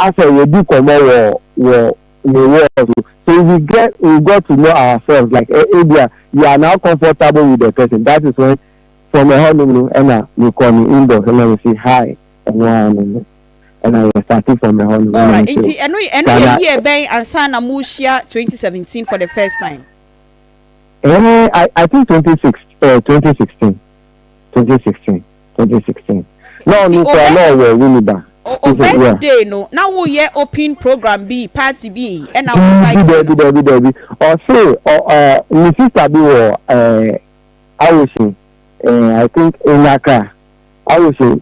Asɛ yɛdi nkɔmmɔ wɔ ne wall so. So we got to know ourselves, like, ebia you are now comfortable with the person. That is when from ɛhɔnom no ɛna mekɔ ne inbox ɛna me say hi. Ɛno ara no ɛna yɛ starting from ɛhɔnom ɛna Alright, me say nti ɛno yɛ year bɛn ansa na mo hyia 2017 for the first time? I think 26, 2016, 2016, 2016. No, Nti no, no, wɔ Winneba. O birthday no na woyɛ open program bi, party bi, ɛna wo invite Dabi. no? Dabi, dabi. Ɔse ɔ ɛ ne sister bi wɔ Awoshie, I think in Accra, Awoshie,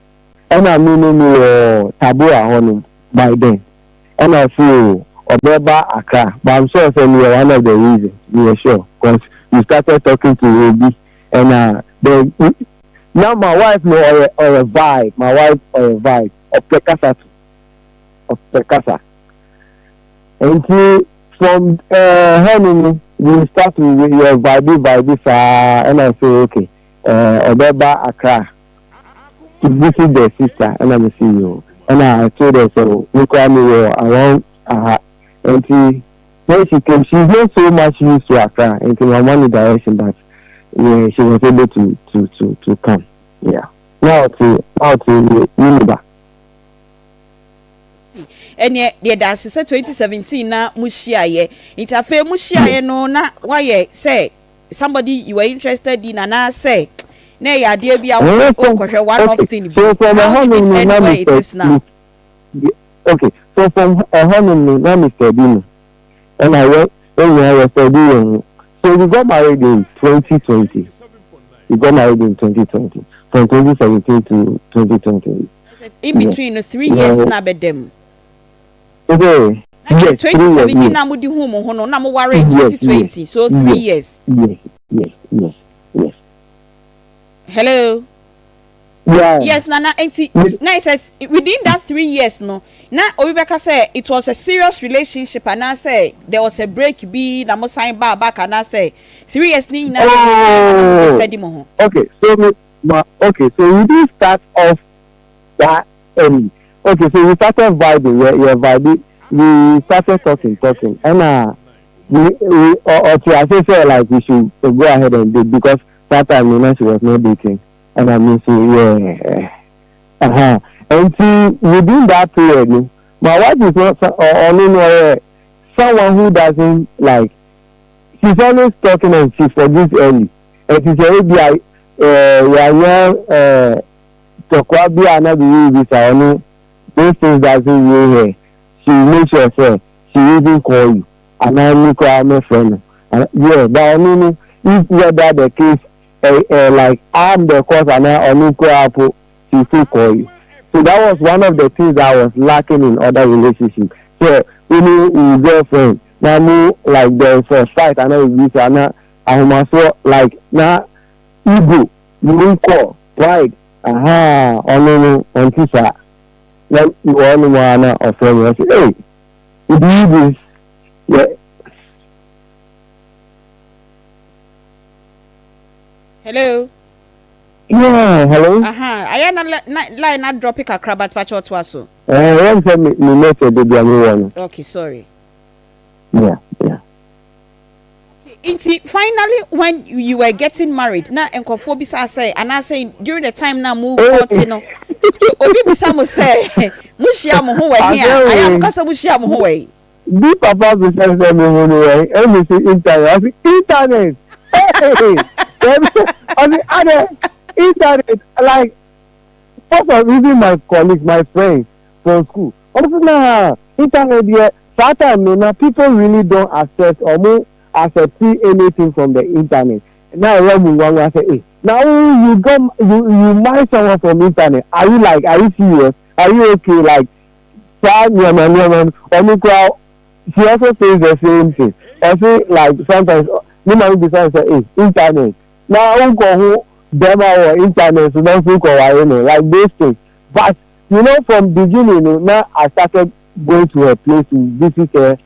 ɛna mi no mi wɔ Tabora hɔnom by then. Ɛna ɔse o ɔbɛba Accra, but I'm sure say mi yɛ one of the reasons. Mi yɛ sure 'cause we started talking to obi, ɛna the now my wife no ɔyɛ vibe. My wife ɔyɛ vibe, ɔpɛ kasa to ɔpɛ kasa. Nti from hɔnom no we start to yɛ vibe vibe saa, ɛna say okay, ɔbɛba Accra to visit the sister. Ɛna mi si yo, ɛna I told her so mi kora mi wɔ around aha. Nti when she came, she's not so much used to Accra, nti my money direction, but yeah, she was able to come. Yeah, now to Winneba. Ɛneɛ deɛ da ase sɛ 2017 na mo hyiaeɛ. Nti afei mo hyiaeɛ no na wayɛ sɛ somebody you were interested in, anaasɛ na ɛyɛ adeɛ bi a wosɛ wokɔhwɛ one off thing bi? So from How did it ɛhɔnom no end na where it Mr. is now? Okay, so from ɛhɔnom no na Mr. B no ɛna yɛ ɛnyɛ yɛ study yɛn ho. So we got married in 2020. We got married in 2020, from 2017 to 2020. In between no 3 years na abɛdam. Okay. Na yes, 3 years. 2017 Yes. na mo di hu mo ho no na mo ware 2020, so 3 years. Yes. Hello? Yeah. Yes, Nana. Nti Yes. na sɛ within that 3 years no na obi bɛka sɛ it was a serious relationship, anaasɛ there was a break bi na mo sign back, anaasɛ 3 years ni nyinaa na mo Oh. steady mo ho? Okay, so we, ma, okay, so we didn't start off that early. Okay, so we started vibing, yeah, vibing. We started talking, talking, and we or to I say like we should go ahead and date because that time she was not dating, and I mean, so yeah, And see, within that period, no, my wife is not or no, someone who doesn't like. She's always talking and she forgives early. And she say, "Ebi a yɛanyɛ tɔkwa bi a na bibi bi sa ɔno," those things doesn't weigh her. She make sure say she even call you anaa mi koraa mɛfrɛ no. Yeah, but ɔno no, if whether the case like I'm the cause anaa ɔno koraa po, she still call you. So that was one of the things that was lacking in other relationships. So when you girlfriend na mo like there is a fight anaa bibi sa na ahomaso, like na ego, you won call pride aha. Ɔno no ɔnti saa na ɔno mu ara na ɔfrɛ mi, ɔsɛ, "Hey, you do this?" Yeah. Hello? Yeah, hello. Aha, ayɛ na line na drop kakra, but pakyɛ ɔtoa so. Wɔn sɛ mi message de bi a mi wɔ no. Okay, sorry. Yeah. Nti finally when you were getting married na nkɔfoɔ bisa sɛ, anaasɛ during the time na mo kɔɔte no, obi bisa mo sɛ mo hyia mo ho wɔ he a, ayɛ a mo kasa mo hyia mo ho wɔ yi? Bi papa bisa sɛ mi hu no wɔ ɛmi si internet. Ɔsi internet, hey, ɔsi adɛ internet. Like first of even my colleagues, my friends from school, ɔsi na internet yɛ saa time no na people really don't accept, ɔmo accept anything from the internet. Now ɛyɛ mu nwanwa sɛ, eh, now you go you marry someone from internet, are you like, are you serious? Are you okay? Like saa nneɛma nneɛma no, ɔno kura she also says the same thing. Ɔsi like sometimes ne maame bisa sɛ, eh, internet na nkɔ ho bɛrima wɔ internet so na nso nkɔ ware no, like those things. But from beginning no na I started going to her place to visit her,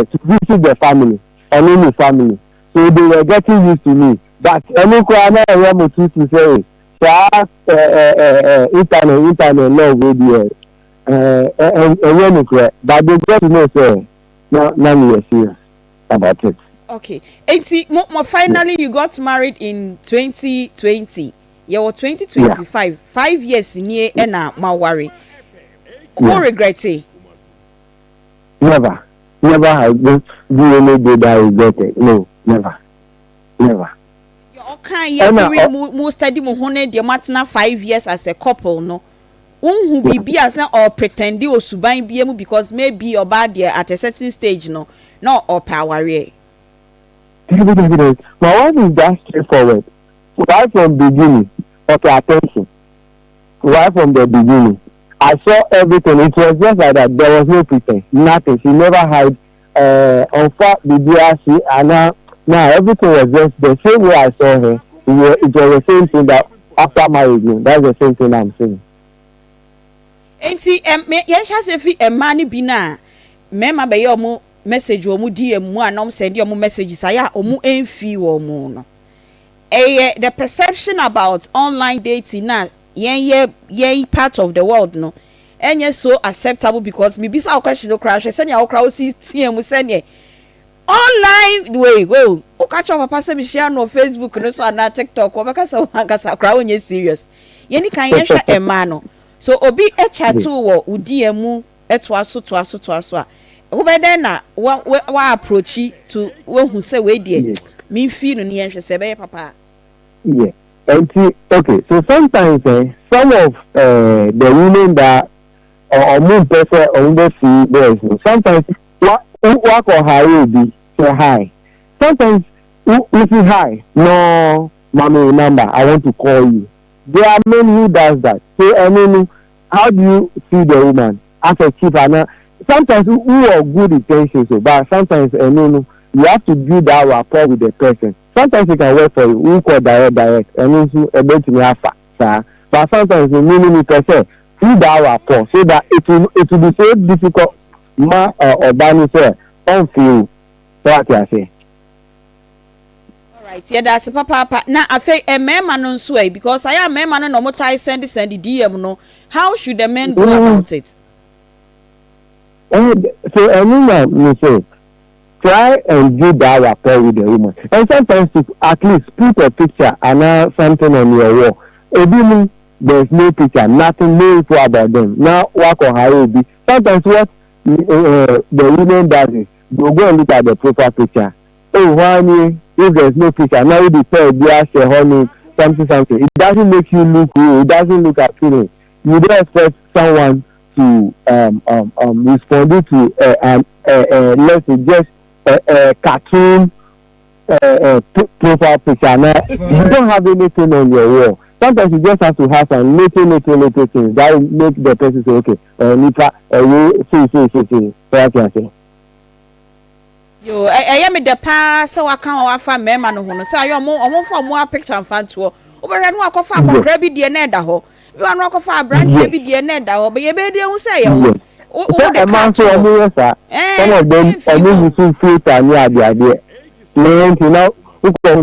to visit the family, ɔno ne family, so they were getting used to me. But ɛno koraa na ɛyɛ mo tutu sɛ saa ɛ ɛ ɛ internet love wey deɛ. Ɛnyɛ nokorɛ, but they got to know sɛ na meyɛ serious about it. Okay, enti mo finally you got married in 2020. Yɛwɔ 2025, 5 years nie ɛna mo aware. Wo regret it? Never, never have been do any day that I regretted. No, never, never. Ɔka yɛ during mo study mo ho ne deɛ mo atena 5 years as a couple no, wohu biribi a sɛ ɔpretend osuban bia mu, because maybe ɔbaa deɛ, at a certain stage no na ɔpɛ awareɛ? Dabi, dabi, dabi. My wife is that straightforward. Right from beginning, okay, attention. Right from the beginning, I saw everything. It was just like that. There was no pretense, nothing. She never hide. On fact, she and now everything was just the same way I saw her. It was the same thing that after marriage, no, that's the same thing I'm saying. Nti yɛnhyɛ ase fi mmaa no bi na mmarima bɛyɛ ɔmo message wɔ ɔmo DM mu a na ɔmo send ɔmo messages ayɛ a ɔmo mfi wɔ ɔmo no, ɛyɛ the perception about online dating na yɛn yɛ yɛn part of the world no ɛnyɛ so acceptable, because mibisa wo question no koraa, hwɛ sɛnea wokora wosi teɛ mu sɛneɛ online way wey woka kyerɛ papa sɛ mehyia no wɔ Facebook no so anaa TikTok, wɔbɛka sɛ wo ankasa koraa wonyɛ serious. Yɛni kan yɛhwɛ mmaa no so, obi ɛchat wɔ wo DM mu, ɛtoa so, toa so, toa so a, wobɛ dɛn na wa approach to wohu sɛ wei deɛ memfii no ne yɛnhwɛ sɛ ɛbɛyɛ papa? Yeah. And see, okay, so sometimes some of the women that ɔmo mpɛ sɛ ɔmo bɛ fi boys no, sometimes wa wakɔ hi obi say hi. Sometimes you say hi, no, "Mami, number, I want to call you." There are men who does that. So I mean, how do you see the woman as a cheap? And sometimes who are good intentions o, but sometimes ɛno no, you have to build that rapport with the person. Sometimes it can work for you. Who call direct direct, ɛno nso ɛbɛtumi afa saa, but sometimes me me pɛ sɛ build that rapport so that it will be so difficult ma ɔba no sɛ ɔnfi o so ate ase. Alright, yɛda ase papaapa. Na afei mmarima no nso ɛ, because ayɛ a mmarima no na ɔmo tae send DM no, how should the men go about it? So ɛno na me say try and build that rapport with the woman, and sometimes to at least put a picture and something on your wall. Ebi mu, there is no picture, nothing, no info about them. Now wakɔ ha obi, sometimes what the women does is go and look at the profile picture. Oh, why if there is no picture now, the pair bi ahyɛ hɔ no, something something, it doesn't make you look real, it doesn't look appealing. You don't expect someone to respond to let's say just a cartoon profile picture. Now you don't have anything on your wall. Sometimes you just have to have some little little little things that will make the person say, okay, nipa ɛwo say say say say so I can say. Yo, ɛyɛ mi dɛ paa sɛ waka wɔn afa mmarima no ho no sɛ ayɛ ɔmo nfa ɔmo a picture nfa ntoɔ. Wobɛhwɛ no, akɔfa akɔkora bi deɛ na ɛda hɔ bi wa no, akɔfa aberanteɛ bi deɛ na ɛda hɔ bɛyɛ bɛyɛ deɛ ho sɛ ɛyɛ wo wo de ka to ɔmo yɛ saa. Some of them, ɔmo use filter ne adeadeɛ ne nti na wokɔ ho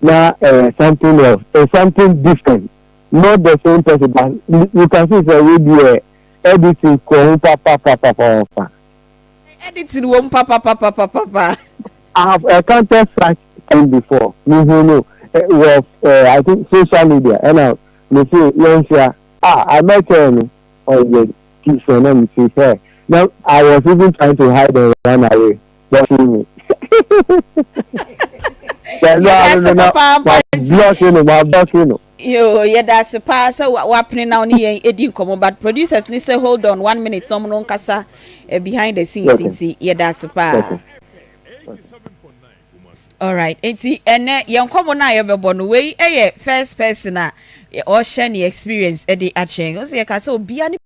na something else, something different, not the same person, but you can see say wey deɛ editing kɔ ho papapapapa. Editing wɔ mu papapapapapa. I have encountered such thing before. Mihu no wɔ I think social media, ɛna me say yɛn hyia ah, I met her no, ɔyɛ different, na me say hey, now I was even trying to hide and run away, but see me. Ma block no. Yo, yɛda ase paa sɛ wapene na wo ne yɛn edi nkɔmmɔ, but producers ni sɛ hold on one minute na ɔmo no nkasa behind the scenes. Nti yɛda ase paa. Alright, nti ɛnɛ yɛn nkɔmmɔ no a yɛbɛbɔ no, wei ɛyɛ first person a ɔhyɛ ne experience ɛde akyɛn. Ɔsɛ yɛka sɛ obia ne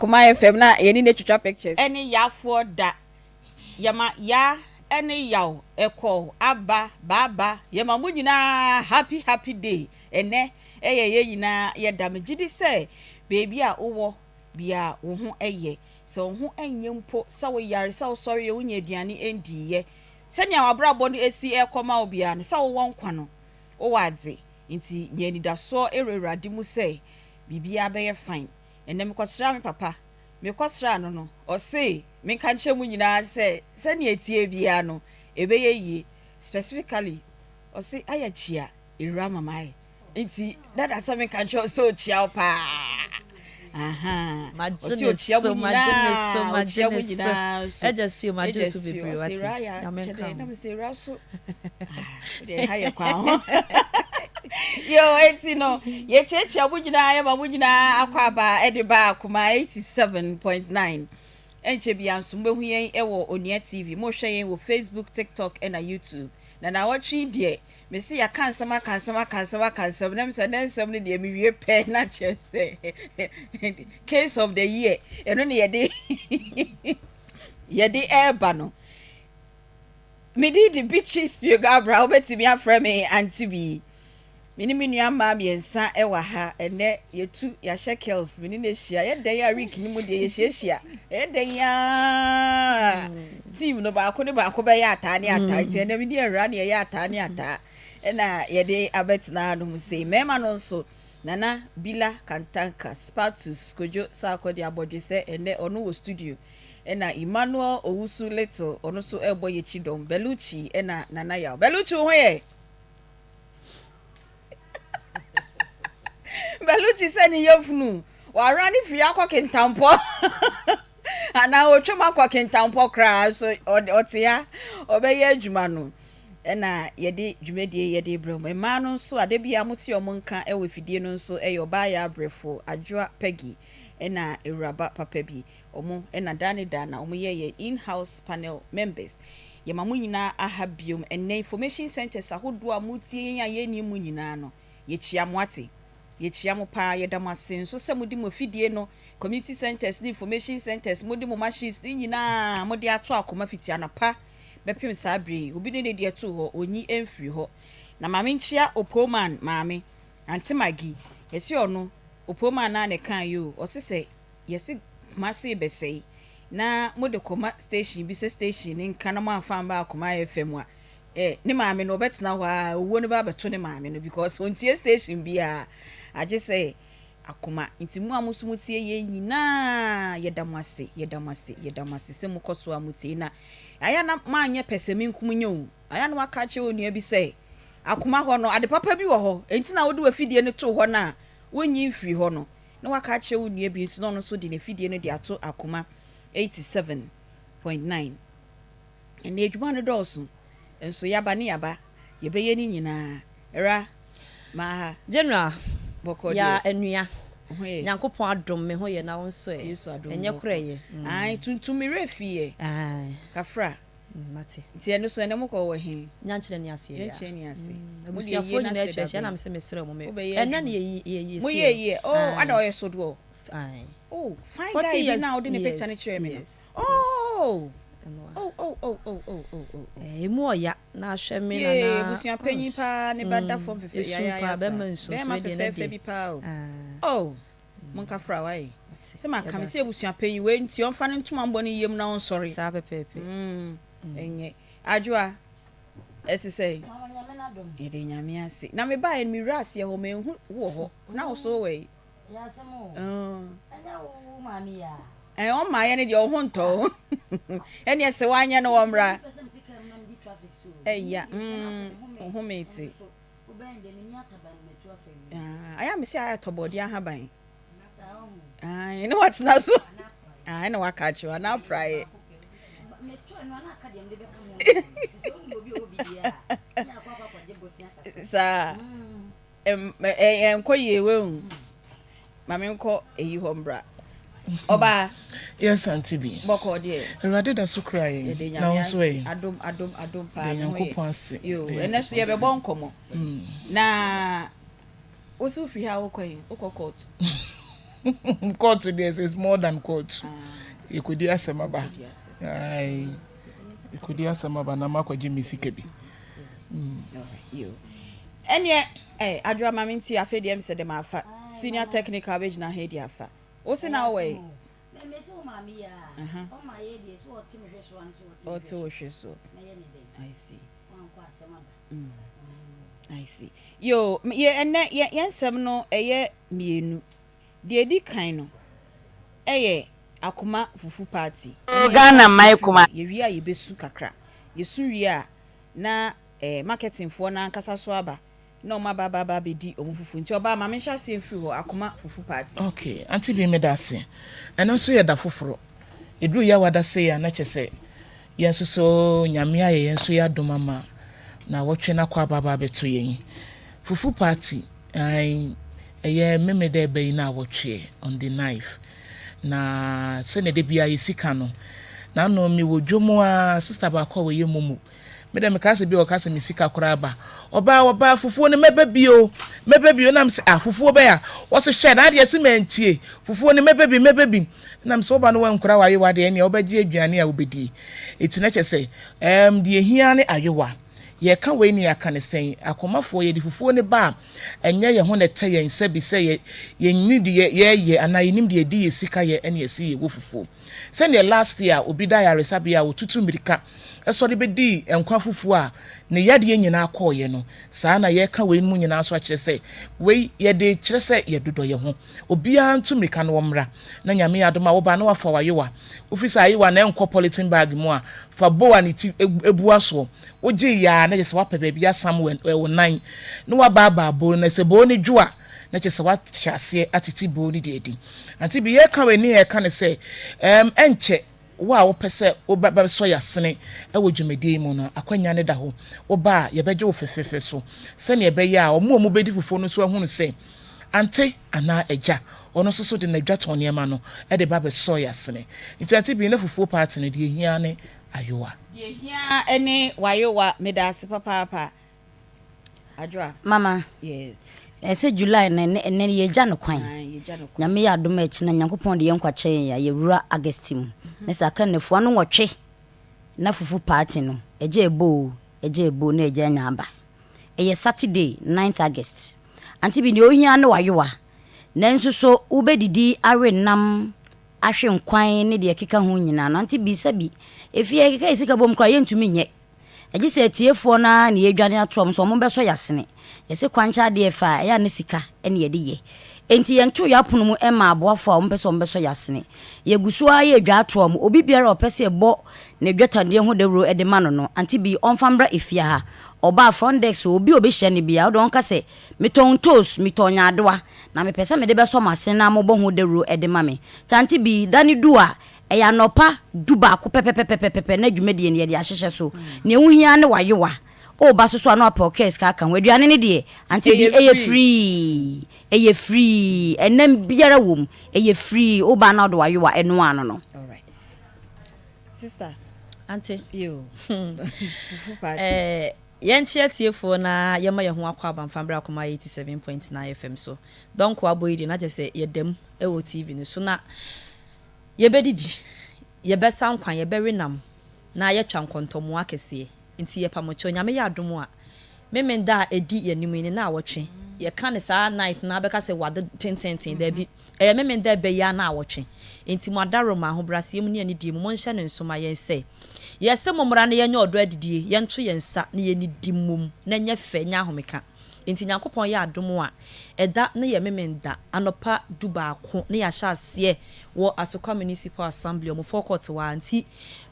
Kuma FM na yɛne no atwitwa pictures. Ɛne Yafoɔ da Yɛma Ya ɛne Yaw ɛkɔ aba baaba Yɛma mo nyinaa happy happy day Ɛnɛ ɛyɛ yɛn nyinaa yɛ da Megyedi sɛ baabi a wowɔ biaa wo ho yɛ Sɛ wo ho nyɛ mpo sɛ wo yare sɛ wo sɔreɛ wo nya aduane ndiiɛ Sɛnea w'abrabɔ no ɛsi ɛrekɔ ma wo biaa no sɛ wowɔ nkwa no wowɔ adze Nti nya anidasoɔ ɛwɔ Awurade mu sɛ biribiaa bɛyɛ fine Ɛnnɛ mekɔsraa me papa. Mekɔsraa no no, ɔse menka nkyerɛ mo nyinaa sɛ sɛnea ɛteɛ biara no, ɛbɛyɛ yie. Specifically, ɔse ayɛ kyia Awuraa Mama ayɛ. Nti dada sɛ menka nkyerɛ wo sɛ ɔkyia wo paa. Ahaa. Magye Ɔse ne ɔkyia so, mo magye ne so, nyinaa, magye ɔkyia mo ne so. nyinaa nso. Agya Spio, magye wo Agya so Spio, bebree, ɔse wate. Awuraa yɛ Nyame kyɛ nka dɛn? Na wo. mese Awuraa so. Deɛ ɛha yɛ kwan ho. Yo, eti no, yɛkyiakyia mo nyinaa, yɛma mo nyinaa akɔ aba ɛde ba Akoma 87.9. Ɛnkyɛ bia nso mobɛhu yɛn ɛwɔ Onua TV. Mohwɛ yɛn wɔ Facebook, TikTok ɛna YouTube. Na naawɔtwe yi deɛ, mese yɛaka nsɛm aka nsɛm aka nsɛm aka nsɛm, na mesɛ nɛ nsɛm no deɛ mewie pɛ na kyerɛ sɛ case of the year, ɛno ne yɛde yɛde ɛɛba no. Me din de Beatrice Piogabra, wobɛtumi afrɛ me Auntie Bee. Me ne me nua mmaa mmiɛnsa wɔ ha ɛnɛ, yɛtu, yɛahyɛ kills, me ne no ahyia. Ɛyɛ dɛn a week no mu deɛ yɛhyiahyia. Ɛyɛ dɛn a team no baako ne baako bɛyɛ ataa ne ataa. Nti ɛnɛ me ne Awura ne yɛyɛ ataa ne ataa ɛna yɛde abɛtena hanom sei. Mmarima no nso, Nana Bila Kantanka, Spatus Kojo Sarkodie Abɔdwesɛ, ɛnɛ ɔno wɔ studio. Ɛna Emmanuel Owusu Little ɔno nso ɛrebɔ yɛkyi dɔm, Bellucci ɛna Nana Yaw. Bellucci wo ho yɛ? Bellucci sɛ ne yafunu wawra ne firi akɔ Kintampɔ anaa otwam akɔ Kintampɔ koraa nso ɔte ha ɔbɛyɛ adwuma no ɛna yɛde dwumadie yɛde brɛ mu. Mmaa no nso a da bi a mote wɔn nka ɛwɔ afidie no nso ɛyɛ ɔbaa yɛ abrɛfo Adwoa Peggy ɛna awuraba papa bi. Ɔmo na daa ne daa na ɔmo yɛ yɛn in-house panel members. Yɛma mo nyinaa aha biom ɛnnɛ information centres ahodoɔ a motie yɛn a yɛnnim mo nyinaa no, yɛkyia mo ate. Yɛkyia mo paa, yɛda mo ase nso sɛ mode mo afidie no, community centres ne information centres, mode mo machines ne nyinaa mode ato akoma fiti anɔpa bɛpem saa berɛ yi. Obi ne ne deɛ too hɔ, ɔnyi mfiri hɔ. Na ma menkyia Opooman maame, Aunty Maggie, yɛse ɔno, Opooman no ara na ɛkaeɛ o, ɔse sɛ Yɛse Kumasi rebɛsɛe na mode kɔma station bi sɛ station no nka na moamfa amba Akoma FM a, eh, ne maame no ɔbɛtena hɔ ara, owuo no bɛabɛto ne maame no because ɔntie station biara agye sɛ Akoma. Nti mo a mo nso motie yɛn nyinaa yɛda mo ase, yɛda mo ase, yɛda mo ase sɛ mokɔ so a motie na ayɛ a na moanyɛ pɛsɛmenkominya o, ayɛ a na waka akyerɛ onua bi sɛ Akoma hɔ no ade papa bi wɔ hɔ, enti na wode w'afidie no too hɔ no a wonnyi mfiri hɔ no. na waka akyerɛ wo nua bi nso na ɔno nso de n'afidie no de ato Akoma 87.9. Ɛnnɛ adwuma no dɔɔso, nso yaba ne yaba, yɛbɛyɛ ne nyinaa. Awura, ma ha. General, Bɔkɔɔ ya deɛ, anua. Wo ho yɛ? Nyankopɔn adom me ho yɛ na wo nso ɛ? Yesu adom Ɛnyɛ bɔkɔɔ. korɛ yɛ? Ae, tuntum me werɛ fii ɛ. Ae. Kafra. Mate. Nti ɛno so ɛnɛ mokɔ wɔ he? Nyankyerɛ ni ase yɛ. Nyankyerɛ ni ase. Mo deɛ Abusuafoɔ yie na nyinaa hyɛ atwa ahyia dabɛn. na mesɛ mesrɛ mo me. Wobɛyɛ Ɛnɛ adwuma. na yɛyi yɛyi Mo sie yɛ no. yie. Oh, Ae. ada ɔyɛ sodoɔ. Ae. Oh, fine 40 guy bi years na wode ne picture no yes kyerɛɛ me no. yes yes. Oh! Ɛno a. Oh oh oh oh oh oh oh oh. Eh, emu ɔya na ahwɛ me Yee, nana. abusua panyin Ouch. paa ne ba da fam fɛfɛ Esu yayaaya paa saa. bɛma nsu nso Bɛɛma wei deɛ ne fɛfɛɛfɛ deɛ. bi paa o. Ah. Oh! Monka fra wai. Mate. Sɛ maka Yɛda me sɛ ase. abusua panyin wei nti ɔmfa ne ntoma mbɔ ne yam na ɔnsɔre. Saa pɛpɛɛpɛ. Mm, ɛnyɛ. Adwoa, ɛte sɛn? Yɛda Nyame ase. Na mebaeɛ no mewura aseɛ hɔ manhu wo wɔ hɔ. Na wo so wowɔ he? Ɛɛ, ɔmmaeɛ no deɛ wo ho ntɔ wo. Ɛneɛ sɛ woanyɛ no wɔmmra. Ɛya, mm, wo ho mete. Ah, ayɛ a mese ayɛ tɔ bɔɔdeɛ ahaban. Ae, ne watena so. Ae, na waka akyerɛ wo anaa praeɛ. Saa ɛnkɔ yie wehu. Ma menkɔ eyi hɔ mbra. Ɔbaa. Yes, Auntie B. Bɔkɔɔ deɛ. Awurade da so kura yɛn. Yɛde Na Nyame wo nso ase. ɛ? Adom, adom, adom paa. Da Me ho yɛ. Nyankopɔn ase. Yoo, Da ɛnɛ so Nyankopɔn ase. yɛbɛbɔ nkɔmmɔ. Na wo so wofiri ha wokɔ he? Wokɔ court? Court deɛ is more than court. Yɛkɔdi asɛm aba. Aye. Yɛkɔdi asɛm aba na makɔgye me sika bi. Ɛneɛ eh, Adwoa ma me nti afei deɛ mesɛ dɛ mafa senior technical bɛgyina ha adi afa. Wo se na wowɔ yi? Ɔte wo hwe so. I see. Mm. I see. Yo, yɛ ɛnɛ yɛ yɛn nsɛm no ɛyɛ mmienu. Deɛ edi kan no ɛyɛ akoma fufu party. Ɛne Ghana yɛn man kuma. Yɛwie a yɛbɛsu kakra. Yɛsu wie a na eh, marketing foɔ no ankasa so aba na wɔn aba aba aba abɛdi wɔn fufu. Nti ɔbaa ma menhyɛ aseɛ mfiri hɔ, akoma fufu party. Ok, Auntie Bee meda ase. Ɛno nso yɛ da foforɔ. Ɛduru Yawada sei a na kyerɛ sɛ yɛn nso so Nyame ayɛ yɛn nso yɛ adom ama naawɔtwe no akɔ aba aba abɛto yɛn. Fufu party, ae, ɛyɛ Memeda ɛba yi naawɔtweɛ on the ninth. Na sɛdeɛ da biara yɛsi ka no, naano mewɔ dwom a sister baako a wɔyɛ momo Me deɛ mekaa sɛ bi a ɔka sɛ me sika koraa ba. Ɔbaa ɔbaa fufuo no mɛba bio mɛba bio na mesɛ ah fufuo bɛn a ɔse hwɛ na adeɛ se mantie fufuo no mɛba bi mɛba bi na mesɛ woba no wankura w'ayewa deɛ ɛneɛ wobɛgye aduane a wobɛdie ɛti na kyɛ sɛ ɛɛm deɛ ɛhia ne ayewa yɛka wei ne yɛaka ne sɛn akɔmafoɔ yɛde fufuo no ba a ɛnyɛ yɛn ho na ɛtɛ yɛn sɛbi sɛ yɛ yɛnni deɛ yɛyɛ anaa yɛnim deɛ yɛde yɛ sika yɛ ɛne ɛse yɛwɔ fufuo sɛdeɛ last year obi da ayaresabea a ɔtutu mmirika sɔre bɛdii nkwa fufuo a ne yadeɛ nyinaa kɔeɛ no, saa ara na yɛreka weinom nyinaa nso akyerɛ sɛ, wei yɛde rekyerɛ sɛ yɛdodɔ yɛn ho. Obiara ntu mmirika na ɔmmra, na Nyame yɛ adom a woba a na wafa w'ayewa. Wofiri sɛ ayewa no ɛnkɔ polythene bag mu a, fa bowl a ne ti bua soɔ. Wogye yɛ a na kyerɛ sɛ woapɛ baabi asam wo nan na woabaabaa bowl no, na sɛ bowl no dwo a, na kyerɛ sɛ woahyɛ aseɛ atete bowl no de adi. Ante bi yɛreka wei ne yɛreka no sɛ, ɛɛm ɛnkyɛ Wo a wopɛ sɛ woba bɛsɔ yɛn asene wɔ dwumadie yi mu no, akwanya no da hɔ. Woba a, yɛbɛgye wo fɛfɛɛfɛ so sɛdeɛ ɛbɛyɛ a wɔn a wɔbɛdi fufuo no nso ahunu sɛ ante anaa agya, ɔno nso so de n'adwatɔn nneɛma no de ba bɛsɔ yɛn asene. Nti ante bi na fufuo party no, deɛ ɛhia ne ayowa. Deɛ ɛhia ne w'ayowa. Medaase papaapa. Adwoa. Mama. Yes. Ɛsɛ July no ɛnɛ ɛnɛ yɛgya no kwan. Yɛgya no kwan. Nyame yɛ adom a ɛkyina Nyankopɔn de yɛn nkwa kyɛ yɛn a yɛwura August mu. Ne sɛ aka nnafua no nwɔtwe na fufu party no ɛgya ɛbɔ o ɛgya ɛbɔ o na ɛgya anya aba. Ɛyɛ Saturday 9th August. Ante bi deɛ ohia ne wayowa. Nanso so wobɛdidi awe nam ahwe nkwan ne deɛ ɛkeka ho nyinaa no ante bi sɛbi efie yɛkeka yɛ sika bom koraa yɛntumi nyɛ. Gye sɛ atiefoɔ no ara na yɛredwane ato wɔn sɛ wɔbɛsɔ yɛn asene. Yɛse kwankyɛ adeɛ fɛ a, ɛyɛ a na sika na yɛde yɛ. Enti yɛntoo yɛn apono mu mmaa aboafoɔ a wɔpɛ sɛ wɔbɛsɔ yɛn asene. Yɛgu so ara yɛ dwa ato wɔn. Obi biara a ɔpɛ sɛ yɛbɔ ne dwatadeɛ ho dawuro de ma no no, Auntie Bee, ɔmfa mmra efie ha. Ɔba a, front desk hɔ, obi a ɔbɛhyia no biara, wode ɔnka sɛ, Metɔn ntoos, metɔn nyaadoa, na mepɛ sɛ mede bɛsɔ mo asene na mobɔ ho dawuro de ma me. Nti Auntie Bee, da no du a, Ɛyɛ anɔpa dubaako pɛpɛpɛpɛpɛ na dwumadie no yɛde ahyehyɛ so. Nea ɛho hia ne w'ayowa. Woba so so a na wapɛ ɔkaa sika aka ho. Aduane no deɛ, ante bi, ɛyɛ free. Ɛyɛ free. Ɛnam biara wɔ mu. Ɛyɛ free. Woba a na wode w'ayowa, ɛno ara no no. Alright. Sister. Ante. Yo. Fufu party. Eh, yɛnkyea atiefoɔ na yɛma yɛn ho akɔ aba mfa mbrɛ Akoma 87.9 FM so. Dɔnko abɔ yi deɛ na kyerɛ sɛ yɛda mu wɔ TV no so na Yɛbɛdidi, yɛbɛsa nkwan, yɛbɛwe nam, na yɛatwa nkɔntɔmmoa akɛseɛ. Nti yɛpa mo kyɛw, Nyame yɛ adom a, Memenda a ɛdi yɛn anim yi ne naawɔtwe. Yɛka no saa night no ara bɛka sɛ wade tententen, daabi, ɛyɛ Memenda ɛbɛ yi ara naawɔtwe. Nti mo adaworoma, ahobraseɛ mu ne anidie mu, monhyɛ no nso ma yɛn sɛ, yɛse mommra na yɛnyɛ ɔdɔ adidie, yɛnto yɛn nsa na yɛnnidi mmom, na ɛnyɛ fɛ, nyɛ ahomeka. Enti Nyankopɔn yɛ adom a, ɛda no yɛ Memenda anɔpa dubaako na yɛahyɛ aseɛ wɔ Asokwa Municipal Assembly, ɔmo forecourt hɔ ara. Nti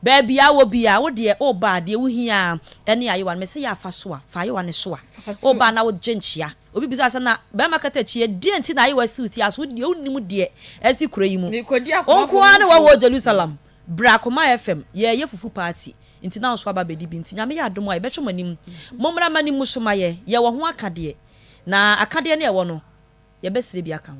baabi a wɔ biara, wo deɛ woba a, deɛ wohia ara ne ayewa no. Mese yɛ a fa soa, fa ayewa no soa. Woba a na wogye nkyea. Obi bisa sɛ, na barima katakyie, deɛn nti na ayewa si wo ti ase? Wo deɛ wonnim deɛ asi kuro yi mu. Wo nko ara ne wɔ Jerusalem. Bra Koma FM, yɛreyɛ fufu party. Nti na nso aba abɛdi bi nti Nyame yɛ adom a yɛbɛhwɛ mo anim. Mommra mma no mmu so ma yɛ. Yɛwɔ ho akadeɛ. Na akadeɛ no a ɛwɔ no, yɛbɛsrɛ bi aka ho.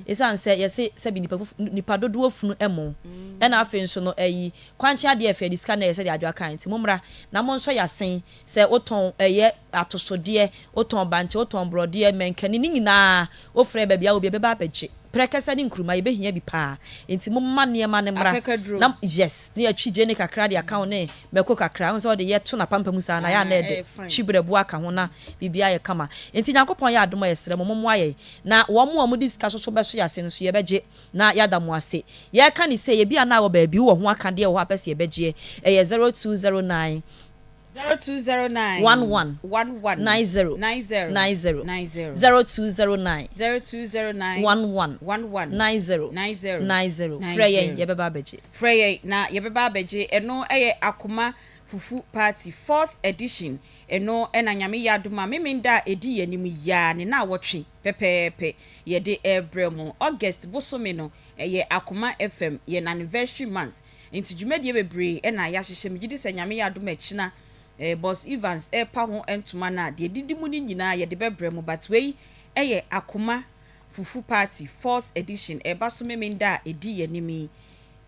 Ɛsiane sɛ yɛse sɛbi nipa fufu, nipa dodoɔ funu ɛmo. Ɛna afei nso no ɛyi, kwankye adeɛ ɛfɛ, yɛde sika na ɛyɛ sɛdeɛ Adwoa kaeɛ. Nti mommra na monsɔ yɛ asen. Sɛ wotɔn ɛyɛ atosodeɛ, wotɔn bankye, wotɔn borɔdeɛ, mankani, ne nyinaa wofrɛ baabi a wɔ biara yɛbɛba abɛgye. Prɛkɛsɛ ne nkruma yɛbɛhia bi paa nti momma nneɛma no mmra na yes na yɛatwi gyeene kakra de aka ho ne mako kakra wohu sɛ wɔde yɛ to n'apampam saa no ayɛ a na ɛdɛ twi berɛboɔ aka ho na biribiara ayɛ kama nti Nyankopɔn yɛ adom a yɛsrɛ mo mommoa yɛn na wɔn a wɔde sika soso bɛso yɛn ase no nso yɛbɛgye na yɛada mo ase yɛreka no sei ebia na wɔ baabi wowɔ ho akadeɛ wɔ hɔ a pɛ sɛ yɛbɛgyeɛ ɛyɛ 0209 0209 11 11 90 90 90 90 0209 0209 11 11 90 90 90 Frɛ yɛn, 90. yɛbɛba abɛgye. Frɛ yɛn na yɛbɛba abɛgye. Ɛno yɛ Akoma Fufu Party fourth edition. Ɛno na Nyame yɛ adom a Memenda a ɛdi yɛn anim yi ara ne naawɔtwe pɛpɛɛpɛ yɛde rebrɛ mo. August bosome no ɛyɛ Akoma FM yɛn anniversary month. Nti dwumadie bebree na yɛahyehyɛ. Megye di sɛ Nyame yɛ adom a ɛkyena Boss Evans repa ho ntoma no a, deɛ ɛdidi mu no nyinaa yɛde bɛbrɛ mo. But wei yɛ Akoma Fufu Party fourth edition, ɛreba so Memenda a ɛdi yɛn anim yi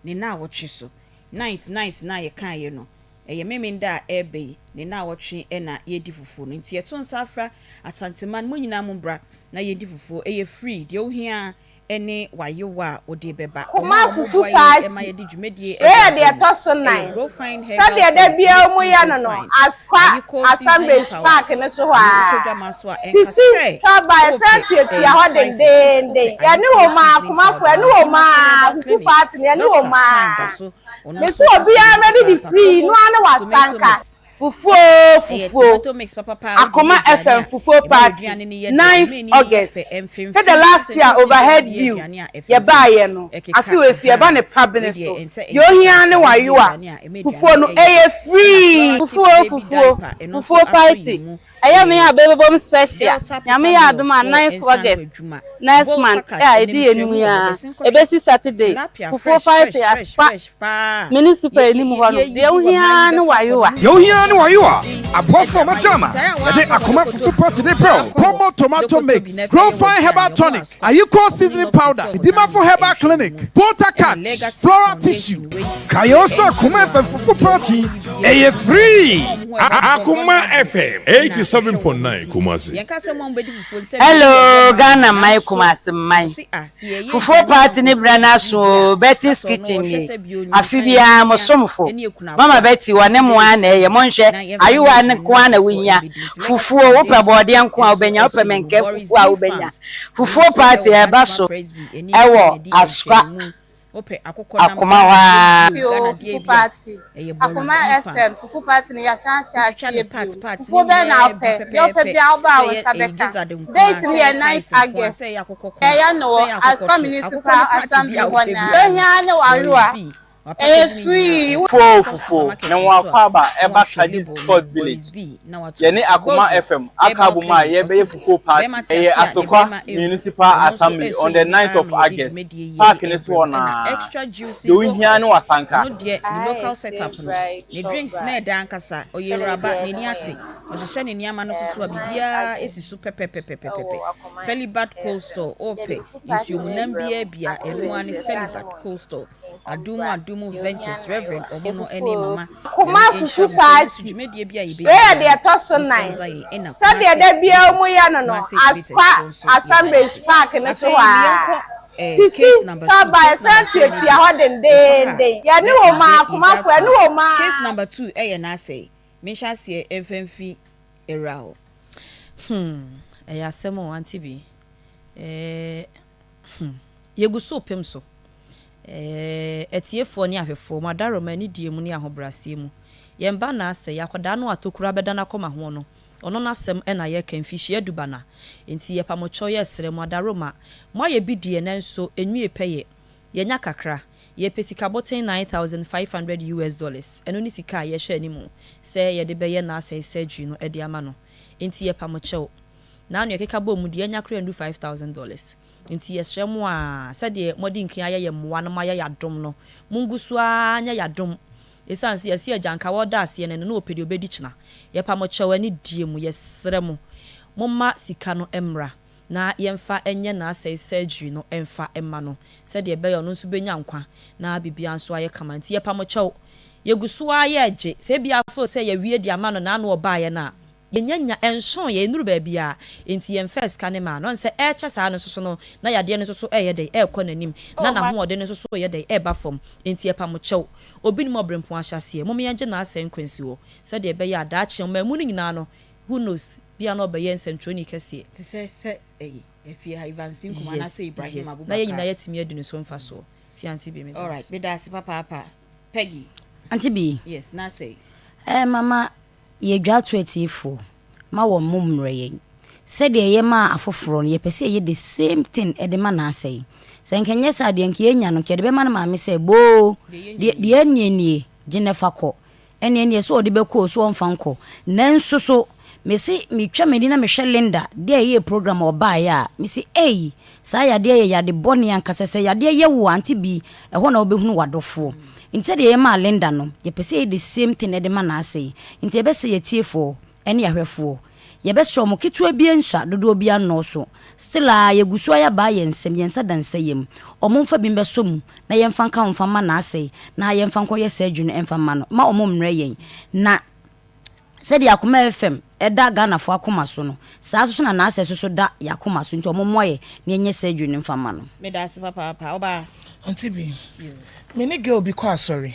ne naawɔtwe so. Ninth, ninth no a yɛkaeɛ no, ɛyɛ Memenda a ɛreba yi ne naawɔtwe na yɛredi fufuo no. Nti yɛto nsa afra Asanteman, mo nyinaa mombra na yɛndi fufuo. Ɛyɛ free, deɛ wohia ara ne w'ayewa a wode bɛba. Wɔn Koma a Fufu wɔboa yɛn ma Party, yɛde dwumadie Wei yɛ brɛ deɛ mo ɛtɔ so yɛ nan. Growfine Herbal Sɛdeɛ da Tonic biara ne wɔyɛ Sue no no, Growfine, Asqua Ayiko Assemblies Seasoning Powder. Park no so hɔ Ɛno wokɔ ara. dwama so a, ɛnka Sisi sɛ twa ba wopɛ yɛsan tuatua ɛyi hɔ spices, wopɛ dendeenden. Yɛne Ayiko wɔn ara, Seasoning Akomafo, Powder yɛne no, wɔn Kumasi ara, Herbal Fufu Clinic, Party no, yɛne Doctor wɔn Time da ara. so, ɔno Mese nso aso obiara yɛn mmɛdidi papaapa. free, no Koko ara ne tomato wasanka. mix. Fufuo oo Ɛyɛ fufuo, tomato mix papapa a wode yɛ Akoma aduane FM a, Fufuo ɛma Party, w'aduane no yɛ dɛ, ninth ɛma ani yɛ August, fɛ, Sɛ ɛmfemfem, the last sɛ year ntosi deɛ overhead wode yɛ view aduane a ɛfemfem, yɛbaeɛ no, ɛkeka, afe wei nso yɛba ahaa, ne wei pabene deɛ so, ɛnsɛ deɛ ohia ɛnkeka, ara ne wode yɛ wayowa, aduane a ɛma aduane fufuo no no yɛ dɛ. ɛyɛ Ɛna free. Flora Fufuo Thick oo Baby fufuo, Diaper, ɛno nso fufuo asɔ party, yɛn mu, ɛyɛ me ɛyɛ a bɛbɛbom special, Delta Nyame Paper yɛ Mill adom a foɔ 9th nsa ano August adwuma, next Volta month Cat a ɛne ɛdi yɛn metwa anim mu yi wɔ hɔ, ara, bɛsen kɔhwɛ ɛbɛsi Saturday, Tilapia fufuo fresh party fresh fresh Aspa fresh paa a Municipal yɛ anim yɛ hɔ nom, yɛyi deɛ gu wohia hɔ ma yi ara ne bɛfa kɔ no wayowa. ho Deɛ wohia ara ne wayowa, den aboafo de a ama wɔada yɛn ama, nti ayɛ a yɛde woakɔ hɔ Akoma dɔkɔtɔ Fufu bi Party de brɛ wo. woakɔ hɔ Pomo tomato dɔkɔtɔ bi mix, na ɛfɛ yɛ wɔ Growfine herbal aduane ɔmo tonic, asɔ Ayiko ɔmo ne seasoning Nɔk powder, Hotel dan Idimafo no herbal nhwɛanimu clinic, Volta ɛne Cat, Legacy Flora Foundation tissue. wei Kae wo yɛ sɛ Akoma NGO a FM ɔmo Fufu deɛ Party, ɔmo nni biara ɛyɛ nni hɔ free! ɔmo a ɔmo ho ɛba bɔ Akoma Ghana FM ɛna ɛhwɛ wɔn 87.9 nti Kumasi. yɛnka sɛ mo a mobɛdi fufuo no sɛ Hello meyi ɛyɛ maa Ghana mo man nanso Kumasi man ɔse ah sɛ yɛyɛ Fufuo aduane ma party ne nkurɔfoɔ berɛ no didi aso deɛ a oo Betty's asɛ ɔno kitchen ɔhwɛ nie sɛ bio Afe nyansa biara mo nwisiaa somfo ɛne Mama akunafoɔ a Betty wɔne ɔmo mo deɛ ara na ɛyɛ yɛntumi Monhwɛ na yɛmfa nyɛ ayowa no aduane nko ma ara na nkurɔfoɔ wohia ɛmbɛdi nti Legacy Fufuo wopɛ Foundation bɔɔdeɛ nko a nso wobɛnya ɛso wopɛ yɛ mu mɛnkɛ Boris fufuo a B wobɛnya Farms ɔno Fufuo nso party ɛwɔ ɛreba Bantama so Presby ɛne ɛwɔ Kennedy Asokwa nhwɛanimu wopɛ akokɔ nam Akoma hɔ Ghana deɛ ara. bio Party Ghana oo deɛ fufu bi a party ɛyɛ Boris Akoma B FM Farms fufu party no yɛasan ahyɛ Wotwitwa no aseɛ part bio part ne fufuo bɛn na nyinaa bi wopɛ deɛ wopɛ pɛpɛɛpɛ biara wobaa sɛ wo ɛyɛ nsa ɛyi bɛka gizzard nko date ara no sɛ yɛ ɛyɛ 9th thighs nko ara August sɛ ɛyɛ akokɔ kɔn yɛyɛ no sɛ wɔ ɛyɛ akokɔ Asukwa to akokɔ no Municipal part bi Assembly a hɔ wopɛ no ara biara no deɛ ohia ne Boris wayowa B ɛyɛ wapackage ne nyinaa free ɛde Fufuo ama oo wokɔ fufuo, supermarket ne ho nso a akwaaba na ɛba wahwɛ Kadis label no Sport Boris Village. B na watɔ Yɛne Akoma Gozo FM aka Herbal abom a Clinic yɛrebɛyɛ ɔse fufuo party. bɛrima te Ɛyɛ ase a ne Asokwa bɛrima ɛnwu Municipal ɔno nso Assembly ɛsɔ on the yɛn 9th paa of ma yɛde August. dwumadie yi Park yɛde no so ɛbrɛ hɔ mo no ɛna ara. Extra Juicy Deɛ wohia Vocals ne w'asanka. ɔno deɛ ne Ayɛ local sɛ setup no bright ne for drinks na bright ɛda ankasa ɔyɛ sɛdeɛ awuraba biara n'ani ɛbɛma ate yɛn ɔhyehyɛ ne nneɛma no nso so a nine biribiara si August so ɛwɔ pɛpɛpɛpɛpɛpɛ Akoma Felibat Cold FM Store yɛde wopɛ fufu party nsuomunam no rebrɛ biara mo bi a afe ɛno wei ara ne nso yɛsan ne Felibat mo Cold Store nti Adumu bra Adumu deɛ ohia Ventures ne Reverend ayowa. ɔmo no Fufuo ne mama Akoma Nyame Fufu nhyira mo sɛ ɔmo nso Party, dwumadie bi a wei yɛbɛdi yɛ biara deɛ no ɛtɔ so mo nan. sponsor yɛn ɛna Sɛdeɛ Kumasi da biara Bitters wɔyɛ no no, Kumasi Bitters Asukwa foɔ nso yɛda Assemblies ase Park no so hɔ Afei ara. yɛnkɔ eh, Sisi case number twa two ba case yɛsan number two ne tuatua deɛ hɔ yɛkɔ ha dendeenden. Yɛne na wɔn ɛdeɛ ara, yɛgya Akomafo, ato yɛne mu wɔn case ara. number two ɛyɛ n'asɛe menhyɛ aseɛ ɛmfa mfi awura hɔ. Hmm, ɛyɛ asɛm o, Auntie Bi. Eh, hmm, yɛgu so repem so. Eh, atiefoɔ ne ahwɛfoɔ, mo adaworoma anidie mu ne ahobrɛaseɛ mu. Yɛn ba na asɛe, akwadaa no a tokuro abɛda n'akoma ho no, ɔno n'asɛm na yɛreka, mfihyia du ba na. Enti yɛpa mo kyɛw, yɛresrɛ mo, adaworoma, moayɛ bi deɛ nanso ɛnwie pɛyɛ. Yɛanya kakra. Yɛrepɛ sika boten 9,500 US dollars, ɛno ne sika a yɛhwɛ anim sɛ yɛde bɛyɛ n'asɛe surgery no de ama no. Enti yɛpa mo kyɛw. Naano yɛkeka bɔɔ mu deɛ yɛanya koraa nnu 5,000 dollars. Enti yɛsrɛ mo a, sɛdeɛ moadi nkan ayɛ yɛn mmoa na moayɛ yɛn adom no, mongu so ara nyɛ yɛn adom. Esiane sɛ yɛse agyanka wɔda aseɛ no, ɛno na ɔpɛ deɛ ɔbɛdi kyena. Yɛpa mo kyɛw anidie mu, yɛsrɛ mo, momma sika no mmra na yɛmfa nyɛ n'asɛe surgery no mfa mma no, sɛdeɛ ɛbɛyɛ a ɔno nso bɛnya nkwa na biribiara nso ayɛ kama. Nti yɛpa mo kyɛw, yɛgu so ara yɛregye. Sɛ ebia afeel sɛ yɛawie de ama no naano ɔbaeɛ no a, Yɛnnya nnya, ɛnsoo yɛn, ɛnnuru baabiara, enti yɛmfaa sika no mmaa no. Ɔne sɛ ɛrekyɛ saa no nso so no, na yadeɛ no nso so reyɛ dɛn? Ɛrekɔ n'anim, na n'ahoɔden no nso so reyɛ dɛn? Ɛreba fam. Enti yɛpa mo kyɛw, obi nnim ɔberempɔn ahyɛaseɛ, mom yɛngye n'asɛe nkwa nsi hɔ, sɛdeɛ ɛbɛyɛ a daakye ɔman mu no nyinaa no, who knows, bia na ɔbɛyɛ nsɛntwerɛni kɛseɛ. Te sɛ sɛ ɛyi, Afie ha, Evans Nkum Yes, anaasɛ Ibrahim yes, na yɛn Abubakar. nyinaa yɛatumi adi ne so mfasoɔ. Nti Auntie Bee, meda Alright, ase. meda ase papaapa. Peggy. Auntie Bee. Yes, n'asɛe. Eh, mama Yɛdwa to atiefoɔ ma wɔn mo mmerɛ yɛn. Sɛdeɛ yɛyɛ maa afoforɔ no yɛpɛ sɛ yɛyɛ the same thing de ma n'asɛe. Sɛ nka ɛnyɛ saa deɛ nka yɛnya no nka yɛde bɛma ne maame sɛ boo deɛ deɛ ɛneɛ nie gye na fa kɔ. Ɛneɛ neɛ sɛ ɔde bɛkɔ o sɛ ɔmfa nkɔ. Nanso so mese metwa m'ani na mehwɛ Linda deɛ ɛyɛɛ program a ɔbaeɛ a mese ei Saa yadeɛ yɛ yade bɔne ankasa. Sɛ yadeɛ yɛ wo a, Auntie Bee, ɛhɔ na wobɛhunu w'adɔfoɔ. Nti sɛdeɛ yɛmaa Linda no, yɛpɛ sɛ yɛyɛ the same thing de ma Naase. Nti yɛbɛsrɛ yɛn atiefoɔ ne yɛn ahwɛfoɔ, yɛbɛsrɛ wɔn, ketewa biara nsua, dodoɔ biara nnɔɔso. Still ara, yɛgu so ara yɛabaa yɛn nsam, yɛn nsa da nsa yam. Wɔn mfa bi mmɛsɔ mu na yɛmfa nka ho mfa mma Naase na yɛmfa nkɔyɛ surgery no mfa mma no. Mma wɔn mmrɛ yɛn. Na. Sɛdeɛ Akoma FM da Ghanafoɔ akoma so no, saa nso so na Naasɛ nso so da yɛn akoma so, nti wɔn mmoa yɛ na yɛnyɛ surgery no mfa mma no. Meda ase papaapa, ɔbaa. Auntie bi, me ne girl bi kɔ asɔre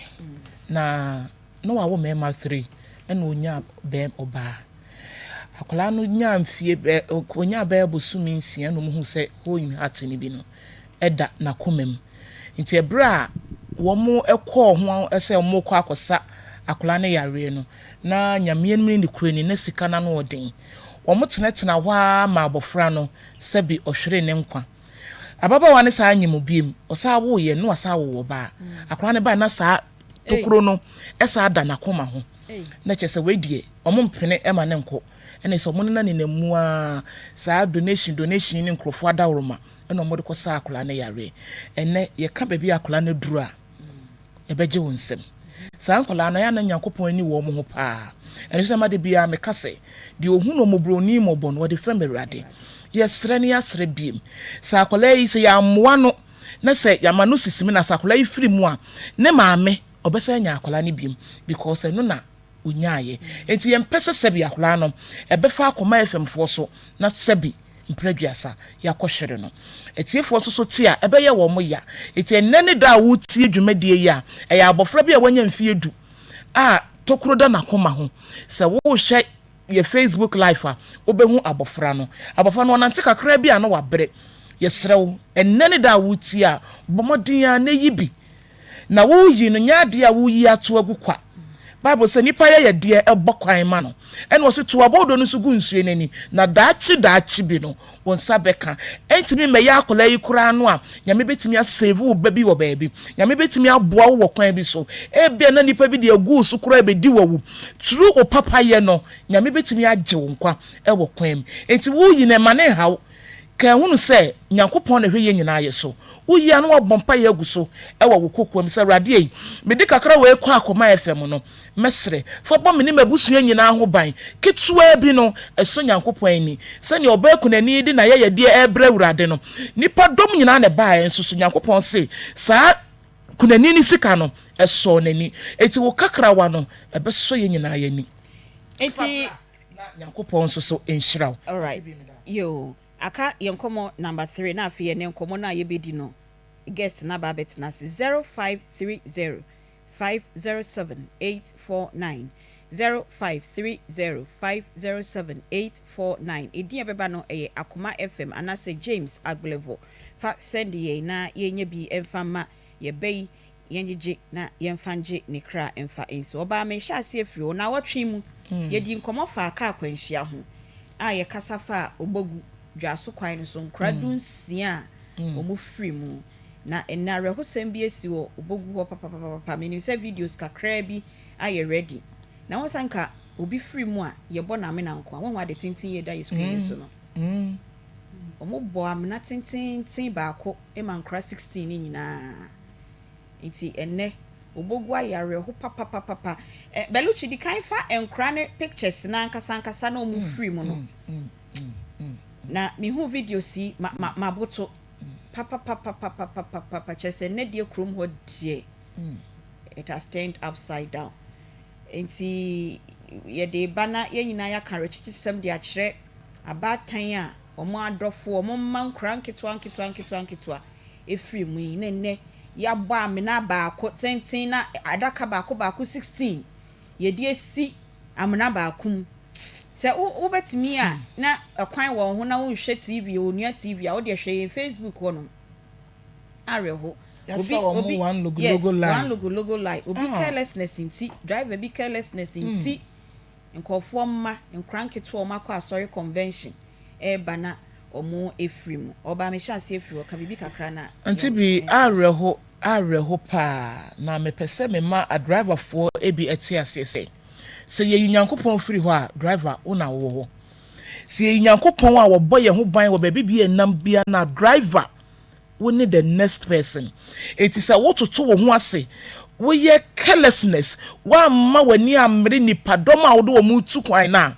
na na wawo mmarima three ɛna onyaa bɛɛ ɔbaa. Akwadaa no nyaa mfie bɛ onyaa bɛyɛ bosome nsia na wɔn hu sɛ hole in heart no bi no ɛda n'akoma mu. Nti ɛberɛ a wɔkɔɔ ho sɛ wɔrekɔ akɔsa akwadaa no yareɛ no, na Nyame anim ne nokorɛ ni, na sika no ano ɔden. Wɔtenatena hɔ ara maa abɔfra no sɛbe ɔhweree ne nkwa. Ababaawa no san nyem biom, ɔsan woeɛ no na wasan awo ɔbaa. Akwadaa no baeɛ na saa tokuro no san da n'akoma ho. Na kyerɛ sɛ wei deɛ wɔmpene ma no nkɔ. Ɛna sɛ wɔnena nenam mu ara, saa donation donation yi ne nkurɔfoɔ adaworoma na wɔde kɔsaa akwadaa no yareɛ. Ɛnnɛ, yɛka baabi a akwadaa no aduru a, ɛbɛgye wo nsam. Saa nkwadaa no, ɛyɛ a na Nyankopɔn ani wɔ wɔn ho paa. Ɛno sɛ ma da biara meka sɛ, deɛ ɔhunu ɔmmɔborɔni mmɔbɔ no, ɔde fɛm Awurade. Yɛsrɛ na yɛasrɛ biom, sɛ akwadaa yi, sɛ yɛammoa no, na sɛ yɛama no sisi mu na sɛ akwadaa yi firi mu a, ne maame, ɔbɛsan anya akwadaa no biom because ɛno na ɔnyaeɛ. Enti yɛmpɛ sɛ sɛbi akwadaa no, ɛbɛfa akɔma FM foɔ so na sɛbi mprɛ aduasa yɛakɔhwere no. Atiefoɔ nso so te a, ɛbɛyɛ wɔn ya. Enti ɛnnɛ ne da a woretie dwumadie yi a, ɛyɛ abɔfra bi a wanya mfeɛ du a tokuro da n'akoma ho. Sɛ worehwɛ yɛ Facebook live a, wobɛhu abɔfra no. Abɔfra no, ɔnante kakra bi a na wabrɛ. Yɛsrɛ wo, ɛnnɛ ne da a woretie a, bɔ mmɔden ara na yi bi. Na woreyi no nyɛ adeɛ a woreyi ato agu kwa. Bible sɛ nnipa ayɛyɛdeɛ bɔ kwan ma no. Ɛna ɔse to abɔɔdɔ no nso gu nsuo no ani, na daakye daakye bi no wo nsa bɛka. Ɛntumi mmɛyɛ akwadaa yi koraa no a, Nyame bɛtumi a save wo ba bi wɔ baabi. Nyame bɛtumi aboa wo wɔ kwan bi so. Ebia na nnipa bi de agu wo so koraa bɛdi wo awu. Through wo papayɛ no, Nyame bɛtumi agye wo nkwa wɔ kwan mu. Enti woreyi no mma no nha wo. Ka hunu sɛ Nyankopɔn na ɛhwɛ yɛn nyinaa yɛ so. Woyi a na woabɔ mpaeɛ agu so wɔ wo kokoam sɛ, Awurade ei, mede kakra wei kɔ akɔma FM no, mɛsrɛ, fa bɔ me ne m'abusua nyinaa ho ban. Ketewaa bi no, ɛsɔ Nyankopɔn ani. Sɛdeɛ ɔbaa kunani yi de n'ayɛyɛdeɛ rebrɛ Awurade no, nnipa dɔm nyinaa na ɛbaeɛ, nso so Nyankopɔn se saa kunani no sika no, ɛsɔɔ n'ani. Enti wo kakrawa no, ɛbɛsɔ yɛn nyinaa yɛn ani. Fa Enti bra. Na Nyankopɔn nso so nhyira wo. Alright yoo aka yɛn nkɔmɔ number three na afei ɛnɛ nkɔmɔ no a yɛbɛdi no guest no aba abɛtena ase 0530 507 849 0530 507 849 edin a ɛbɛba no ɛyɛ Akoma FM anaasɛ James Agblevor fa send yɛn na yɛnya bi mfa mma yɛba yi Yɛngyegye na yɛmfa ngye ne kra mfa nsi. Ɔbaa me nhyɛaseɛ firi hɔ. Naawɔtwe mu, yɛdii nkɔmmɔ faa kaa akwanhyia ho a yɛkasa faa Obogu, Dwaso kwan no so nkora dunsia a wɔn firi mu. Na ɛnnɛ awerɛhosɛm bi asi wɔ Obogu hɔ papapapapa. Menim sɛ videos kakraa bi ayɛ ready. Na wohu sɛ anka obi firi mu a yɛbɔ no amena nko a, woahu ade tenten yi a ɛda yɛ screen no so no? Wɔbɔɔ amena tententen baako ma nkora 16 no nyinaa. Nti ɛnnɛ obogu ayɛ awerɛho papapapapa. Eh Belucci di kan fa nkora no pictures no ankasa ankasa na ɔmo firi mu no. Na me hu videos yi ma ma maboto papapapapapapapa kyerɛ sɛ nnɛ deɛ kurom hɔ deɛ it has turned upside down. Nti. yɛde reba na yɛn nyinaa yɛaka awerɛkyekyesɛm de akyerɛ abaatan a wɔn adɔfo, wɔn mma nkoraa nketewa nketewa nketewa nketewa firi mu yi. Na nnɛ yɛabɔ amena baako tenten na adaka baako baako 16 yɛde asi amena baako mu. Sɛ wo wobɛtumi a na ɛkwan wɔ wo ho na wonhwɛ TV, Onua TV a, wodeɛ hwɛ yɛn Facebook hɔnom. Awerɛho. Obi Yasa wɔn obi one yes, logologo one line. logologo line. Obi Ah. carelessness nti, driver bi carelessness nti, nkurɔfoɔ mma, nkwadaa nketewa a wɔakɔ asɔre convention reba na wɔafiri mu. Ɔbaa mehyɛ aseɛ firi hɔ, ka biribi kakra na Auntie yɛn bi yɛntoa so. awerɛho awerɛho paa na mepɛ sɛ mema adriverfoɔ bi te aseɛ sɛ, sɛ yɛyi Nyankopɔn firi hɔ a, driver wo na wowɔ hɔ. Sɛ yɛyi Nyankopɔn a wɔbɔ yɛn ho ban wɔ baabi biara yɛnam biara no a, driver wo ne the next person. Enti sɛ wototo wo ho ase, woyɛ carelessness, woamma w'ani ammere nnipadɔm a wode wɔn retu kwan no a,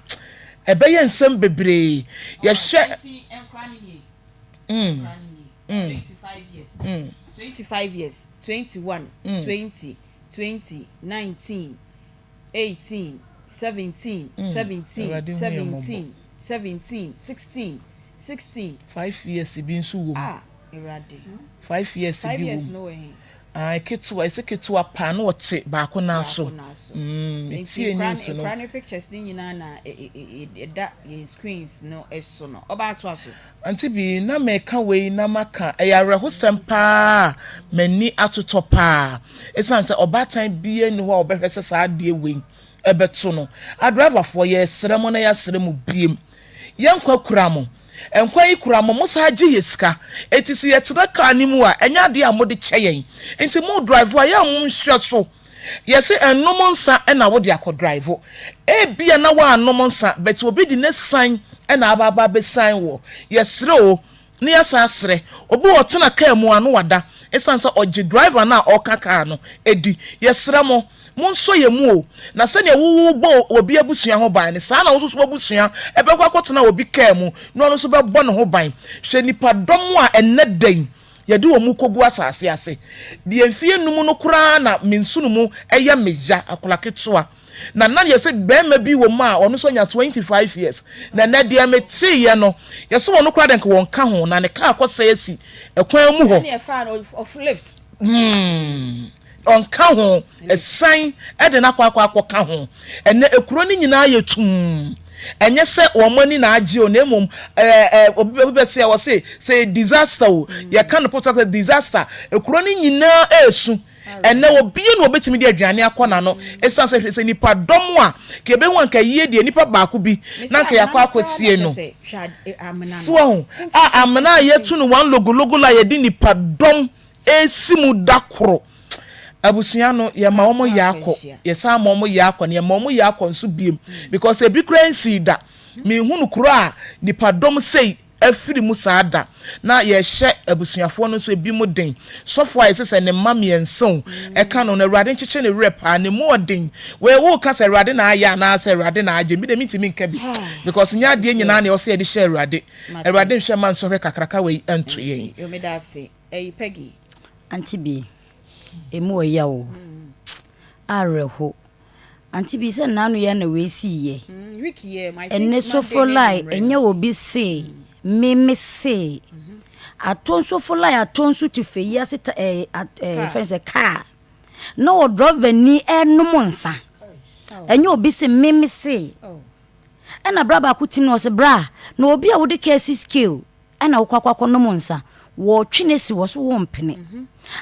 ɛbɛyɛ nsɛm bebree. Yɛhwɛ. Mm, mm, mm. 25 years, 21, 20, 20, 19, 18, 17, 17, Awurade hu yɛn mmɔbɔ. 17, 17, 16, 16. 5 years bi nso wɔ mu. Ah, Awurade. 5 years 5 bi years wɔ mu. no wɔ he? Ah, ketewa, ɛsɛ ketewa paa na ɔte baako naa so. Baako naa so. Nti Nti news no. nkora ne pictures ne nyinaa na ɛda yɛn screens no so no. Ɔbaa atoa so. Auntie bi na meka wei na maka ɛyɛ awerɛhosɛm paa, m'ani atotɔ paa. Ɛsiane sɛ ɔbaatan biara nni hɔ a ɔbɛhwɛ sɛ saa adeɛ wei ɛbɛto no. Adriverfoɔ, yɛsrɛ mo na yɛasrɛ mo biem. Yɛn nkwa kura mo. Nkwa yi kura mo, mo saa gye yɛ sika. Eti sɛ yɛtena kaa no mu a, ɛnyɛ adeɛ a mode kyɛ yɛn. Nti mo drive a, yɛn a mo nhwɛ so. Yɛsɛ ɛnom nsa ɛna wode akɔ drive. Ebia na woanom nsa, but obi de ne san ɛna aba aba abɛsan wɔ. Yɛsrɛ o, ne yɛasa asrɛ. Obi wɔ ɔtena kaa mu a no wada. Ɛsiane sɛ ɔgye driver no a ɔka kaa no edi. Yɛsrɛ mo, monsɔ yɛn mu o. Na sɛnea wowo bɔ obi abusua ho ban no, saa na wo nso so w'abusua ɛbɛkɔ akɔtena obi kaa mu na ɔno nso bɛbɔ ne ho ban. Hwɛ nipadɔm a ɛnnɛ da yi yɛde wɔn kɔgu asase ase. Deɛ mfeɛ 5 no koraa na me nsono mu ɛyɛ me ya akwadaa ketewa. Na na yɛsɛ bɛrima bi wɔ mu a ɔno nso anya 25 years. Na ɛnɛ deɛ meteeɛ no, yɛsɛ wɔn koraa de nka wɔn ka ho na ne kaa kɔsɛe asi ɛkwan mu hɔ. Ɛne ɛfaa no off lift. Ɔnka ho, ɛsan ɛde no akɔ akɔ akɔka ho. Ɛnɛ ekuro no nyinaa yɛ tum. Ɛnyɛ sɛ wɔn ani na agye o, na mmom ɛɛ ɛɛ obi obi bɛ se a wɔse sɛ disaster o, yɛka no pɔtɔ sɛ disaster. Ekuro no nyinaa ɛɛsu. Ɛnɛ obie na obetumi de aduane akɔ n'ano. Esan sɛ hwɛ sɛ nipa dɔm a ka ebehu anka yie deɛ nipa baako bi na nka yɛakɔ akɔsie no. So ahu a amena a yɛtu no one logologo la yɛde nipa dɔm esi mu da koro. Abusua no yɛma wɔn yɛ akɔ, yɛsan ma wɔn yɛ akɔ na yɛma wɔn yɛ akɔ nso biem because ebi kura nsi da. Mihunu kuro a nipa dɔm sei afiri mu saa da na yɛhyɛ abusuafoɔ no nso ebi mu den. Sɔfo a yɛsɛ sɛ ne mma 3 o ɛka no no, Awurade nkyekye ne werɛ paa ne mu ɔden. Wei wo ka sɛ Awurade na ayɛ anaasɛ Awurade na agye bi de mintimi nka bi because nyɛ adeɛ nyinaa na ɛwɔ sɛ yɛde hyɛ Awurade. Awurade nhwɛ ma nsɔhwɛ kakraka wei ɛnto yɛn. Yomeda ase. Ɛyi Peggy. Auntie bi, emu ɔya o. Awerɛho. Auntie bi sɛ nnaano yɛ na wei sii yɛ. Week yɛ my Ɛnɛ sofo lie ɛnyɛ obi se me me se. Atɔ nsofo lie atɔ nso te fɛ yi ase ta ɛɛ ɛɛ fɛn sɛ kaa. Na wɔ driver ni ɛnom nsa. Ɛnyɛ obi se me me se. Ɛna bra baako tim na ɔsɛ bra na obi a wode kaa si scale ɛna wokɔ akɔ akɔnom nsa wɔtwe no asi wɔ so wɔ mpene.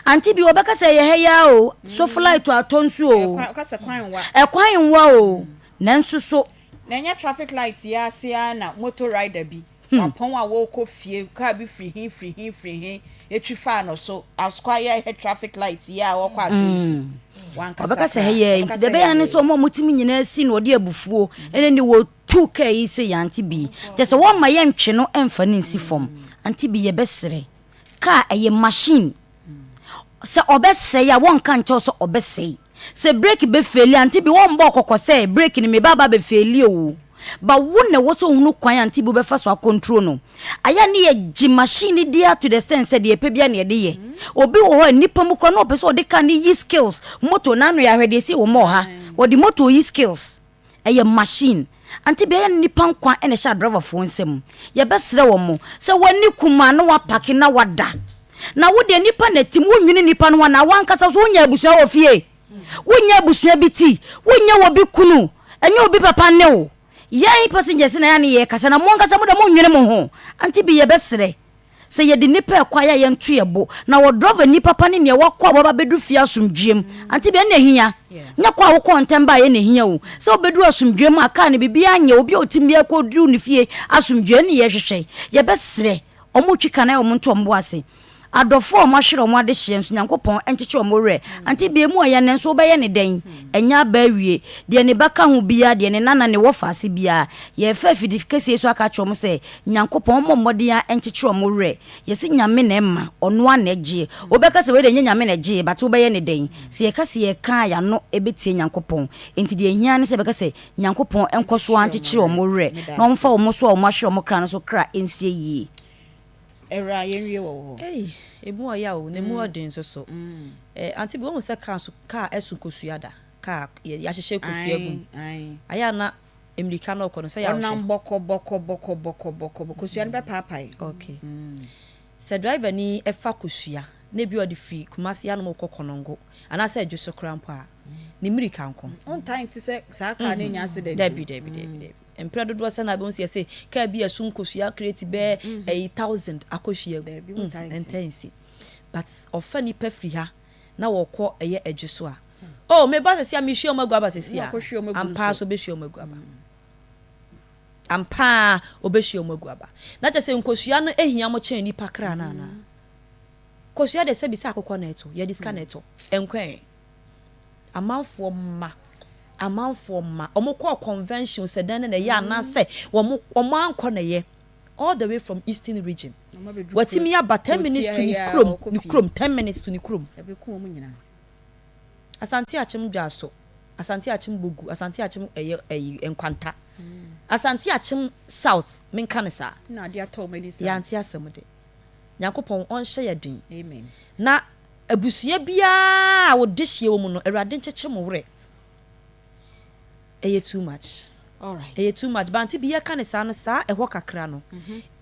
Auntie bi wɔbɛka sɛ ɛyɛ ha yi ara o, sofo light atɔ nso o. Ɛkwan nwa o. Nanso so. Na ɛnyɛ traffic light yi ase ara na motor rider bi wapɔn a wɔrekɔ fie, car bi firi he firi he firi he etwi faa no so asokɔ ayɛ hɛ traffic light yi a wɔkɔ atɔ nsu. Wankasa Ɔbɛka sɛ koraa. ha yi ara Ɔbɛka nti sɛ deɛ ɛbɛyɛ ha ne yi sɛ wɔn a wɔtumi nyinaa si na wɔde abufuo ɛne ne wɔtu kaa yi sɛ yɛn Auntie bi. Kyerɛ sɛ wɔmma yɛntwe no mfa no nsi fam. Auntie bi yɛbɛsrɛ. Kaa ɛyɛ machine. Sɛ ɔbɛsɛe a wɔnka nkyɛw sɛ ɔbɛsɛe. Sɛ brake bɛfail Auntie bi wɔmbɔ kɔkɔ sɛ brake no meba aba bɛfail o. Ba wo na ɛwɔ sɛ ohunu kwan Auntie bi wobɛfa so acontrol no. Ayɛ ne yɛgye machine no di to the extent sɛ deɛ ɛpɛ bia na yɛde yɛ. Obi wɔ hɔ a nnipa mu koraa na ɔpɛ sɛ ɔde car no yi skills. Moto n'ano yɛ ahwɛ deɛ ɛsi wɔ mall ha. Wɔde moto yi skills. Ɛyɛ machine. Ante bia ɛyɛ nnipa nkwa na ɛhyɛ adrɔvafoɔ nsam. Yɛbɛsrɛ wɔn sɛ w'ani kum a na wapake na wada. Na wo deɛ nnipa na ɛtim, wonnwene nnipa no ho anaa? W'ankasa nso wonnya abusua wɔ fie? Wonnya abusua bi ti? Wonnyɛ obi kunu? Ɛnyɛ obi papa ne wo? Yɛn passengers na ɛyɛ a ne yɛkasa na mo ankasa mo deɛ monnwene mo ho. Ante bi yɛbɛsrɛ Sɛ yɛde nnipa rekɔ a, yɛ a yɛnto yɛn bo. Na wɔ drɔva ni papa ne nea wakɔ a waba abɛduru fie asomdwoeɛ mu. Ante bia ɛna ɛhia. Nyɛ kɔ a wokɔɔ ntɛm baeɛ na ɛhia o. Sɛ wobɛduru asomdwoeɛ mu a kaa no biribiara nyɛ. Obi a ɔtim biara kɔduru ne fie asomdwoeɛ ɛne yɛhwehwɛ. Yɛbɛsrɛ wɔn retwi ka no ayɛ wɔn nto wɔn bo ase. Adɔfoɔ a wɔahwere wɔn adehyeɛ nso Nyankopɔn nkyekye wɔn werɛ. Ante bia emu ɔya nanso wobɛyɛ no dɛn? Ɛnyɛ aba awie. Deɛ ne ba ka ho biara, deɛ ne nana, ne wɔfaase biara, yɛrefa afidi kɛseɛ yi so aka akyerɛ wɔn sɛ Nyankopɔn ɔmmɔ mmɔden ara nkyekyere ɔmo werɛ. Yɛse Nyame na ɛma, ɔno ara na ɛgyeɛ. Wobɛka sɛ wei deɛ ɛnyɛ Nyame na ɛgyeɛ but wobɛyɛ no dɛn? Sɛ yɛka sɛ yɛka a y'ano ɛbɛtie Nyankopɔn. Enti deɛ ɛhia ara ne sɛ yɛbɛka sɛ Nyankopɔn nkɔso ara nkyekyere ɔmo werɛ na ɔmfa ɔmo so a ɔmo ahwere ɔmo kra no so kra nsie yie. Awuraa yɛnwie wɔ wo hɔ. Ei emu ɔya o na emu ɔden nso so. Eh auntie bi woahu sɛ car so car ɛso kosua da? Car yɛahyehyɛ kosua gu mu. Ayɛ a na mmirika na ɔkɔ no sɛ yɛ a wohwɛ. Ɔnam bɔkɔ bɔkɔ bɔkɔ bɔkɔ bɔkɔ bɔkɔ kosua no bɛpaapae. Okay. Sɛ driver ni fa kosua na ebi ɔde firi Kumasi hanom rekɔ Konongo anaasɛ Adwoso koraa mpo a, ne mmirika nko. Wontaa nte sɛ saa car no anya accident o. Dabi dabi dabi dabi. Mprɛ dodoɔ sɛn na wobɛhu sɛ yɛse car bi a ɛso nkosua crate bɛyɛ ɛyi thousand akɔhwie agu. Dabi wontaa nte. Ɛntaa nsi. But ɔfa nipa firi ha na wɔkɔ ɛyɛ Adwoso a, Oh, me ba sɛsi a mehwie wɔn agu aba sɛsi a. Ampa ara so ɔbɛhwie wɔn agu aba. Ampa ara ɔbɛhwie wɔn agu aba. Na kyerɛ sɛ nkosua no hia mo kyɛn nipa kra no anaa? Kosua deɛ sɛbi sɛ akokɔ na ɛto, yɛde sika na ɛtɔ. Ɛnkɔ ɛ. Amanfoɔ mma, amanfoɔ mma, wɔn kɔɔ convention sɛ dɛn na ɛyɛ anaasɛ wɔn wɔn ankɔ na ɛyɛ. All the way from eastern region. Watumi aba ten minutes to ne kurom, ne kurom, ten minutes to ne kurom. Asante Akyem Dwaso, Asante Akyem Bogu, Asante Akyem ɛyɛ ɛyi Nkwanta, Asante Akyem South, menka no saa. Na adeɛ atɔ wɔn ani saa. Yɛante asɛm de. Nyankopɔn ɔnhyɛ yɛ den. Amen. Na abusua biara a wɔdehyeɛ wɔ mu no, Awurade nkyekye mo werɛ. Ɛyɛ too much. Alright. Ɛyɛ too much. Bante bi yɛka no saa no, saa ɛhɔ kakra no,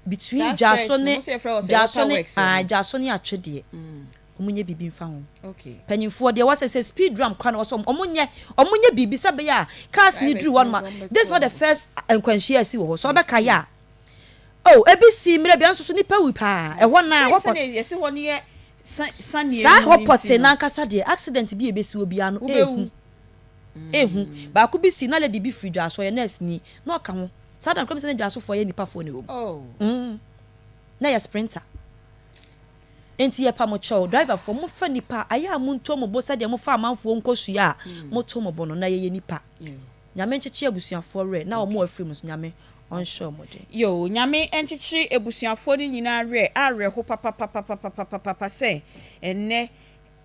between Saa Dwaso stretch no, ne mo sɛ yɛfrɛ hɔ sɛ Dwaso ne waterworks hɔ ah no. Dwaso ne Atwedeɛ. Ɔmo nyɛ biribi nfa ho. Okay. Panyinfoɔ deɛ wɔsɛ sɛ speed ramp koraa na wɔsɛ ɔmo nyɛ ɔmo nyɛ biribi sɛ bɛyɛ a cars ni Drivers duru hɔ no nom a de ɔmo bɛto this is not the ɔmo. first nkwanhyia a ɛsi wɔ hɔ sɛ I ɔbɛkae see. a oh ebi si mmerɛ bi nso so nipa wu paa I ɛhɔ see. naa Sɛ hɔ pɔ sɛdeɛ yɛsi hɔ no yɛ sa saneɛ saa mu hɔ no nti pɔtee no. nankasa deɛ accident bi a ebesi hɔ biara no Wobɛwu. ehu ehu baako bi si na lady bi firi dwaso ɔyɛ nurse ni na ɔka ho saa da no koraa mi sɛ na dwasofoɔ yɛ nipa foɔ na ɛwɔ mu Oh. mm na ɛyɛ sprinter. Enti yɛpa mo kyɛw, driverfoɔ, mofa nnipa a, ayɛ a monto mo bo sɛdeɛ mofa amanfoɔ nkosua a moto mo bo no, na yɛyɛ nnipa. Nyame nkyekye abusuafoɔ werɛ, na wɔn a wɔafiri mu nso, Nyame ɔnhyɛ wɔn den. Yoo Nyame nkyekyere abusuafoɔ no nyinaa werɛ awerɛho papapapapapapapa sɛ ɛnnɛ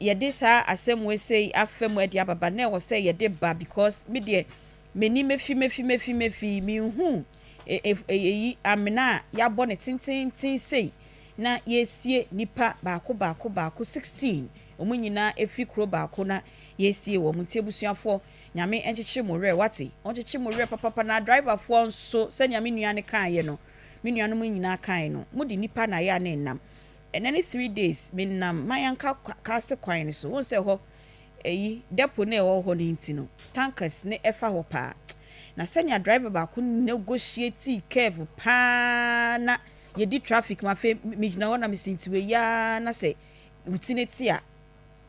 yɛde saa asɛm wei sei afa mu de aba but na ɛwɔ sɛ yɛde ba because me deɛ m'ani mafi mafi mafi mafi menhuu eyi amena a yɛabɔ no tenteenten sei na yɛresie nnipa baako baako baako 16 wɔn nyinaa ɛfiri kuro baako na yɛresie wɔn nti abusuafoɔ Nyame nkyekyere mo werɛ wate ɔnkyekyere mo werɛ papapa na driverfoɔ nso sɛnea me nua no kaeɛ no me nuanom nyinaa kaeɛ no mode nnipa na ayɛ a na ɛnam ɛnɛ ne 3 days menam Mayanka Kaase kwan no so wohu sɛ hɔ ɛyi depo no a ɛwɔ hɔ no nti no tankers no ɛfa hɔ paa na sɛnea driver baako negotiate curve paa na yɛdi traffic mu afei megyina hɔ na mesi nti wei ara na sɛ wo ti no te a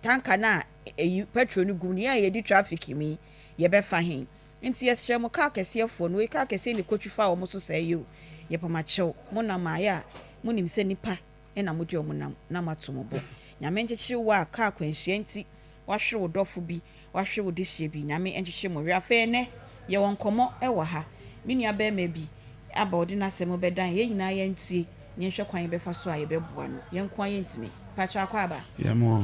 tanker no a ɛyi petrol no gu mu no yɛn a yɛdi traffic mu yi yɛbɛfa he nti yɛsrɛ mo car kɛseɛ foɔ no wei car kɛseɛ na ɛkɔtwi fa wɔn so saa yi o yɛpamakyɛw mo nam ayɛ a monim sɛ nipa na mode wɔn nam na moato mo bo Nyame nkyekyere wo a car akwanhyia nti wahwere wo dɔfo bi wahwere wo dehyeɛ bi Nyame nkyekyere mo werɛ afei ɛnɛ yɛwɔ nkɔmmɔ wɔ ha me nua barima bi aba ɔde n'asɛm bɛdan yɛn nyinaa yɛntie na yɛnhwɛ kwan yɛbɛfa so a yɛbɛboa no yɛn nko ara yɛntumi Mpakyɛw akɔ aba? Yɛ mo o.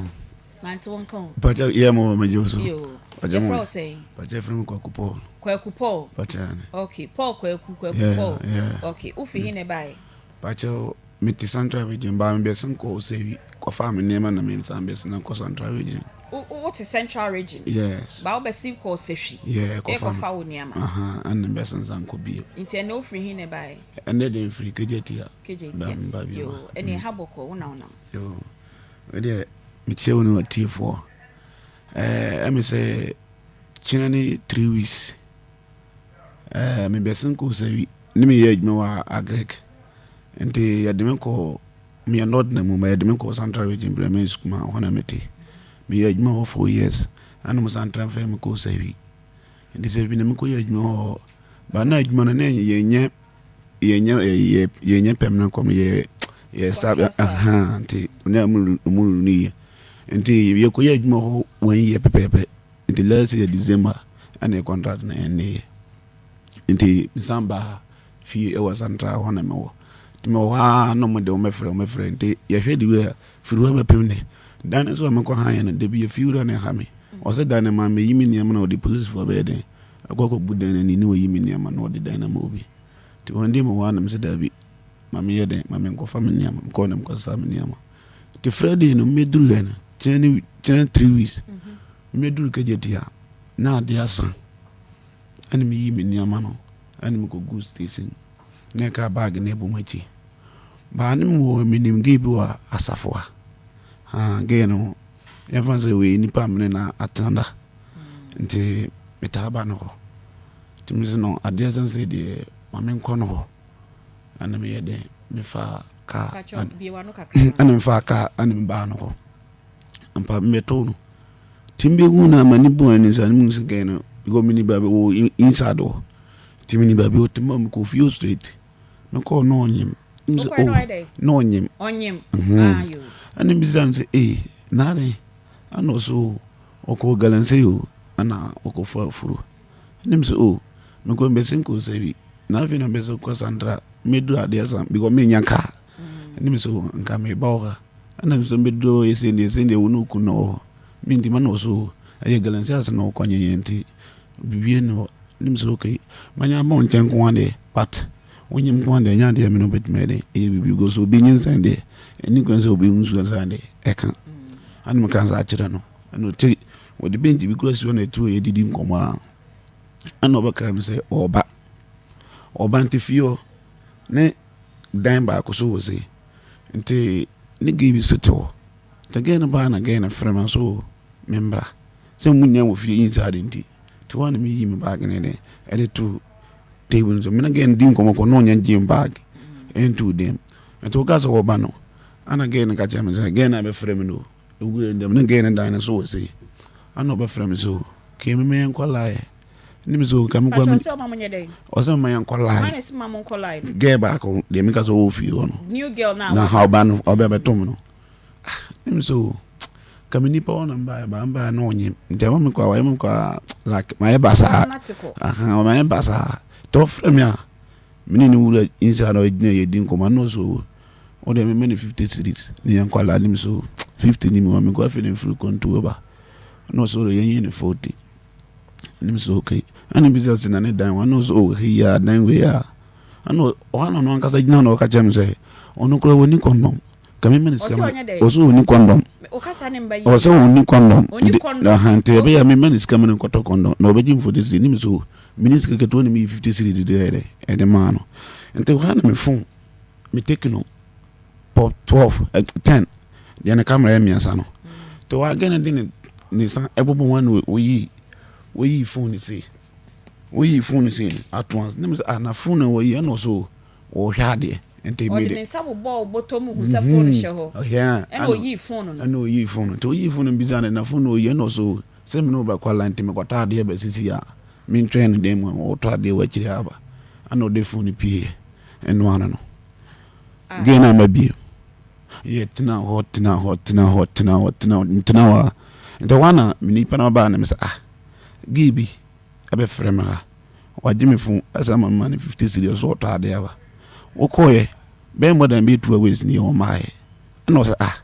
Mante wo nka o. Mpakyɛw yɛ mo o megye wo so. Yoo. Yɛfrɛ wo sɛn? Mpakyɛw yɛfrɛ me Kwaku Paul. Kwaku Paul. Mpakyɛw ane. Okay Paul Kwaku Kwaku Paul. Yeah yeah. Okay wofi he na ɛbaeɛ? Mpakyɛw mete Central Region baa mebɛsen kɔ Osewi kɔfaa me nneɛma na mesan bɛsen akɔ Central Region. Wo wo te central region. Yes. Ba wo bɛsen kɔɔ Sehwi. Yeah, kɔfa. Ɛkɔfa wo nneɛma. Aha, ɛna mbɛsensan kɔ bio. Nti ɛnɛ wofiri he na ɛbaeɛ? Ɛnɛ deɛ mfiri Kejetia. Kejetia. Ba mba bio. Yoo, ɛneɛ ha bɔkɔɔ, wo na wonam. Yoo, me deɛ mekyia wo ne w'atiefoɔ. Ɛɛ, ɛmi sɛ kyena ne 3 weeks. Ɛɛ, mebɛsen kɔɔ Sehwi ne meyɛ adwuma wɔ Agric. Nti yɛde me kɔɔ meyɛ Northern mu, ma yɛde me kɔɔ Central Region Bremen Sukuma, hɔ na mete. Meyɛ adwuma hɔ 4 years. Ɛna mo san transfer me kɔɔ Sehwi. Nti Sehwi na mekɔyɛ adwuma hɔ. Ba na adwuma no ne yɛnyɛ permanent kɔm yɛ staff aha nti ne ɔmo no yie. Nti yɛkɔyɛ adwuma hɔ one year pɛpɛɛpɛ. Nti last year December ɛna yɛ contract no ɛnne yɛ. Nti mesan baa fie ɛwɔ Central hɔ na mewɔ. Nti mewɔ hɔ ara na ɔmo de ɔmo bɛfrɛ nti yɛhwɛ de wei a firi hɔ bɛpem ne dan no so a mekɔ ha yɛ no da bi yɛfie wura no ɛha me. Ɔsɛ dan no ma meyi me nneɛma na ɔde polisifoɔ bɛyɛ den akɔ akɔbu dan no ani ne wɔyi me nneɛma na ɔde dan no ama obi. Nti wɔn di me hɔ a na mesɛ daabi ma meyɛ den ma menkɔfa me nneɛma mekɔɔ na mekɔsesa me nneɛma. Nti Friday no mmɛduru yɛ no kyerɛ ne kyerɛ 3 weeks mmɛduru Kejetia na ade asa ɛna meyi me nneɛma no ɛna mekɔgu station na ɛka bag no ɛbɔ m'akyi. Baa ne mewɔ menim girl bi wɔ asafo ha. Ah, girl no yɛmfa sɛ wei nipa a mene na atena da nti metaa ba no hɔ. Nti mese no adeɛ sɛ sɛ deɛ ma menkɔ no hɔ ɛna meyɛ den mefa kaa Pakyɛ, bie w'ano kakra. Ɛna mefa kaa ɛna mebaa no hɔ. Ampa mebɛtoo no. Nti mbɛhu no a m'ani bɔɔ n'ani so a ne mu sɛ girl no because meni baabi wɔ inside hɔ. Nti meni baabi ɔte mu a mekɔ fie straight. Mekɔɔ na ɔnyem. Mesɛ Wokɔɛ na oh ɔyɛ dɛn? Na ɔnyem. Ɔnyem. Ah, yo. Ɛna mbisa no sɛ ee na adɛn? Ɛna ɔsɛ o ɔkɔɔ galamsey o ɛna ɔkɔfa afuro. Ɛna mesɛ o mekɔ mbɛsen kɔ Sehwi na afei na mbɛsɛ kɔ Central mɛduru adeɛ sa because menya kaa. Ɛna mesɛ o nka meba wɔ ha. Ɛna mesɛ mbɛduru hɔ yɛ sei deɛ sei deɛ wo ne wo kunu na wɔ hɔ. Mentim ɛna ɔsɛ o ɛyɛ galamsey ase na ɔkɔ nyɛnyɛ nti biribiara nni hɔ. Ɛna mesɛ okay manya aba wo nkyɛn nko ara deɛ but wonyim nko ara deɛ ɛnyɛ adeɛ a me ne wo bɛtumi ayɛ dɛn ɛyɛ biribi because obi nyinsɛn deɛ ɛnni kwan sɛ obi nsuo saa deɛ ɛka. Ɛna meka saa kyerɛ no ɛna ɔte wɔde bench bi kura si hɔ na ɛte hɔ yɛdidi nkɔmmɔ a ɛna ɔbɛkra me sɛ ɔɔba. Ɔba nti fie hɔ ne dan baako so wɔ sei nti ne girl bi so te hɔ. Nti girl no baa na girl no frɛ me so membra sɛ munya wɔ fie inside nti nti hɔ a na meyi me bag ne de ɛde to table no so. Me ne girl no di nkɔmmɔ kɔ na ɔnya gye me bag ɛnto dan mu. Nti woka sɛ wɔba no ana girl no ka kyerɛ me sɛ girl no abɛfrɛ me no ɛwura dɛm ne girl no dan no so wɔ sei ana ɔbɛfrɛ me so kee me meyɛ lie ne me so ka me kɔ Pakyɛ, ɔsɛ ɔma mo nyɛ dɛn? Ɔsɛ mma yɛnkɔ lie. Hwan na ɛsɛ ma mo nkɔ lie no? Girl baako deɛ meka sɛ ɔwɔ fie hɔ no. New girl na na ha ɔba no ɔbɛ bɛto me no. Ah, ne me so ka me nipa hɔ na mbaeɛ ba mbaeɛ na ɔnyem nti ɛma me kɔ a wayɛ me kɔ a like mayɛ basaa. Ɔno ate kɔ. Aha, mayɛ basaa nti ɔfrɛ me a mene ne wura inside na ɔgyina yɛdi nkɔmmɔ na ɔsɛ o wode mema ne 50 cedis ne yɛnkɔ ala ne me so 50 ni mu ma menkɔ afei ne mfiri kɔntuo ba na ɔsɛ ɔde yɛnyɛ ne 40 ne me so okay. Ɛna bisa sɛ na ne dan wa na ɔsɛ o hei a dan wei a ɛna ɔha na ɔno ankasa gyina na ɔka kyerɛ me sɛ ɔno koraa wɔni condom ka mema ne sika Ɔsɛ ɔnyɛ dɛn? Ɔsɛ ɔni condom. Ɔkasa ne mba yi. Ɔsɛ ɔni condom. Ɔnni nti condom. Aha, nti ɛbɛyɛ a mema ne sika ma no nkɔtɔ condom na ɔbɛgye me 40 cedis ne me so mene sika ketewa na meyi 50 cedis de yɛ dɛ ɛde maa no. Nti hɔ a na me phone me Tecno Pop 12 10 deɛ ne camera yɛ mmiɛnsa no nti hɔ a gɛ no de ne nsa ɛbobɔ ho na wɔyi phone no sei wɔyi phone no sei at once ne me sɛ ah na phone na wɔyi ɛna ɔso wɔhwɛ adeɛ nti Ɔde mede ne nsa bobɔ bɔtɔ mu hu sɛ phone hyɛ hɔ. Ɔhwɛ Ɛna oyii phone no. Ɛna oyii phone no nti oyii phone no bisa no na phone no oyi ɛna ɔso sɛ me ne wo bɛkɔ ala nti mekɔtɔ adeɛ bɛsisi a mentwɛn no dan mu a wɔtɔ adeɛ wɔ akyire aba ɛna ɔde phone no pie ɛno ano no Ah. gɛɛ no ama bio yɛ tena hɔ tena hɔ tena hɔ tena hɔ tena hɔ tena hɔ a nti hɔ a na me nipa no baa na me sɛ ah girl bi ɛbɛfrɛ me ha wagye me phone ɛsɛ ama me ma no 50 cedis ɔsɛ ɔtɔ adeɛ aba wokɔɔyɛ bɛyɛ more than bɛyɛ 2 hours ni ɔmaayɛ ɛna ɔsɛ ah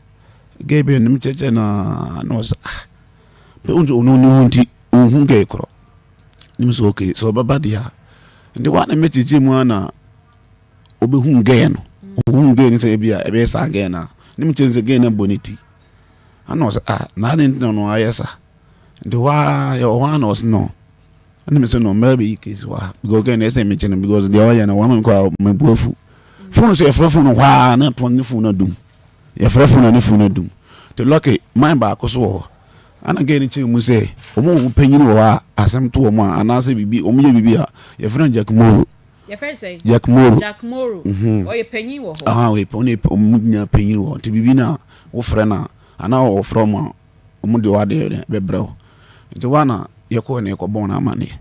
girl bi ne mekyerɛkyerɛ naa na ɔsɛ ah pɛ ɔnti ɔno ne ho nti ɔnhu girl korɔ ne me sɛ okay sɛ ɔbɛba deɛ a nti hɔ a na mɛkyerɛkyerɛ mu a na ɔbɛhu girl no ɔhu girl no sɛ ebi a ɛbɛyɛ saa girl no a ne mekyerɛ no sɛ girl no abɔ ne ti. Ɛna ɔsɛ ah na adɛn nti na ɔno ayɛ sa nti hɔ ara yɛwɔ hɔ ara na ɔsɛ no ɛna me sɛ no mɛba bɛyi case wɔ ha because kɛ na ɛsɛ mekye no because deɛ ɔyɛ no wama me kɔ a mabu afu phone so yɛfrɛ phone no hɔ ara na tɔn ne phone no adum yɛfrɛ phone no ne phone no adum nti lɔke man baako so wɔ hɔ ɛna gɛ no kyerɛ mu sɛ wɔn wɔn panyin wɔ hɔ a asɛm to wɔn a anaasɛ biribi wɔn yɛ biribi a yɛfrɛ no Jack Moro Yɛfrɛ no sɛn? Jack Moro. Jack Moro. Mhm. Ɔyɛ panyin wɔ hɔ. Aha, ɔyɛ ɔno yɛ wɔn nyinaa panyin wɔ hɔ. Nti biribi na wofrɛ no a, anaa wɔfrɛ wɔn a, wɔn de w'adeɛ dɛn bɛbrɛ wo. Nti hɔ a na yɛkɔɔ na yɛkɔbɔɔ no amanneɛ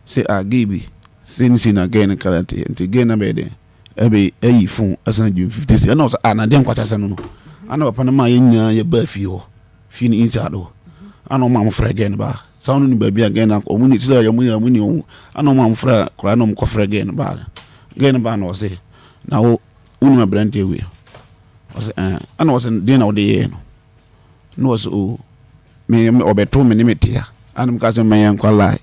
sɛ ah gay bi sei ne sei na gay no kala teɛ. Nti gay no abɛyɛ dɛn ɛbɛ ayi phone asan agye me 50 cedi. Ɛna ɔsɛ ah na deɛ nkwakyasɛm no no. Ana papa no maa yɛn nyinaa yɛbaa fie hɔ. Fie no inside hɔ ana ɔmo a ɔmo frɛ girl no baa saa ɔno nim baabi a girl no akɔ ɔmo ni sɛ ɔmo nyɛ ɔmo ni ɔmo ana ɔmo a ɔmo frɛ koraa na ɔmo kɔ frɛ girl no baa girl no baa na ɔse na wo wonim aberanteɛ wei ɔse ɛn ana ɔse deɛ na wode yɛɛ no na ɔse o me ɔbɛto me ne me tea ana meka sɛ mɛyɛ nkwa lie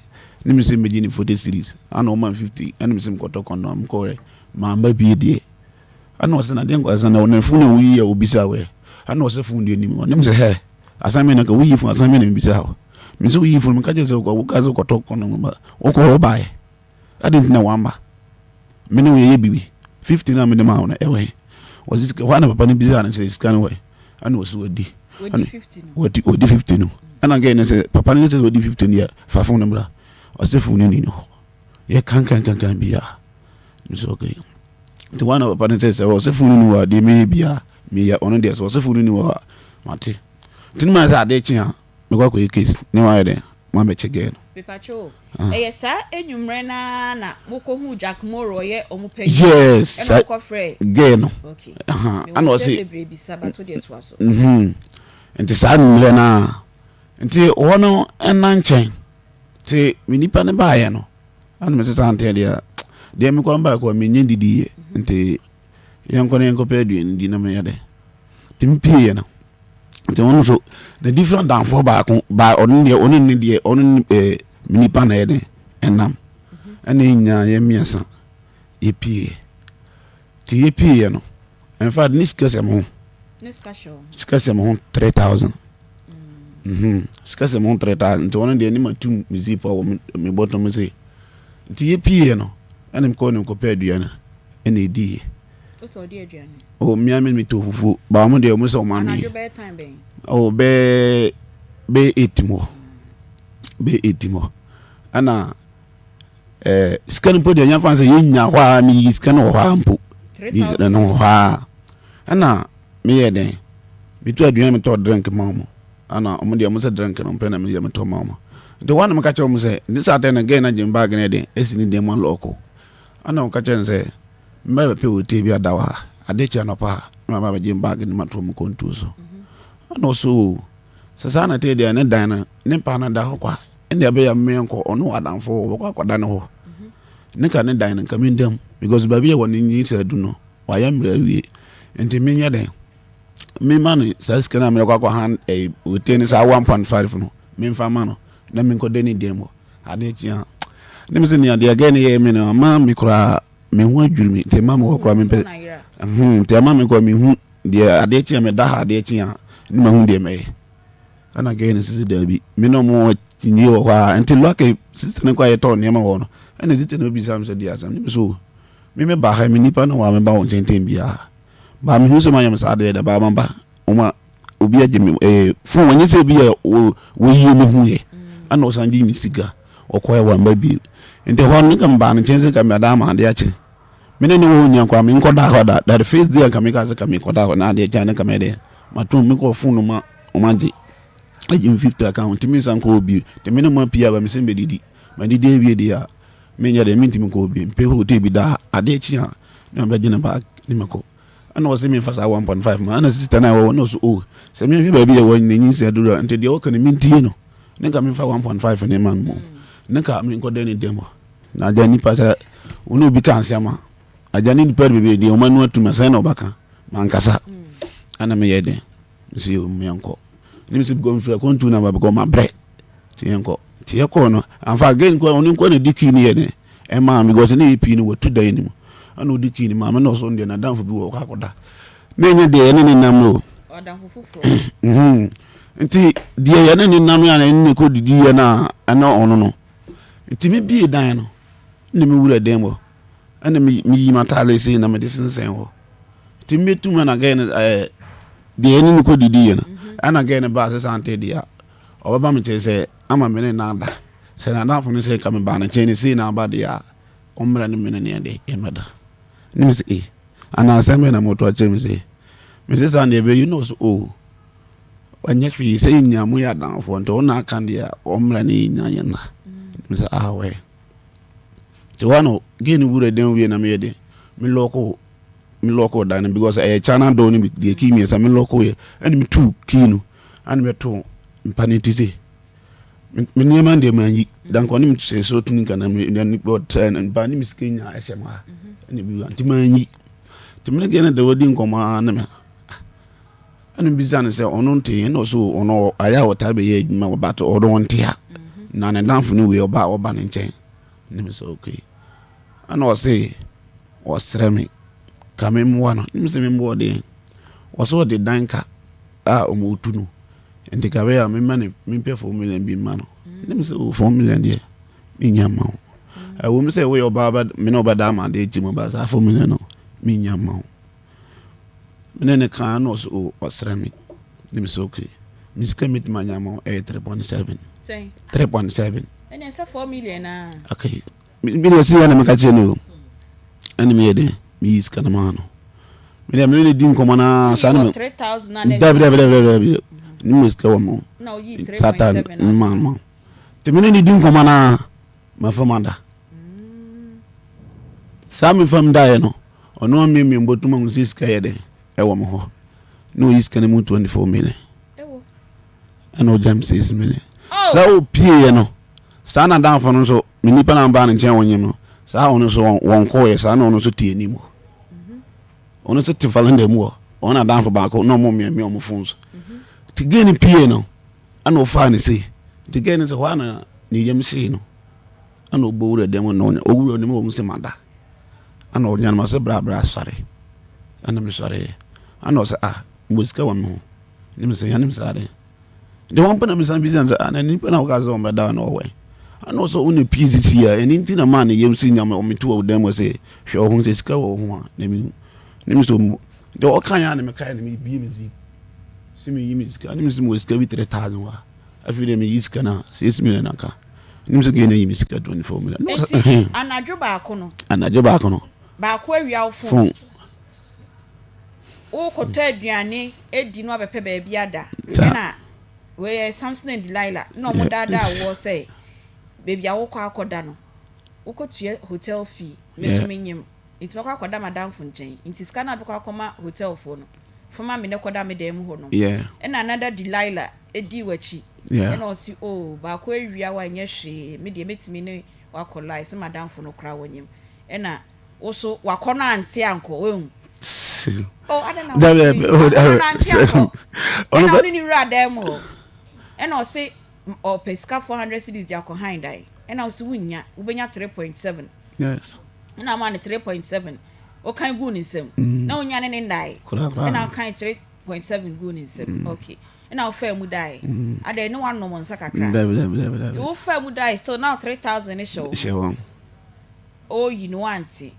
ne me sɛ megye ne 40 series ana ɔma 50 ana me sɛ mekɔtɔ kɔndɔm mekɔɛ mamba bie deɛ Ɛna ɔse na deɛ nkwa sɛ na fon a woyi a wobisa wɛ ɛna ɔse fon deɛ nim ɔnim sɛ hɛ asan mi na ka woyi fon asan mi na mebisa hɔ me sɛ woyi fon meka kyerɛ sɛ woka sɛ kɔtɔ kɔ no ba wokɔ hɔ baeɛ ade nti na wamba me ne woyɛyɛ bibi 15 a mede ma wo no ɛwɔ he ɔse sika hɔ na papa no bisa no sɛ sika no wɔ ɛna ɔse wadi wadi wadi 50 no ɛna gɛ ne sɛ papa no sɛ wadi 50 no yɛ fa fon no bra ɔse fon no ni no hɔ yɛ kankankankan biaa mesɛ okay Nti wɔn na papa no sɛ sɛ ɔsefo no ni hɔ a deɛ meyɛ biara meyɛ ɔno deɛ sɛ ɔsefo no ni hɔ a mate nti no mayɛ sɛ adeɛ kye a mekɔ akɔyɛ case ne wayɛ dɛn mabɛkye gɛɛ no. Mepakyɛ o, ɛyɛ saa anwummerɛ no ara na mokɔhuu Jack Moro ɔyɛ ɔmo panyin Yes, ɛna saa mokɔfrɛɛ gɛɛ no. Okay, Aha, mewɔ ɛna nsɛm ɔse bebree bisa but wo deɛ toa so. mhm nti saa anwummerɛ no ara nti hɔ no ɛna nkyɛn nti me nipa no baeɛ no Ɛna mese saa nteɛ deɛ deɛ mekɔ mbae kɔ menyɛ didi yɛ nti yɛnkɔ na yɛnkɔpɛ aduane di na meyɛ dɛ nti mepieeɛ no nti ɔno nso na different danfoɔ baako ba ɔno deɛ ɔno ne deɛ ɔno ne ɛɛ me nipa na yɛ dɛ ɛnam ɛna yɛn nyinaa yɛ mmiɛnsa yɛpieeɛ nti yɛpieeɛ no in fact ne sika sɛ mo ho sika sɛ mo ho 3000 mhm sika sɛ mo ho 3000 nti ɔno deɛ ne ma tum me zip a wɔ me bɔtɔ mu se nti yɛpieeɛ no ɛna mekɔɔ ne nkɔpɛ aduane ɛna ɛdiiɛ o mmea me metɔ fufuo baa mo deɛ ɔmo sɛ ɔmo ame o bɛɛ bɛɛ eight mu hɔ bɛɛ eight mu hɔ ɛna Eh, sika no mpo deɛ yɛmfa sɛ yɛnya hɔ a meyi sika no wɔ hɔ a mpo no wɔ hɔ a ɛna meyɛ dɛn metu aduane metɔ drink ma wɔn ɛna wɔn deɛ wɔn sɛ drink no mpɛ na meyɛ metɔ ma wɔn nti wɔn na meka kyerɛ wɔn sɛ ne saa tɛn na gɛn na gye baage no yɛ dɛn esi ne dan mu alɔɔko ɛna wɔn ka kyerɛ no sɛ mbɛ bɛpɛ wɔ tie bi ada wɔ ha ade kyɛ anɔpa a na ma ba bɛgye baage no ma to wɔn kɔntuo so ɛna ɔso sɛ saa na ɛteɛ deɛ ne dan no ne mpa no da hɔ kwa Ɛnde ɛbɛyɛ a menkɔ ɔne w'adamfo hɔ wɔbɛkɔ akɔda ne hɔ ne ka ne dan no nka menda mu because baabi a wɔne nyinsɛn adu no wayɛ mmerɛ awie nti menyɛ dɛn mema no saa sika no a mede kɔ akɔ han ɛyi hotel no saa 1.5 no memfa ma no na menkɔda ne dan mu adeɛ kye a ne me sɛ nea deɛ gɛ ne yɛ me no ama me koraa me ho adwiri me nti ɛma me hɔ koraa mempɛ nti ɛma me koraa mehu deɛ adeɛ kye a meda ha adeɛ kye a ne mahu deɛ mɛyɛ Ɛna girl no nso sɛ daabi, me ne ɔmo akyinnye wɔ hɔ a, nti lucky sister no kɔ a yɛtɔɔ nneɛma wɔ hɔ no, ɛna sister no bisa me sɛ deɛ asɛm, ne me so me me ba ha me nipa no wɔ a meba wo nkyɛn tɛm biara, baa mehu sɛ mayɛ me saa adeɛ da baa maba wɔn a obi agye me ɛɛ fon wɔnyɛ sɛ ebi a wɔyie me hu yɛ, ɛna ɔsan gye me sika ɔkɔɛ wɔn ba bie, nti hɔ no nka mebaa ne nkyɛn sɛ nka meda ama adeɛ akye me ne ne wɔ hɔ nyina koraa menkɔda hɔ da that first day a nka meka sɛ ka mekɔda hɔ na adeɛ kye a ne nka mɛyɛ dɛ matom mekɔ fon no ma Wɔn agye agye me 50 aka ho nti mensan nkɔ hɔ bio. Nti me ne mo apue aba me sɛ mbɛdidi. Madidi awie deɛ a menyɛ dɛ mentumi nkɔ hɔ bio. Mpɛ hotel bi da ha. Adeɛ kye a na mabɛgye ne bag ne makɔ. Ɛna ɔse memfa saa 1.5 ma. Ɛna sister no a ɛwɔ hɔ na ɔse oh sɛ mehwɛ baabi a ɛwɔ n'anyinsɛn aduru a nti deɛ ɔka no mentie no. Ne nka memfa 1.5 no ma no mmom. Ne nka menkɔda ne dan mu. Na agya nipa sɛ wo ne obi ka nsɛm a agya ne nipa bebree deɛ wɔn ano atum a sɛn na ɔbɛka mankasa. Ɛna meyɛ dɛn. Mese yo yɛnkɔ. Ne mese because mfiri akwantu na ba because mabrɛ. Nti yɛnkɔ. Nti yɛkɔɔ no amfa again kɔ ɔno nkɔ na di key no yɛ ne ɛmaa me because ne yɛ pii no watu dan no mu. Ɛna ɔdi key no maa me na ɔso deɛ n'adamfo bi wɔ ɔkɔ akɔda. Na ɛnyɛ deɛ ɛne ne nam no o. Ɔdamfo foforɔ. Mhm. Nti deɛ yɛne ne nam a yɛne ne kɔ didi yɛ no a ɛne ɔno no. Nti me bie dan no ɛna me wura dan mu hɔ ɛna me me yi m'ataade sei na mede sensɛn hɔ. Nti me bɛtum ɛna gɛɛ no ɛɛ deɛ yɛne ne kɔ didi yɛ no ɛna gɛɛ no baa sɛ sante deɛ a ɔbɛba me nkyɛn sɛ ama me ne no ada. Sɛ n'adamfo no sɛ nka mebaa ne nkyɛn no sei na aba deɛ a ɔmmra ne me ne no ɛde yɛmmɛda. Ne me sɛ ee anaa asɛm bɛn na moto akyerɛ me sei. Me sɛ saa deɛ ɛbɛyi na ɔsɛ oo. Ɛnyɛ hwee sɛ yɛn nyinaa moyɛ adamfoɔ nti ɔno na aka deɛ a ɔmmra ne yɛn nyinaa yɛn nna. Me sɛ ah wɛ. Nti hɔ no gay no wura dan wie na meyɛ de me lɔɔko me lɔɔko dan no because ɛyɛ China door no bi deɛ key mmiɛnsa me lɔɔko yɛ ɛna me tu key no ɛna mɛto mpa no ti se me nneɛma deɛ manyi dankwa ne me sɛ so tuni nka na me ba ne me sika nyinaa ɛhyɛ mu ha ɛna bi nti manyi nti me ne gay no de wɔdi nkɔmmɔ ara ne me Ɛna mebisa no sɛ ɔno nte he? Ɛna ɔse ɔno ayɛ a ɔtaa bɛyɛ adwuma wɔ but ɔno ɔnte ha. Na ne damfo no wei ɔba a ɔba ne nkyɛn. Ne me sɛ okay. Ɛna ɔse ɔsrɛ me ka me mmoa no. Ne me sɛ me mmoa ɔdeɛn? Ɔse ɔde dan ka a ɔmo tu no. Nti ka bɛyɛ a mema ne mempɛ 4 million bi mma no. Ne me sɛ oh 4 million deɛ menya mma wo. Ɛwɔ mu sɛ woyɛ ɔbaa bɛ me ne ɔbɛda ama adeɛ akyi mu ba saa 4 million no menya mma wo. Me ne no kaa na ɔsɛ o ɔsrɛ me ne me sɛ okay me sika mɛtumi anya ma ɛyɛ 3.7 3.7 ɛne ɛsɛ 4 million naa okay me deɛ sɛ yɛ na meka kyerɛ no o ɛne meyɛ dɛn meyi sika no maa no me deɛ mene ne di nkɔmmɔ no saa ne me dabi dabi dabi dabi ne mu sika wɔ mo sata ma ma nti mene ne di nkɔmmɔ no mafa mu ada Saa me fam daeɛ no, ɔno amiamia mbɔtom ahu sɛ sika yɛ dɛn ɛwɔ me hɔ. Na ɔyi sika no mu 24 million. Ɛna ɔgya me 6 million. Oh! Saa ɔpieeɛ no, saa n'adamfo no nso, me nipa na mbaa ne nkyɛn wɔnyem no, saa ɔno nso wɔn kɔɔeɛ, saa na ɔno nso te anim hɔ. Ɔno nso te valenda mu hɔ, ɔno n'adamfo baako na ɔmo mmiamia ɔmo fon so. Ti gay no pie no, ɛna ɔfaa ne sei. Nti gay no sɛ hɔ a na ne yam hyee no. Ɛna ɔbɔ wura dan mu na ɔwura ne mu wɔ mu sɛ mada. Ɛna ɔnyane ma sɛ bra bra sɔre. Ɛna me sɔre. Ɛna ɔsɛ ah mbɔ sika wɔ me ho. Ne me sɛ yɛne me saa de. Nti wɔn pɛ na me san bisa sɛ ah na nipa na ɔka sɛ wɔn bɛda na ɔwɔ. Ɛna ɔsɛ ɔne pie sisi a ɛne nti na maa ne yam si nyame ɔme to wɔ dan mu sɛ hwɛ ɔho sɛ sika wɔ ho a na me hu. Ne me sɛ ɔmu. Deɛ ɔka yɛ a na me kae na me bie me zip. Sɛ me yi me sika ne me sɛ me wɔ sika bi 3000 wɔ ha. Afei deɛ meyi sika no a 6 million aka. Nim sɛ gay na yi me sika 24 million. Enti anadwo baako no. Anadwo baako no. Baako awia wo phone. Wokɔtɔ aduane adi no abɛpɛ baabi ada. Ɛna wei yɛ Samson and Delilah na wɔn daadaa woɔ sɛ baabi a wokɔ akɔda no wokɔtua hotel fee me nso menyim nti mɛkɔ akɔda m'adamfo nkyɛn nti sika no a wode bɛkɔ akɔma hotel foɔ no fa ma me na kɔda me dan mu hɔ nom. Ɛna another Delilah dii w'akyi ɛna ɔse oh baako awia wo a ɛnyɛ hwee me deɛ mɛtumi ne wo akɔ lie sɛ m'adamfo no koraa wɔnyem ɛna wo so wakɔ no ante ankɔ woahu oh adɛn na wosere wakɔ no ante ankɔ ɛna wo ne ne wura dan mu hɔ ɛna ɔse ɔpɛ sika 400 cedis de akɔ han dan ɛna wo se wonnya wobɛnya 3.7 yes ɛna ama no 3.7 wokan guu ne nsam na wonya ne ne nnae ɛna wokan 3.7 guu ne nsam okay Ɛna wofaa mu dae. Adɛn ne woanom nsa kakra? Dabi dabi dabi dabi. Nti wofaa mu dae still na 3000 no hyɛ wo ho. Hyɛ hɔ. Oyi no wante.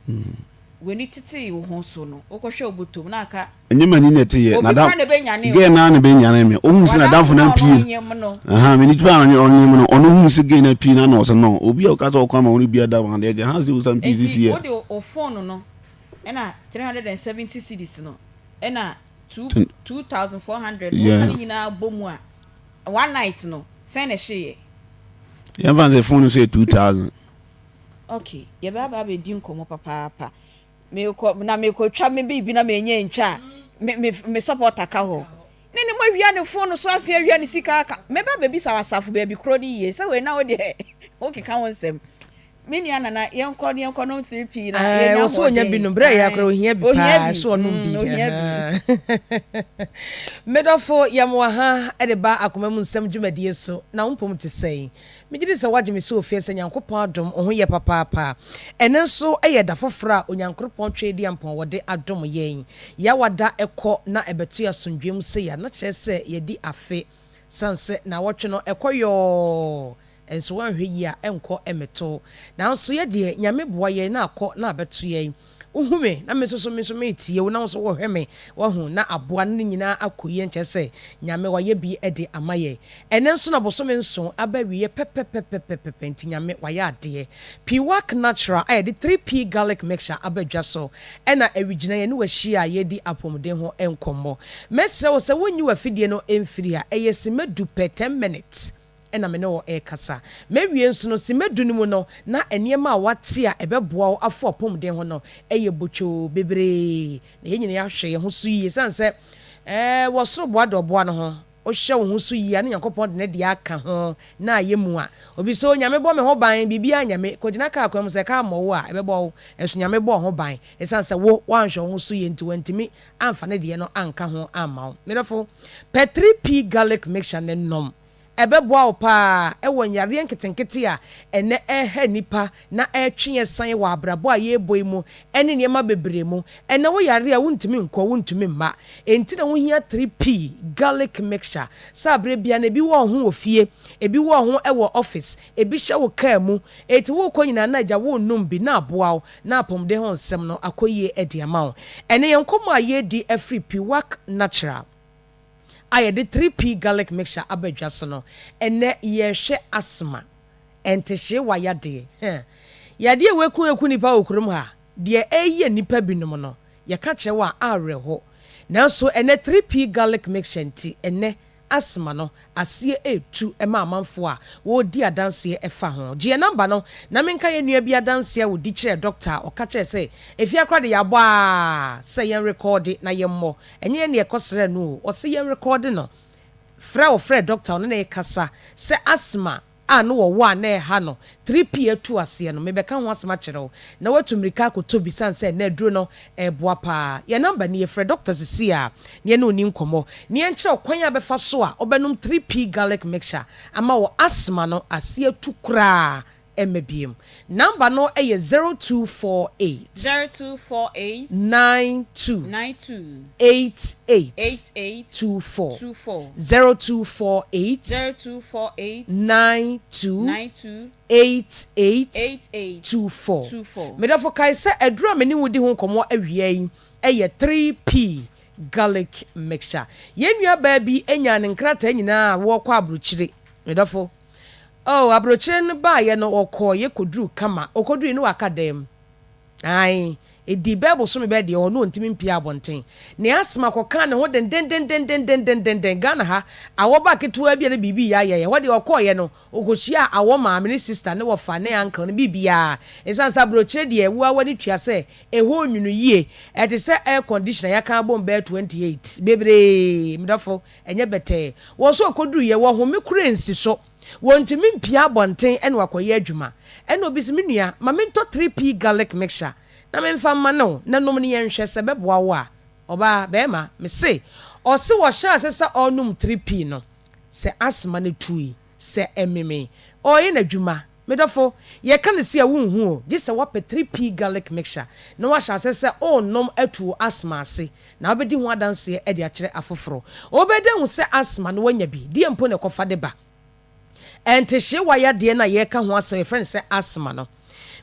W'ani tetee wo ho so no wokɔhwɛ wo bɔtɔ mu na aka. Ɛnyɛ m'ani na ɛteeɛ. Obi koraa na ɛbɛnyane wo. Girl no ara na ɛbɛnyane me. Ohuu sɛ n'adamfo no apue. W'adamfo no a ɔno ɔnyem no. Ahaa me nipa a ɔnyem no ɔno huu sɛ girl no apue no na ɔsɛ no obi a ɔka sɛ ɔkɔ ama wo no bi ada wɔn adeɛ gye ha sɛ wosan pue sisi yɛ. Nti wode wo phone no ɛna 370 cedis no ɛna 2400 no woka ne nyinaa bɔ mu a one night no sɛn na ɛhyeeɛ? Yɛmfa no sɛ phone no so yɛ 2000. Okay, yɛbɛ aba abɛdi nkɔmmɔ papaapa. Mekɔ na mekɔtwa me biribi na menya ntwa a me me me supporter ka hɔ. Ne ne mo awia ne phone so ase awia ne sika aka. Mɛba abɛbisa w'asafo baabi korɔ no yie sɛ wei na wo deɛ wokeka wo nsɛm. Me nua Nana yɛnkɔ na yɛnkɔ nom 3P na Ɛɛ yɛnya wɔ so onya bi ahoɔden. nom berɛ a yɛ akora Ae ohia bi ohia paa bi so ɔnom mm bi ohia bi. ahaa Medɔfo yɛmoa ha de ba akoma mu nsɛm dwumadie so na wo mpom te sɛn? Megye di sɛ woagye me so ofie sɛ Nyankopɔn adom wo ho yɛ papaapa Ɛnɛ nso yɛ da foforɔ a Onyankoropɔn Tweediampɔn wɔde adom yɛn Yawada kɔ na ɛbɛto yɛ asomdwoeɛ mu sei a na kyerɛ sɛ yɛadi afe. Sane sɛ naawɔtwe no ɛkɔ yɔɔ nso woanhwɛ yie a ɛnkɔ mmɛto. Nanso yɛ deɛ Nyame boa yɛn na akɔ na abɛto yɛn. Wohu me na me nso so me nso meretie wo na wo nso wohwɛ me wahu na aboa no ne nyinaa akɔ yie nkyerɛ sɛ Nyame wayɛ bi de ama yɛn. Ɛnɛ nso na bosome nson aba awieɛ pɛpɛpɛpɛpɛpɛ nti Nyame wayɛ adeɛ. Piwak Natural a yɛde 3P Garlic Mixture aba dwa so ɛna awigyina yɛne wo ahyia a yɛredi apɔmuden ho nkɔmmɔ. Mɛsrɛ wo sɛ wonyi w'afidie no mfiri ha, ɛyɛ simma du pɛ, 10 minutes. na me ne wo rekasa. Mawie nso no, simma du no mu no, na nneɛma a woate a ɛbɛboa wo afa w'apɔmuden ho no yɛ botwoo bebree. Na yɛn nyinaa yɛahwɛ yɛn ho so yie. Esiane sɛ ɛɛ wɔ soro boa de ɔboa no ho, wohwɛ wo ho so yie a na Nyankopɔn de ne deɛ aka ho na ayɛ mu a. Obi sɛ, O Nyame bɔ me ho ban, biribiara nyɛ me. Kɔgyina kaa kwan mu, sɛ kaa mmɔ wo a, ɛbɛbɔ wo. Nanso Nyame bɔɔ ho ban. Esiane sɛ wo, woanhwɛ wo ho so yie nti, wantumi amfa ne deɛ no anka ho amma wo. Me dɔfo, pɛ 3P Garlic Mixture no nom. Ɛbɛboa wo paa wɔ nyareɛ nketenkete a ɛnnɛ ɛreha nnipa na ɛretwe yɛn san wɔ abrabɔ a yɛrebɔ yi mu ne nneɛma bebree mu. Ɛnnɛ wo yare a wontumi nkɔ, wontumi mma. Enti na wohia 3P Garlic Mixture sɛ aberɛ biara no ebi wɔ wo ho wɔ fie, ebi wɔ wo ho wɔ office, ebi hyɛ wo kaa mu. Enti worekɔ nyinaa na agya worenom bi na aboa wo na apɔmuden ho nsɛm no akɔ yie de ama wo. Ɛnnɛ yɛn nkɔmmɔ a yɛredi afiri Piwak Natural. a yɛde 3P garlic mixture aba dwa so no, ɛnnɛ yɛrehwɛ asthma, ntehyeewa yadeɛ. Huh. Yadeɛ a wɔaku aku nnipa wɔ kurom ha, deɛ ɛreyɛ nnipa binom no, yɛka kyerɛ wo a, awerɛho. Nanso ɛnnɛ 3P garlic mixture nti, ɛnnɛ asthma no, aseɛ retu ma amanfoɔ a wɔredi adanseɛ fa ho. Gye yɛn number no na menka yɛn nua bi adanseɛ a ɔdi kyerɛɛ doctor a ɔka kyerɛɛ sɛ efie koraa de yɛabɔ aa sɛ yɛn rekɔɔde na yɛmmɔ. Ɛnyɛ yɛn na yɛkɔsrɛɛ no o, ɔse yɛn rekɔɔde no. Frɛ a ɔfrɛɛ doctor a ɔne no rekasa sɛ asthma a na ɔwɔ a na ɛha no 3P atu aseɛ no, mebɛka ho asɛm akyerɛ wo na woatu mmirika akɔtɔ bi sane sɛ ɛnnɛ aduro no ɛreboa paa. Yɛn number nie, frɛ doctor seesei ara na yɛne wo nni nkɔmmɔ na yɛnkyerɛ wo kwan a bɛfa so a wobɛnom 3P garlic mixture ama wo asthma no ase atu koraa ɛmma biom. Number no yɛ 0248. 0248. 92. 92. 88. 88. 24. 24. 0248. 0248. 92. 92. 88. 88. 24. 24. Me dɔfo kae sɛ aduru a me ne wo di ho nkɔmmɔ awia yi yɛ 3P garlic mixture. Yɛn nua baa bi nyaa ne nkrataa nyinaa a wɔrekɔ abrokyire. Me dɔfo. Oh, abrokyire no baeɛ no ɔkɔeɛ kɔduruu kama. Ɔkɔduruiɛ no waka dan mu. Ae, ɛdii bɛɛ bosome bɛɛ deɛ ɔno ɔntumi mpue abɔnten. Ne asthma kɔkaa ne ho dendendendendendendenden. Ghana ha, awɔ ba ketewa bi a na biribi reyɛ ayɛ yɛn. Ɛhɔ deɛ ɔkɔeɛ no, ɔkɔhyiaa awɔ maame ne sister ne wɔfa ne uncle ne biribiara. Ɛsiane sɛ abrokyire deɛ wo ara w'ani tua sɛ ɛhɔ nwunu yie. Ɛte sɛ air conditioner a yɛaka abom bɛyɛ 28. Bebree, me dɔfo. Ɛnyɛ bɛtɛɛ. Wɔn nso wɔkɔduruiɛ, wɔhome koraa nsi so. Wɔntumi mpue abɔnten na wɔakɔyɛ adwuma. Ɛnna obi se, Me nua, ma mentɔ 3P garlic mixture na memfa mma no na nom na yɛnhwɛ sɛ ɛbɛboa wo a. Ɔbaa, barima, mese, ɔse wɔhyɛɛ ase sɛ ɔrenom 3P no, sɛ asthma no tui, sɛ ɛmemee, ɔreyɛ n'adwuma. Me dɔfo, yɛka no sei a wonhu o, gye sɛ woapɛ 3P garlic mixture na woahyɛ aseɛ sɛ worenom atu wo asthma ase, na wobɛdi ho adanseɛ de akyerɛ afoforo. Wobɛyɛ dɛn ahu sɛ asthma no woanya bi? Deɛn mpo na ɛkɔfa de ba? Ɛntehyeewa yadeɛ no a yɛreka ho asɛm, yɛfrɛ no sɛ asthma no.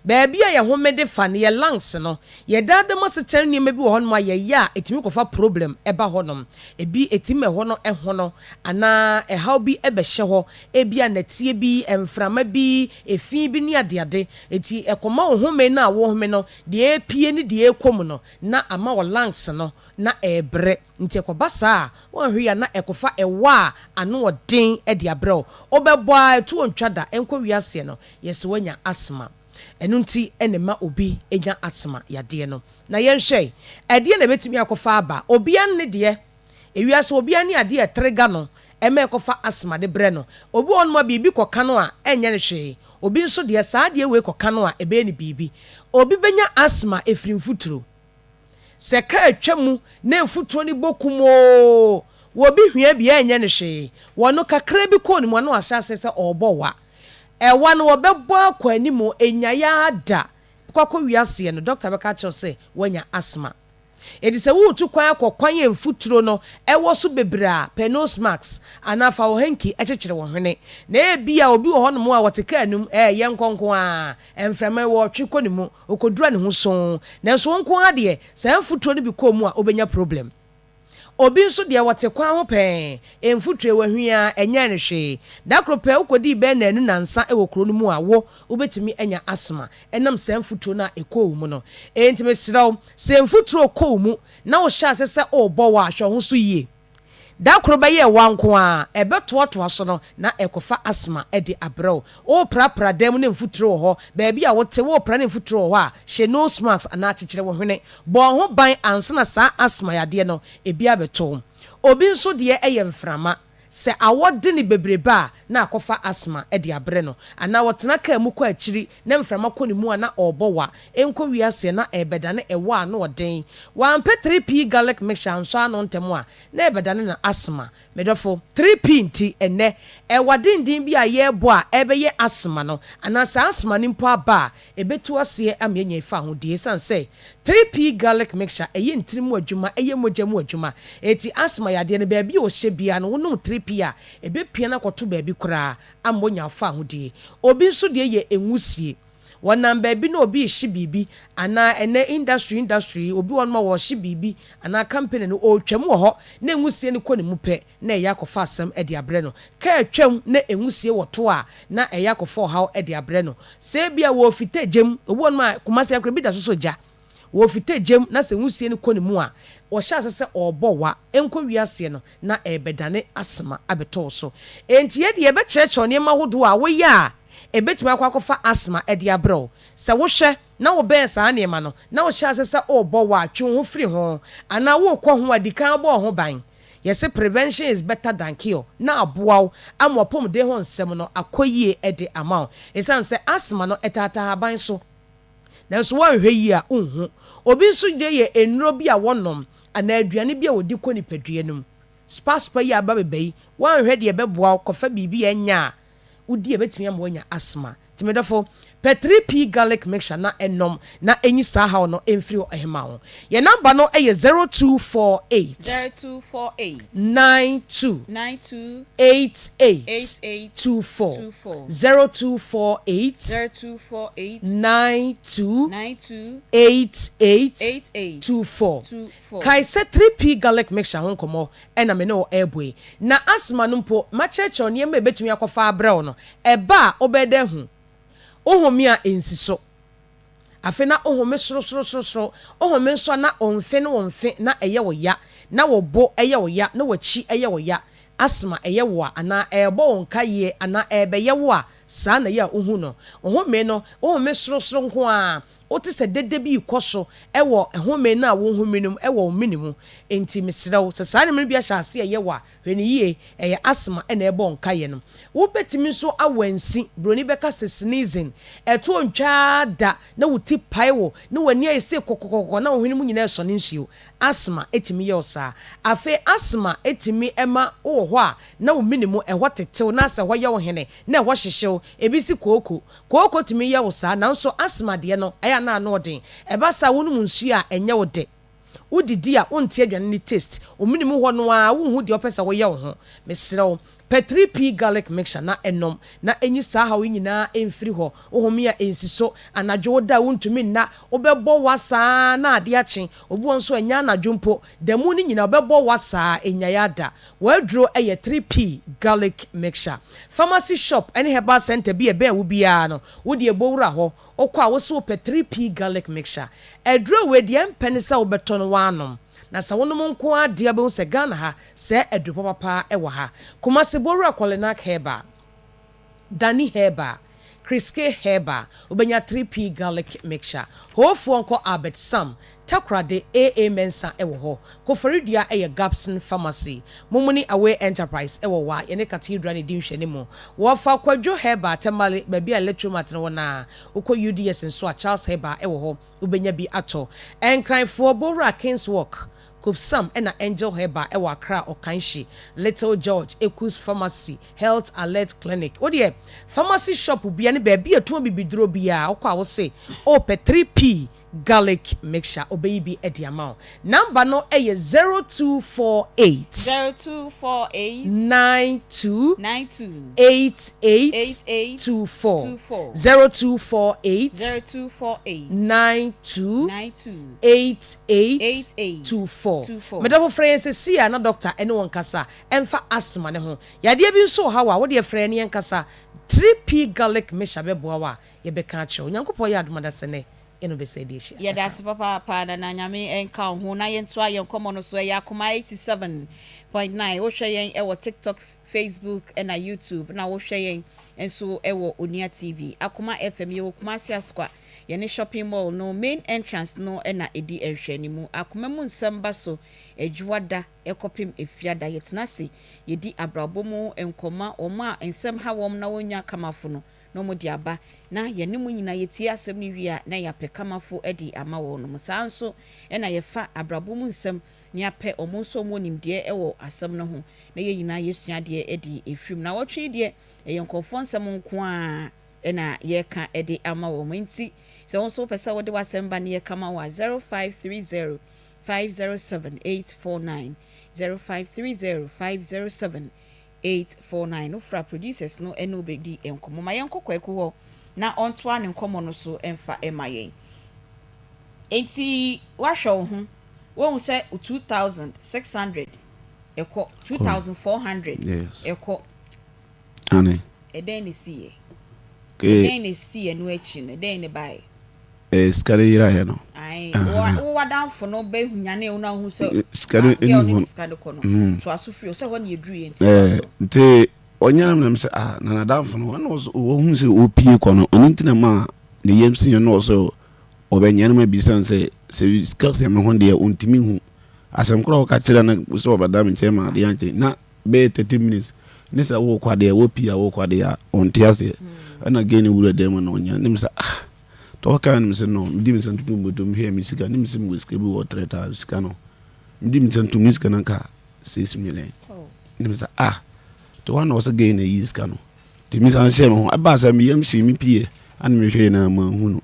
Baabi a yɛhome de fa no, yɛ lungs no, yɛ daa da mu asetena nneɛma bi wɔ hɔnom a yɛyɛ a ɛtumi kɔfa problem ba hɔnom. Ebi ɛtumi ma ɛhɔ no hono anaa ɛhaw bi bɛhyɛ hɔ, ebia nnɛteɛ bi, mframa bi, efi bi ne adeade. Enti ɛkɔma wo home no a wohome no, deɛ ɛrepue ne deɛ ɛrekɔ mu no, na ama wo lungs no na ɛrebrɛ. Nti ɛkɔba saa a, woanhwɛ yie a na ɛkɔfa ɛwɔ a ano ɔden de abrɛ wo. Wobɛbɔ ara, ɛtoɔ ntwa da, ɛnkɔ wiaseɛ no, yɛse woanya asthma. Ɛno nti na ɛma obi nya asthma yadeɛ no. Na yɛnhwɛ, ɛdeɛn na ɛbɛtumi akɔfa aba? Obiara ne ne deɛ. Ewiase obiara ne adeɛ a ɛtrega no ma ɛkɔfa asthma de brɛ no. Obi wɔ hɔnom a biribi kɔka no a, ɛnyɛ no hwee. Obi nso deɛ, saa adeɛ wei kɔka no a, ɛbɛyɛ no biribi. Obi bɛnya asthma ɛfiri mfuturo. Sɛ kaa twa mu na mfuturo no bɔ kumoo wɔ obi hwia bi a, ɛnyɛ no hwee. Wɔ no kakra bi kɔɔ ne mu a, na wahyɛ aseɛ sɛ ɔrebɔ wa. Ɛwa no wɔbɛbɔ akɔ anim, ɛnyae ara da. Bɛkɔ akɔ wiaseɛ no, dɔkta bɛka akyerɛ wo sɛ woanya asthma. Enti sɛ woretu kwan akɔ kwan a mfuturo no wɔ so bebree a, pɛ nose mask anaa fa wo hanky kyekyere wo hwene. Na ebia obi wɔ hɔnom a ɔte kaa no mu, ɛɛ, yɛnkɔ nko ara, mframa yi wɔretwe kɔ ne mu, ɔkɔduru a ne ho soo. Nanso wo nko ara deɛ, saa mfuturo no bi kɔ wo mu a, wobɛnya problem. Obi nso deɛ ɔte kwan ho pɛɛ, mfuturo wahwi ara, ɛnyɛɛ no hwee. Da koro pɛ wokɔdii bɛyɛ nnanu nnansa wɔ kuro no mu a, wo, wobɛtumi anya asthma ɛnam saa mfuturo no a ɛkɔɔ wo mu no. Enti mesrɛ wo, sɛ mfuturo kɔ wo mu na wohyɛ aseɛ sɛ worebɔ wa a, hwɛ wo ho so yie. Da koro bɛyɛ wa nko ara, ɛbɛtoatoa so no na ɛrekɔfa asthma de abrɛ wo. Woreprapra dan mu na mfuturo wɔ hɔ, baabi a wote, worepra na mfuturo wɔ hɔ a, hyɛ nose mask anaa kyekyere wo hwene. Bɔ wo ho ban ansa na saa asthma yadeɛ no ebi abɛto wo. Obi nso deɛ yɛ mframa. Sɛ awɔ de no bebrebe a, na akɔfa asthma de abrɛ no. Anaa ɔtena kaa mu kɔ akyiri na mframa kɔ ne mu a na ɔrebɔ wa. Ɛnkɔ wiase na ɛrebɛdane ɛwɔ a na ɔden. Wampɛ 3P garlic mixture ansɔ ano ntɛm a, na ɛrebɛdane no asthma. Me dɔfo, 3P nti, ɛnnɛ, ɛwa denden bi a yɛrebɔ a ɛrebɛyɛ asthma no, anaa saa asthma no mpo aba a, ɛbɛtu aseɛ ama yɛanya ɛfa ahodie ɛsiane sɛ 3P garlic mixture ɛyɛ ntini mu adwuma, ɛyɛ mogya mu adwuma. Enti asthma yadeɛ no, baabi a ɔhyɛ biara no, wonom 3P a, ɛbɛpia no akɔto baabi koraa ama wanya afa ahodie. Obi nso deɛ yɛ nwusie. Wɔnam baabi na obi rehye biribi anaa ɛnnɛ industry industry yi, obi wɔ hɔnom a wɔrehye biribi anaa company no, ɔretwam wɔ hɔ na nwusie no kɔ ne mu pɛ na ɛyɛ akɔfa asɛm de abrɛ no. Kaa twam na nwusie wɔ to a, na ɛyɛ akɔfa ɔhaw de abrɛ no. Sɛ ebia wɔrefita gya mu, obi wɔ hɔnom a Kumasi ha koraa ebi da so sɔ gya. Wɔrefita gya mu na sɛ nwusie no kɔ ne mu a, ɔhyɛ ase sɛ ɔrebɔ wa, ɛnkɔ wiaseɛ no na ɛrebɛdane asthma abɛtɔ wo so. Enti yɛn deɛ yɛbɛkyerɛkyerɛ wo nneɛma ahodoɔ a woyɛ a ɛbɛtumi akɔ akɔfa asthma de abrɛ wo. Sɛ wohwɛ na wobɛn saa nneɛma no na wohyɛ ase sɛ worebɔ wa a, twe wo ho firi ho. Anaa worekɔ ho a, di kan bɔ wo ho ban. Yɛse prevention is better than cure na aboa wo ama w'apɔmuden ho nsɛm no akɔ yie de ama wo. Ɛsiane sɛ asthma no ɛtaataa ahaban so. Nanso woanhwɛ yie a, wonhu. Obi nso deɛ yɛ nnuro bi a wɔnom anaa aduane bi a wɔdi kɔ nipadua no mu. Spa spa yi a aba beba yi, woanhwɛ deɛ ɛbɛboa wo kɔfa biribi a ɛnyɛ a wodi a ɛbɛtumi ama woanya asthma. Nti me dɔfo, pɛ 3P garlic mixture na nom na ɛnyi saa haw no mfiri hɔ mma wo. Yɛn number no yɛ 0248. 0248. 92. 92. 88. 88. 24. 24. 0248. 0248. 92. 92. 88. 88. 24. 24. Kae sɛ 3P garlic mixture ho nkɔmmɔ na me ne wo rebɔ yi. Na asthma no mpo, makyerɛkyerɛ wo nneɛma a ebetumi akɔfa abrɛ wo no. Ɛba a, wobɛyɛ dɛ ahu. Wo home a ensi so. Afei na wo home sorosorosorosoro. Wo home nso a na wo mfe ne wo mfe na ɛyɛ wo ya, na wo bo yɛ wo ya, na w'akyi yɛ wo ya. Asthma ɛyɛ wo a, anaa ɛrebɔ wo nkaeɛ, anaa ɛrebɛyɛ wo a, saa na ɛyɛ a wohu no. Wo home no, wo home sorosoro nko ara. Wote sɛ dede bi rekɔ so wɔ home no a wohome no mu wɔ wo mene mu. Enti mesrɛ wo, sɛ saa nneɛma no bi ahyɛ ase reyɛ wo a, hwɛ no yie. Ɛyɛ asthma na ɛrebɔ wo nkaeɛ no. Wobɛtumi nso awansi, buroni bɛka sɛ sneezing. Ɛtoɔ ntwa ara da na wo ti pae wo, na w'ani ayɛ sei kɔkɔkɔkɔ na wo hwene mu nyinaa resɔne nsuo. Asthma tumi yɛ wo saa. Afei asthma tumi ma wowɔ hɔ a na wo mene mu ɛhɔ tetew na asɛ ɛhɔ yɛ wo hene na ɛhɔ hyehye wo. Ebi si kooko. Kooko tumi yɛ wo saa, nanso asthma deɛ no, ɛyɛ a na ano ɔden. Ɛba saa a, wonom nsuo a, ɛnyɛ wo dɛ. Wodidi a, wonte aduane no taste. Wo mene mu hɔ no ara, wonhu deɛ wopɛ sɛ woyɛ wo ho. Mesrɛ wo, pɛ 3P garlic mixture na nom, na ɛnyi saa haw yi nyinaa mfiri hɔ. Wo home a ɛnsi so, anadwo woda a wontumi nna, wobɛbɔ wa saa ara na adeɛ akye. Obi wɔ hɔ nso a, ɛnyɛ anadwo mpo, da mu no nyinaa ɔbɛbɔ wa saa, ɛnnyae ara da. W'aduro yɛ 3P garlic mixture. Pharmacy shop ne herbal centre bi a ɛbɛn wo biara no, wo deɛ bɔ wura hɔ. Wokɔ a, wose wopɛ 3P garlic mixture. Aduro wei deɛ ɛmpɛ ne sɛ wobɛtɔ no woanom. Na sɛ wonom nko ara deɛ a wobɛhu sɛ Ghana ha, sɛɛ aduro papa paa wɔ ha. Kumasi bɔ wura Kolinak Herbal. Danny Herbal, Kriske Herbal, wobɛnya 3P Garlic Mixture. Hoofoɔ nkɔ Albert Sam, Takoradi, AA Mensah wɔ hɔ. Koforidua yɛ Gabson Pharmacy. Mumuni Away Enterprise wɔ Wa, yɛne Cathedral na ɛdi nhwɛanimu. Wɔfa Kwadwo Herbal, Tamale, baabi a Electromat no wɔ no ara. Wokɔ UDS nso a, Charles Herbal wɔ hɔ, wobɛnya bi atɔ. Nkranfoɔ, Bowura Kings Walk, Kopsam na Angel Herbal wɔ Accra, Okaishie, Little George, Ekus Pharmacy, Health Alert Clinic. Wo deɛ, pharmacy shop biara ne baabi a ɛtɔn bibiduro biara, wokɔ a wose wopɛ 3P Garlic mixture ɔbɛyi bi de ama wo. Number no yɛ 0248. 0248. 92. 92. 88. 88. 24. 24. 0248. 0248. 92. 92. 88. 88. 24. 24. Medɔfo frɛ yɛn sɛsi a na doctor ɛne wo nkasa ɛmfa asthma no ho. Yadeɛ bi nso wɔ ha wo a wodeɛ frɛ yɛn ne yɛnkasa. 3P garlic mixture bɛboa wo a yɛbɛka akyerɛ wo. Nyankopɔn yɛ adom adasɛ nnɛ yɛne wo bɛsan adi ahyia. Yɛdase papaapa Nana Nyame nka wo ho na yɛntoa yɛn nkɔmmɔ no so ɛyɛ Akoma 87.9 wohwɛ yɛn ɛwɔ TikTok, Facebook ɛna YouTube na wohwɛ yɛn nso ɛwɔ Onua TV. Akoma FM yɛwɔ Kumasi Asokwa yɛne shopping mall no main entrance no ɛna ɛdi nhwɛanimu. Akoma mu nsɛm ba so Adwuada ɛkɔpem Efiada yɛtena ase yɛdi abrabɔ mu nkɔma wɔn a nsɛm ha wɔn na wɔnnya kamafo no na wɔde aba, na yɛne mo nyinaa yɛtie asɛm no wie a, na yɛapɛ kamafo de ama wɔnom. Saa ara nso na yɛfa abrabɔ mu nsɛm na yɛapɛ wɔn nso a wɔwɔ nimdeɛ wɔ asɛm no ho, na yɛn nyinaa yɛasua adeɛ de afiri mu. Nawɔtwe yi deɛ, ɛyɛ nkurɔfoɔ nsɛm nko ara na yɛreka de ama wɔn. Enti sɛ wo nso wopɛ sɛ wode w'asɛm ba na yɛka ma wo a, 0530 507 849, 0530 507 849 no fra producers no ne wo bɛdi nkɔmmɔ. Ma yɛnkɔ Kwaku hɔ na ɔntoa ne nkɔmmɔ no so mfa mma yɛn. Enti woahwɛ wo ho, woahu sɛ wo 2600 ɛkɔ, 2400 ɛkɔ. Ane. Ɛdɛn na ɛsiiɛ? Ɛdɛn na ɛsii ɛno akyi no? Ɛdɛn na ɛbaeɛ? Eh, sika no yeraeɛ no. Ae, wo w'adamfo no bɛnyanee wo na wohu sɛ sika no girl ɛni no hɔ de sika no kɔ no. Mm. Toa so firi hɔ, sɛ hɔ na yɛduruiɛ nti toa Eh, so. nti ɔnyane me na mesɛ ah, na n'adamfo no ɛna ɔsɛ ɔhu sɛ ɔpie kɔ no, ɔno nti na ma ne yam si yɛn na ɔsɛ ɔbɛnyane ma bisa no sɛ sɛ sika sɛ me ho deɛ ɔntumi hu asɛm korɔ a ɔka kyerɛ no sɛ ɔbɛda me nkyɛn ma adeɛ ankye na bɛyɛ 30 minutes ne sɛ wokɔ adeɛ wopie a wokɔ adeɛ a ɔnte aseɛ ɛna gay no wura dan mu na ɔnya ne me sɛ ah Tɔ ɔkaa no me se no mede me nsa tutu me bɔtɔ mu hwɛɛ me sika ne me se mewɔ sika bi wɔ 3000 sika no mede me nsa tu me sika no nka 6 million ne me sɛ ah te hɔ na ɔsɛ gay na yi sika no te me san hyɛ me ho ɛbaa sɛ me yam hyee me pie ana me hwɛɛ na manhu no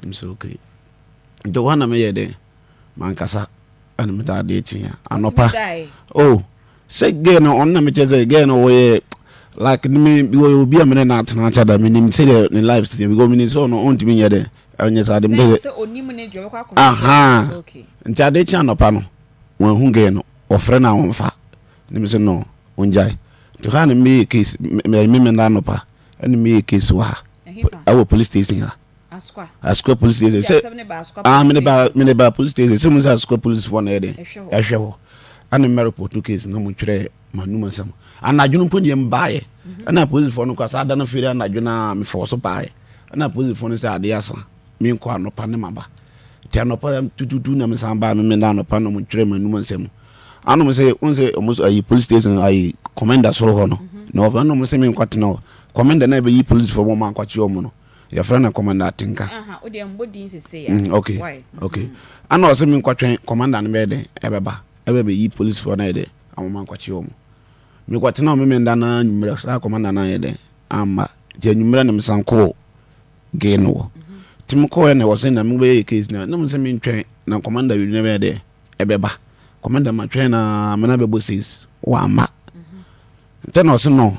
ne me sɛ okay nti hɔ na meyɛ dɛn mankasa ɛna meda adeɛ kye a anɔpa oh Sɛ girl no ɔno na me kyerɛ sɛ girl no wɔyɛ like me wɔyɛ obi a me ne no atena akyɛ da menim sɛdeɛ ne life teɛ because menim sɛ ɔno ɔntumi nyɛ dɛ ɛnyɛ saa de mede sɛ onim ne deɛ ɔbɛkɔ akɔhwɛ aha nti ade kye anɔpa no wɔahu girl no wɔfrɛ no a wɔmfa ne me sɛ no ɔngyae nti hɔ a na meyɛ case me me menda anɔpa ɛne meyɛ case wɔ ha ɛwɔ police station ha Asukwa police station sɛ ah mene ba mene ba police station sɛ mo sɛ asukwa police fo na yɛ den ɛhwɛ hɔ ɛna mɛ report case na mo twerɛ ma num asɛm anadwo no mpo deɛ mbaayɛ mhm. ɛna police fo no kɔ saa da no firi anadwo na mefɔ so baayɛ ɛna police fo no sɛ adeɛ asa menkɔ anɔpa ne maba nti anɔpa tututu na mesan baa me menda anɔpa na mo twerɛ ma num asɛm anom sɛ wɔn sɛ wɔn sɛ ayi police station ayi commander soro hɔ no mhm. na wɔfɛ anom sɛ menkɔ tena hɔ commander na ɛbɛyi police fo wɔn ankɔkye wɔn no Yɛfrɛ no Commander Atenka. Aha, wo deɛ mbɔ din sesei a. Mm, okay, Why? okay. Ana ɔsɛ me nkɔtwɛn commander no bɛyɛ dɛn ɛbɛba ɛbɛ bɛyi policefoɔ no ayɛ dɛn awoma nkɔkye wɔn. Mekɔtena ɔme menda no anwummerɛ saa commander no ayɛ dɛn amma. Nti anwummerɛ no mesan kɔɔ gee no hɔ. Nti mekɔɛ na ɔsɛ na mobɛyɛ case no a na mesɛ mentwɛn na commander bi no bɛyɛ dɛn ɛbɛba. Commander matwɛn na mena bɛbɔ six wamma. Nti na ɔse no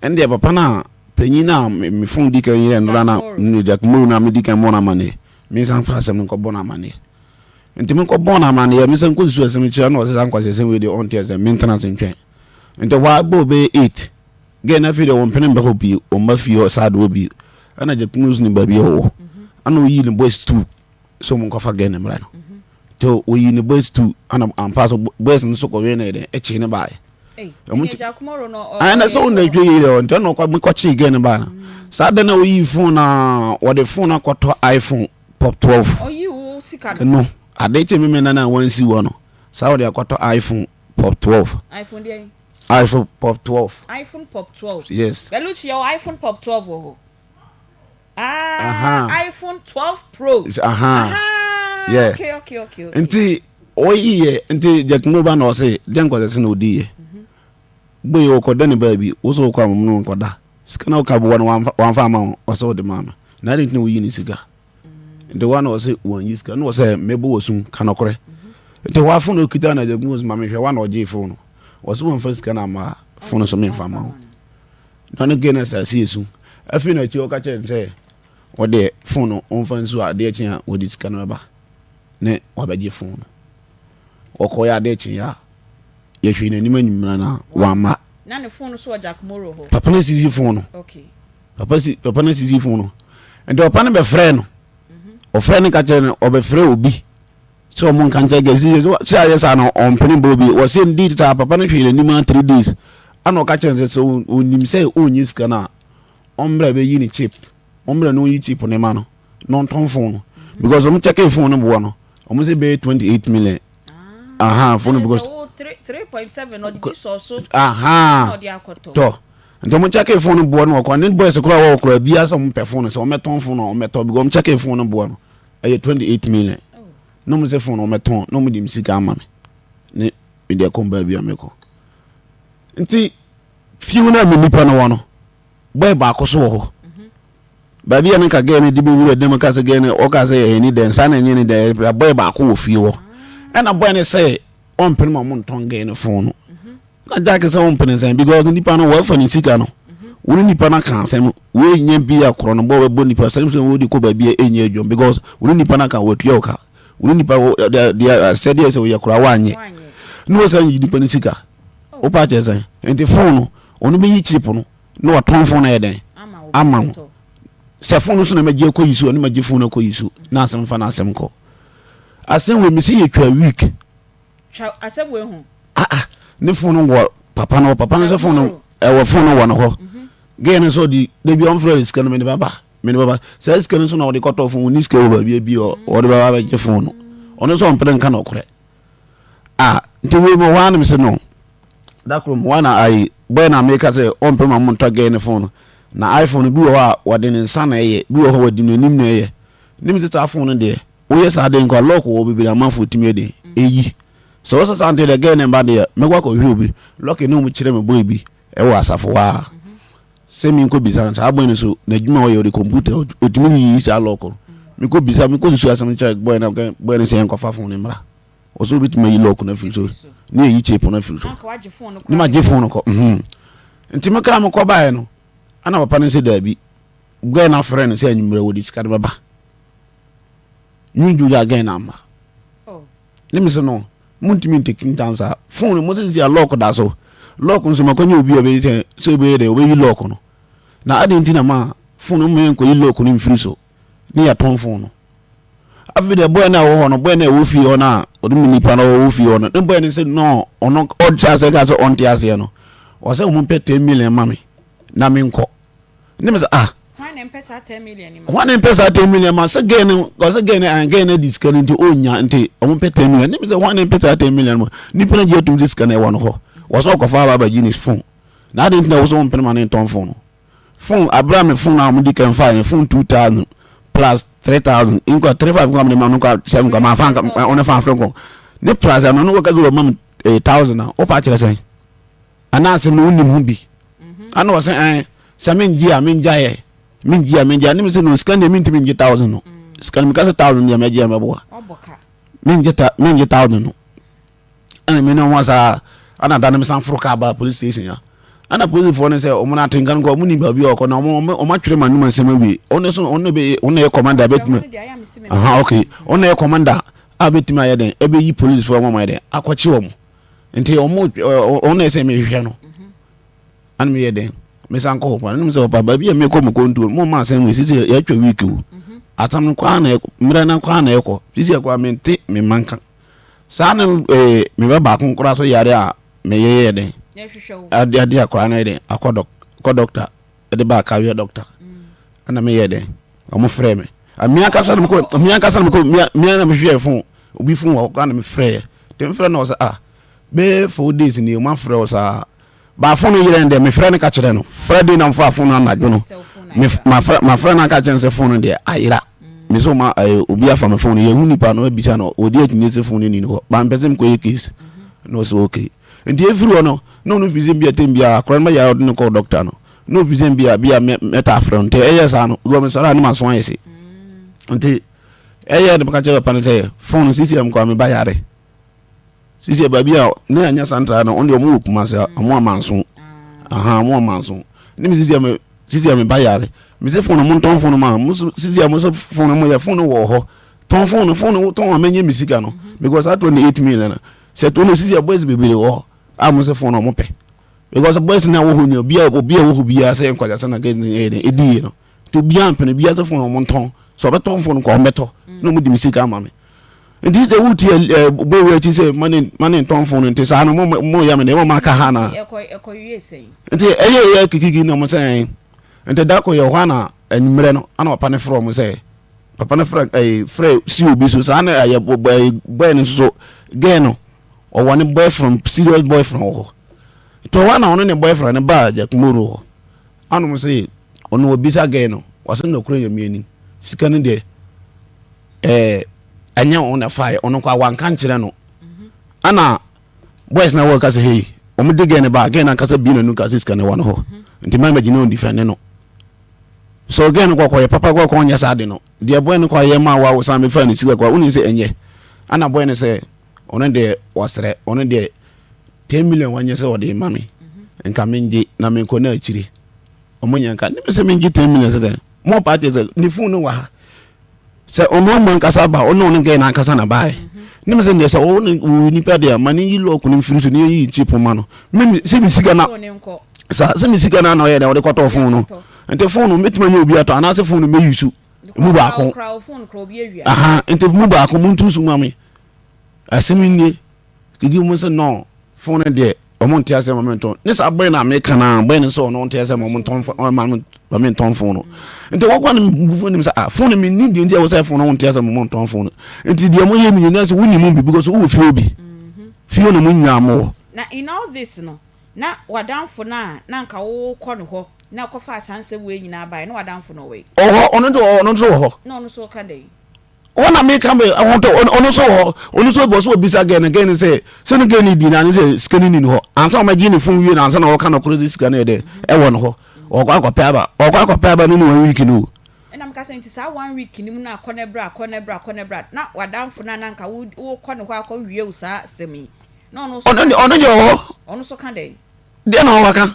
Ɛndeɛ papa no a panyin no a me phone di kan yɛ nnora na no Jack Moore no a medi kan bɔ no amaneɛ mensan fa asɛm no nkɔbɔ no amaneɛ nti menkɔbɔ no amaneɛ mesan kɔsusu asɛm kyerɛ na ɔsɛ saa nkwasɛsɛm wei deɛ ɔnte asɛm mentena ase ntwɛn nti hɔ a bɔ bɛyɛ 8 gɛ na afei deɛ wɔmpene mba hɔ bio ɔmba fie hɔ saa de hɔ bio ɛna Jack Moore nso ne baabi a ɔwɔ ɛna ɔyii ne boys tu sɛ ɔmo nkɔfa gɛ ne mmra no nti ɔyii ne boys tu ɛna ampa so boys no nso kɔwee no yɛ dɛn ɛkyee ne baeɛ Ɔmo ti ɛna sɛ ɔna adwa yie dɛ ɔntɛ na ɔkɔ mekɔkyee gɛ no baa no saa da na ɔyii phone na wɔde phone akɔtɔ iPhone pop 12 no ade kye meme nana a wansi wɔ no saa wɔde akɔtɔ iPhone pop 12 iPhone deɛ iPhone pop 12 iPhone pop 12 yes Beluchi yɛ iPhone pop 12 wɔ hɔ Ah, iPhone 12 Pro. Aha. Aha. Yeah. Okay, okay, okay, okay. Nti oyi yɛ nti Jack Moba na ɔse deɛ nkɔsɛ sɛ na odi yɛ. Mhm. Boy ɔkɔda ne baabi wo sɛ wokɔ amam no nkɔda. Sika na woka boɔ no wamfa ama wo ɔsɛ wode maa no. Na ade nti na woyi ne sika. Nti hɔ a na ɔse wɔnyi sika na ɔsɛ mebɔ wɔ sum ka nɔkorɛ. Nti hɔ a phone a ɔkita na Agyakum ɔse ma mehwɛ hɔ a na ɔgyee phone no. Ɔse wɔmfa sika no amma a phone no so memfa mma wo. Na ɔne girl no asase esu. Afei na akyire ɔka kyerɛ no sɛ ɔdeɛ phone no ɔmfa nsu a adeɛ kye a wɔde sika no bɛba ne wabɛgye phone no. Ɔkɔeɛ adeɛ kyeeɛ a yɛhwee n'anim anwummerɛ no a wamma. Na ne phone no so wɔ Jack Moro hɔ. Papa no asisi phone no. Okay. Papa si papa no asisi phone no. Nti papa no bɛfrɛɛ no. Ɔfrɛɛ no ka kyerɛ no ɔbɛfrɛ obi sɛ ɔmo nka nkyerɛ gɛsi sɛ sɛ ayɛ saa no ɔmpene mbɔ obi. Wɔse ndi saa papa no hwee n'anim a 3 days. Ana ɔka kyerɛ no sɛ sɛ ɔnim sɛ ɔnyi sika no a ɔmmra bɛyi ne chip. Ɔmmra na ɔnyi chip no ma no na ɔntɔn phone no. Because ɔmo check phone no boɔ no ɔmo sɛ bɛyɛ 28 million. Aha phone no because aha tɔ nti ɔmo check phone no boɔ no ɔkɔ ne boys koraa wɔ koraa biara sɛ ɔmo pɛ phone no sɛ ɔmo tɔn phone no ɔmo tɔ because ɔmo check phone no boɔ no ɛyɛ 28 million na ɔmo sɛ phone no ɔmo tɔn na ɔmo de mi sika ama mi ne mi de ɛkɔ baabi a mi kɔ nti fie no a mi nipa no wɔ no boy baako so wɔ hɔ baabi a ne nka girl no de bɛwura dɛm ka sɛ girl no ɔka sɛ ɛyɛ ni dɛn saa na ɛnyɛ ni dɛn boy baako wɔ fie hɔ ɛna boy no sɛ ɔmpene ma ɔmo ntɔn girl no phone no na Jack sɛ ɔmpene sɛn because nipa no wɔafa ne sika no wɔne nipa no aka asɛm wɔnyɛ bi a korɔ no bɔ wɔbɛbɔ nipa sɛm sɛ wɔde kɔ baabi a ɛnyɛ adwuma because wɔne nipa no aka wɔatua wo ka wɔne nipa deɛ sɛdeɛ sɛ wɔyɛ koraa wɔanyɛ na wɔsan yi nipa no sika wopa kyerɛ sɛn nti phone no ɔno bɛyi chip no na watɔn phone no ayɛ dɛn ama wo sɛ phone no so na magye akɔ yi so ɛne magye phone no akɔ yi so na asɛm fa na asɛm kɔ asɛm wei mesi yɛ twa week twa asɛm wei ho ah ah ne phone no wɔ papa no papa no sɛ phone no ɛwɔ phone no wɔ no hɔ girl no sɛ ɔde dabi ɔmfrɛ no sika no mede baba mede baba saa sika no nso na ɔde kɔtɔ phone ɔni sika wɔ baabi bi ɔde baba bɛgye phone no ɔno nso ɔmpere nka nɔkorɛ ah nti wei mu hɔ anom sɛ no da koro mu wana ayi bɔyɛ na meka sɛ ɔmpere ma mo ntɔ girl ne phone no na iPhone bi wɔ hɔ a wɔde ne nsa na ɛyɛ bi wɔ hɔ wɔde n'anim na ɛyɛ ne mi sɛ saa phone no deɛ woyɛ saa de nkɔ lock wɔ bebree amanfoɔ tumi yɛ den ɛyi sɛ wɔsɛ saa nte deɛ girl ne mba deɛ mɛkɔ akɔhwɛ obi lock ne ɔmo kyerɛ me boy bi ɛwɔ asafo hɔ a sɛ mi nkɔ bisa no saa boy no so n'adwuma ɔyɛ ɔde computer ɔtumi yiyi saa lock no mi kɔ bisa mi kɔ susu asɛm kyerɛ boy no boy no sɛ yɛn kɔfa phone no mmra ɔsɛ obetumi ayi lock no afiri so ne yɛyi chip no afiri so ne ma gye phone no kɔ nti mi kaa mi kɔ baeɛ no ɛna papa no sɛ daabi girl no afrɛ no sɛ anwummerɛ wɔde sika no bɛba ne dwudwa girl no ama ne mi sɛ no montumi nteki ntan saa phone no mo sɛ sisi a lock da so lock nso makɔnyɛ obi a ɔbɛyi sɛ sɛ ɔbɛyɛ dɛ ɔbɛyi lock no na adi nti na ma phone no mo yɛ nkɔyi lock no mfiri so ne yɛtɔn phone no afei deɛ boy no a ɛwɔ hɔ no boy no a ɛwɔ fie hɔ no a ɔde mu nipa no ɔwɔ fie hɔ no ne boy no sɛ no ɔno ɔte aseɛ ka sɛ ɔnte aseɛ no ɔsɛ ɔmo mpɛ 10 million ma me na me nkɔ ne mi sɛ ah hwan na mpɛ saa 10 million ni ma hwan na mpɛ saa 10 million ma sɛ girl no ɔsɛ girl no ah girl no adi sika no nti ɔnya nti ɔmo mpɛ 10 million ne mi sɛ hwan na mpɛ saa 10 million ma nipa no gye atum sɛ sika no ɛwɔ no hɔ wɔsɛ ɔkɔfa aba abɛgye ne phone na adi nti na wɔsɛ wɔn mpene ma ne ntɔn phone no phone abira mi phone a wɔn di kan fa yɛ phone 2,000 plus 3,000 nkɔ 3,500 nkɔ mi ma no nkɔ seven nkɔ ma fa nka ɔne fa afro nkɔ ne plus ano no wɔka sɛ wɔma mi 1,000 a wɔpa akyerɛ sɛn anaa asɛm no wonim ho bi ana wɔ sɛ ɛn sɛ mengye a mengyaeɛ mengye a mengyaeɛ ne me sɛ no sika deɛ mentumi ngye 1,000 no sika no meka sɛ 1,000 deɛ mɛgye a mɛboa ɔbɔ ka mengye ta mengye 1,000 no ɛna me ne ɔmo saa ana da no mesan foro kaa ba police station ya ana polisifoɔ no sɛ ɔmo no atenka no kɔ ɔmo nim baabi a ɔkɔ na ɔmo atwerɛ ma num nsɛm awie ɔno so ɔno bɛ ɔno yɛ commander bɛtumi Ɛhɔ no deɛ ayɛ a mesi me aha okay ɔno yɛ commander a bɛtumi ayɛ dɛn ɛbɛyi polisifoɔ ɔmo ayɛ dɛn akɔkye wɔn nti ɔmo ɔno yɛ sɛ mehwehwɛ no ana meyɛ dɛn mesan kɔ hɔ pa ne sɛ ɔpa baabi a mekɔ mo kɔntuo mo ma asɛm wei sisi yɛatwa week o atam no kɔ na mmerɛ no kɔ na ɛkɔ sisi ɛkɔ a mente me mma nka saa ne me ba baako koraa so yare a meyɛ yɛ dɛn na ɛhwehwɛ wo ade ade akwaraa no yɛ dɛn akɔ dɔk kɔ dɔkta ɛde ba akawie dɔkta ɛna meyɛ dɛn ɔmo frɛ me mmea kasa na mekɔ mmea kasa na mekɔ mmea mmea na mehwehwɛ phone obi phone wɔ hɔ na mefrɛ yɛ te mefrɛ no ɔsɛ ah bɛyɛ 4 days ni ɔmo afrɛ wo saa baa phone no yerɛ no deɛ mefrɛ no ka kyerɛ no Friday na mfa phone no anadwo no Sɛ wo phone me mafrɛ no aka kyerɛ no sɛ phone no deɛ ayera me sɛ ɔma obi afa me phone no yɛhu nipa no abisa no ɔdi akyinnye sɛ phone no ni no hɔ ba mpɛ sɛ mekɔyɛ case na ɔsɛ okay nti ɛfiri hɔ no na ɔno firi sɛ bi atam biara akora no bɛyɛ ɔde no kɔ doctor no na ɔfiri sɛ bia bia mɛta afrɛ no nti ɛyɛ saa no because mesɔre a ne maso ayɛ se nti. Ɛyɛ de meka kyerɛ papa no sɛ phone no sisi a mekɔ a meba yare. Sisi a baabi a ne anya santra no ɔno deɛ ɔmo wɔ Kumasi ɔmo amanso. Aha ɔmo amanso. Ne me sisi a me sisi a meba yare. Me se phone no mo ntɔn phone no ma mo sisi a mo sɛ phone no mo yɛ phone no wɔ hɔ. Tɔn phone no phone no tɔn a menye me sika no because saa 28 million no sɛ tɔn no sisi a boys bebree wɔ hɔ a mo sɛ phone no ɔmo pɛ. Because boys na wɔ hɔ nyɛ obi a obi a wɔ hɔ biara sɛ nkwagyasa na gɛ ne ɛdi yie no. Nti obiara mpene obiara sɛ fon ɔmo ntɔn sɛ ɔbɛtɔn fon kɔ ɔmo bɛtɔ na ɔmo di mi sika ama mi nti sɛ wuti ɛ ɛ bɔyɛ akyi sɛ mane mane ntɔn fon nti saa no mo mo yɛ mi na ɛwɔ mo aka ha na nti ɛyɛ yɛ kikiki na ɔmo sɛ nti da ko yɛ hɔ ana enyimrɛ no ana papa ne frɛ ɔmo sɛ papa ne frɛ ɛɛ frɛ si obi so saa na ɛyɛ bɔyɛ bɔyɛ no nso so gɛɛ no ɔwɔ ne boyfriend serious boyfriend wɔ hɔ nti ɔwɔ ana ɔno ne boyfriend no baa Jakumoro hɔ. Anom se ɔno ɔbisa gɛɛ no, ɔse nɔkorɛ Nyame anim, sika no deɛ ɛɛ ɛnyɛ ɔno na ɛfaeɛ, ɔno nkoa wanka nkyerɛ no. Ana boys na wɔka sɛ hei, wɔn de gɛɛ no baa, gɛɛ no ankasa bie n'anu ka sɛ sika no ɛwɔ no hɔ, nti mɛma gyina ɔndifɛnde no. So gɛɛ no kɔkɔ yɛ papa kɔkɔ ɔnyɛ saa de no, deɛ boy no kɔ yɛ ma wa wosan bɛfa ne sika kɔ, wonim sɛ ɛnyɛ. Ana boy no sɛ ɔno deɛ ɔsrɛ, ɔno deɛ 10 million wanyɛ sɛ ɔde ma me nka mengye na menkɔ na akyire ɔmo nyɛ nka ne sɛ mengye 10 million sɛ sɛ mo pa kyɛ sɛ ne phone no wɔ ha sɛ ɔno ɔmo ankasa ba ɔno ɔno gɛɛ n'ankasa na baeɛ ne me sɛ deɛ sɛ ɔwɔ ne wɔ nipa deɛ ma ne yi lɔɔko no mfiri so ne yɛyi chip ma no me sɛ me sika na sa sɛ me sika na na ɔyɛ dɛ ɔde kɔtɔ phone no nti phone no mɛtumi anya obi atɔ anaasɛ phone no mɛyi so mu baako aha nti mu baako mu ntu so ma me asɛm nie Kiki mu sɛ no phone no deɛ ɔmo nte aseɛ ma me ntɔn ne saa bɔyɛ na meka na bɔyɛ no sɛ ɔno nte aseɛ ma ɔmo ntɔn ma me ma me ntɔn phone no nti wɔkɔ no bufu nim sɛ ah phone no me nim deɛ nti ɛwɔ sɛ phone no nte aseɛ ma ɔmo ntɔn phone no nti deɛ mo yɛ mi nyinaa sɛ wonni mu bi because wowɔ fie obi fie na mo nyinaa mo wɔ. Na in all this no na w'adamfo no a na anka wokɔ no hɔ na ɛkɔfaa saa nsɛm wei nyinaa baeɛ na w'adamfo no wɔ he? Ɔwɔ hɔ ɔno nso ɔno nso wɔ hɔ. Na ɔno nso ɔka dɛn? Hɔ na meka me ahotɔ ɔno nso wɔ hɔ ɔno nso bɔ so obisa gɛn no gɛn no sɛ sɛ no gɛn no di na ne sɛ sika no ni no hɔ ansa wɔn agye ne fon wie na ansa na ɔka no koro sɛ sika no yɛ dɛ ɛwɔ no hɔ ɔkɔ akɔpɛ aba ɔkɔ akɔpɛ aba no ne one week no. Ɛna meka sɛ nti saa one week no mu no akɔ ne bra akɔ ne bra akɔ ne bra na wadamfo no a na nka wokɔ ne hɔ akɔ wie wo saa asɛm yi na ɔno nso ɔno deɛ ɔwɔ hɔ ɔno nso ka dɛn deɛ na ɔwaka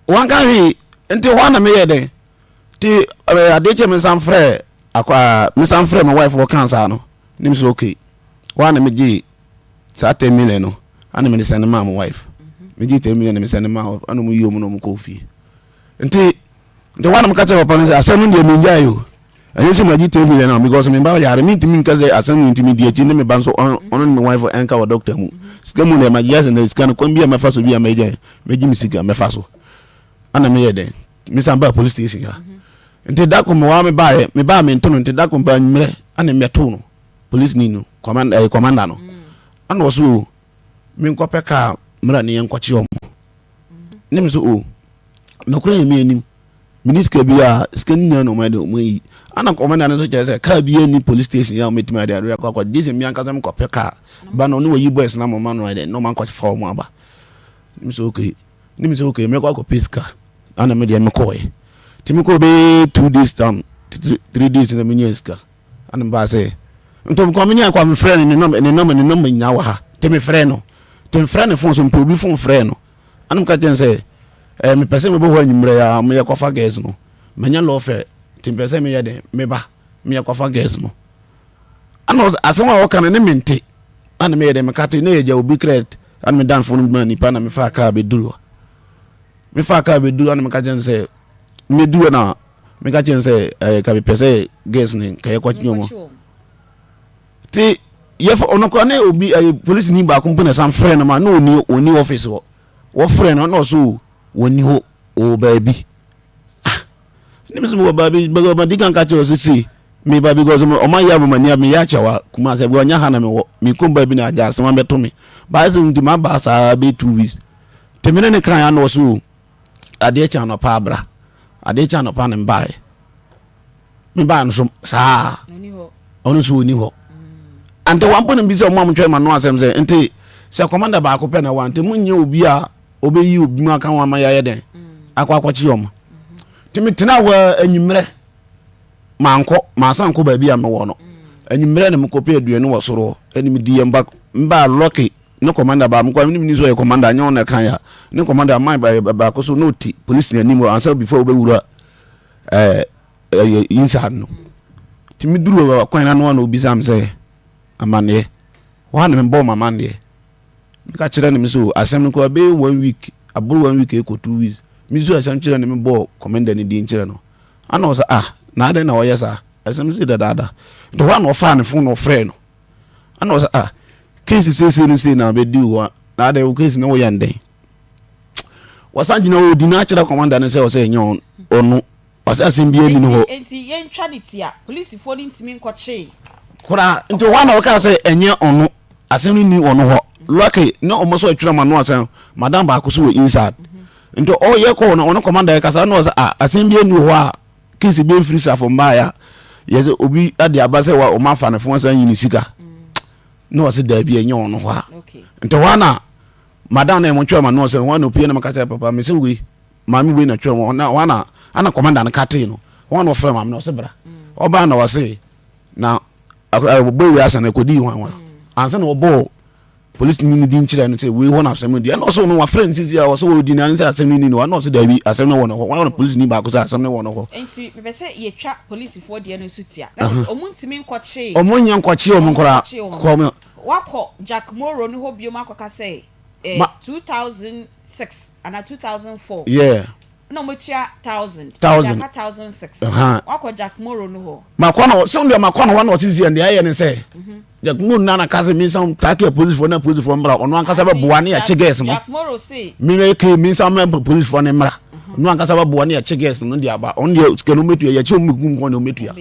wanka hwee nti hɔ na meyɛ dɛn nti adeɛ kyɛ me nsa mfrɛ Akɔ a me san frɛ me wife wɔ kan saa no ne me sɛ okay hɔ a na me gye saa 10 million no ana me de send maa me wife me gye 10 million na me send maa hɔ ana mo yi ɔmo na ɔmo kɔ fie nti nti hɔ a na me ka kyerɛ papa no sɛ asɛm no deɛ me ngyae o ɛnyɛ sɛ ma gye 10 million no because me ba yare me ntumi nka sɛ asɛm no ntumi di akyi ne me ba nso ɔno ne me wife ɛnka wɔ doctor mu sika mu na ma gye asɛ na sika no kwan bi a mɛfa so bi a mɛgye mɛgye me sika mɛfa so ana meyɛ dɛn mesan baa police station ha nti da ko mewaa mebaeɛ mebaa mento no nti da ko baa nwummerɛ ana mmɛtoo no police ni no commander eh, commander no ana ɔso o menkɔpɛ kaa mmra ne yɛnkɔkye ɔmo ne me so o nokorɛ yɛ me anim mene sika bi a sika no nyinaa na ɔmo ayɛ dɛ ɔmo ayi ana commander no nso kyerɛ sɛ kaa bi ani police station yɛ a ɔmɛtumi ade ade akɔ akɔ gye sɛ me ankasa mekɔpɛ kaa ba no ɔne wɔyi boys na mɔma no ayɛ dɛ na ɔmo ankɔfa ɔmo aba ne me so okay ne me sɛ okay mɛkɔ akɔpɛ sika ana me deɛ mekɔɔɛ nti mekɔɔ bɛyɛ 2 days time, 3 days na menya sika ana mebaa sɛ nti mekɔ menya kɔ mefrɛ no ne nɔmba ne nɔmba ne nɔmba nyinaa wɔ ha nti mefrɛ no nti mefrɛ ne phone so mpɛ obi phone frɛ no ana meka kyerɛ no sɛ eh, mepɛ sɛ mebɔ hɔ anwummerɛ a meyɛ kɔfa girls no manya lɔfɛ nti mepɛ sɛ meyɛ dɛn meba meyɛ kɔfa girls no ana asɛm a wɔka no ne mente ana meyɛ dɛn meka te na yɛgya obi credit ana me danfo no ma nipa na mefaa kaa bɛduru hɔ mefaa kaa bɛduru ana meka kyerɛ no sɛ mɛduru hɔ na meka kyerɛ no sɛ ɛɛ ka mepɛ sɛ girls ne ka yɛkɔkye wɔn te yɛfa ɔno koraa ne obi ɛyɛ polisi ni baako mpo na ɛsan frɛ no ma na ɔni ɔni office hɔ wɔfrɛ no na ɔso wɔni hɔ ɔwɔ baabi ah ne mi sɛ wɔ baabi bɛgɛ ɔma di kan ka kyerɛ ɔsɛ sei meba because ɔma yɛ ama mani meyɛ akyɛwa kuma sɛ ɔnyɛ ha na mewɔ mekɔm baabi na agya asɛm abɛto me baayɛ sɛ nti maba saa bɛyɛ 2 weeks nti mene ne kan ana ɔso o adeɛ kyɛ anɔpa abra adeɛ kyɛ anɔpa ne mbaeɛ mebaeɛ no so saa ɔno nso ɔni hɔ ante wampo no bi sɛ ɔmo a motwɛn ma no asɛm sɛ nti sɛ commander baako pɛ na wa nti monyɛ obi a ɔbɛyi obi mu aka ho ama yɛayɛ dɛn akɔ akɔkye ɔmo nti metena hɔ anwummerɛ mankɔ masan kɔ baabi a mewɔ no. Anwummerɛ na mekɔpɛ aduane wɔ soro hɔ ɛne medi yɛ mba mbaa lɔke ne commander baa mekɔ menim ni sɛ ɔyɛ commander anyɛ ɔno na ɛka ya ne commander man baako so na ɔti polisi n'anim hɔ ansa before wobɛwura ɛɛ ɛyɛ inside no nti meduru kwan no ano a na obisa me sɛ amanneɛ hɔ a na mebɔɔ m'amanneɛ meka kyerɛ no me sɛ asɛm no koraa bɛyɛ one week aboro one week ɛkɔ 2 weeks mesu asɛm kyerɛ no mebɔɔ commander no din kyerɛ no ana ɔsɛ, "Ah, na adɛn na ɔyɛ saa asɛm si dadaada?" Nti hɔ a na ɔfaa ne phone na ɔfrɛ no ana ɔsɛ, "Ah, case seesei no sei na bɛdi hɔ na adɛn wo case no woyɛ ndɛn?" Wɔsan gyina hɔ ɔdi no akyerɛ commander no sɛ ɔsɛ ɛnyɛ ɔno ɔsɛ asɛm bi ani no hɔ. Nti yɛntwa ne tia, polisifoɔ no ntumi nkɔkyee Koraa nti hɔ a na wɔkaa sɛ ɛnyɛ ɔno, asɛm no ni ɔno hɔ lɔke ne ɔmo sɛ ɔtwerɛ ma no asɛm madam baako so wɔ inside. Nti ɔyɛ kɔɔ no ɔno commander yɛ kasa na ɔsɛ, "Ah, asɛm bi ani hɔ a case bi mfiri safo mbaeɛ a yɛsɛ obi ade aba sɛ ɔmo afa ne phone san yi ne sika." Na ɔsɛ daabi, ɛnyɛ ɔno hɔ a. Nti hɔ a na madam na ɛmo twɛ ma no ɔsɛ hɔ a na opie na maka sɛ, "Papa, mesɛ wei maame wei na twɛ mo." Na hɔ a na ana commander no katee no hɔ a na ɔfrɛ maame na ɔsɛ bra. Ɔbaa na ɔsɛ na ɔbɔ wei asa na ɛkɔdii hwan hwan ansa na ɔbɔɔ polisi ni din kyerɛ no sɛ wei hɔ na asɛm no di. Ɛna ɔsɛ ɔno wafrɛ no sisi a ɔsɛ wɔdi na sɛ asɛm no ni no. Ɛna ɔsɛ daabi, asɛm no wɔ no hɔ wɔn na polisi ni baako sɛ asɛm no wɔ no hɔ. Nti mepɛ sɛ yɛtwa polisifoɔ deɛ no nso tia na kyerɛ sɛ ɔmo ntumi nkɔkyee. Ɔmo nya nkɔkye ɔmo koraa. Nkɔkyee wɔn. Kɔm. Wakɔ Jack Moro no hɔ biom akɔka sɛ 2006 ana 2004 na ɔmo tua 1,000. 1,000. Aka 1,006. Wakɔ Jack Moro no hɔ. Makɔ no sɛ deɛ makɔ no hɔ na ɔsɛ sisi deɛ ayɛ ne sɛ Jack Moro nana ka sɛ minsa taake polisifoɔ na polisifoɔ mmra, ɔno ankasa bɛboa ne yɛkye girls no. Jack Moro se mímɛ ke minsa mɛ polisifoɔ ne mmra, ɔno ankasa bɛboa ne yɛkye girls no de aba. Ɔno deɛ sika no ɔmɛtua, yɛkye ɔmo gu nkɔ ne ɔmɛtua.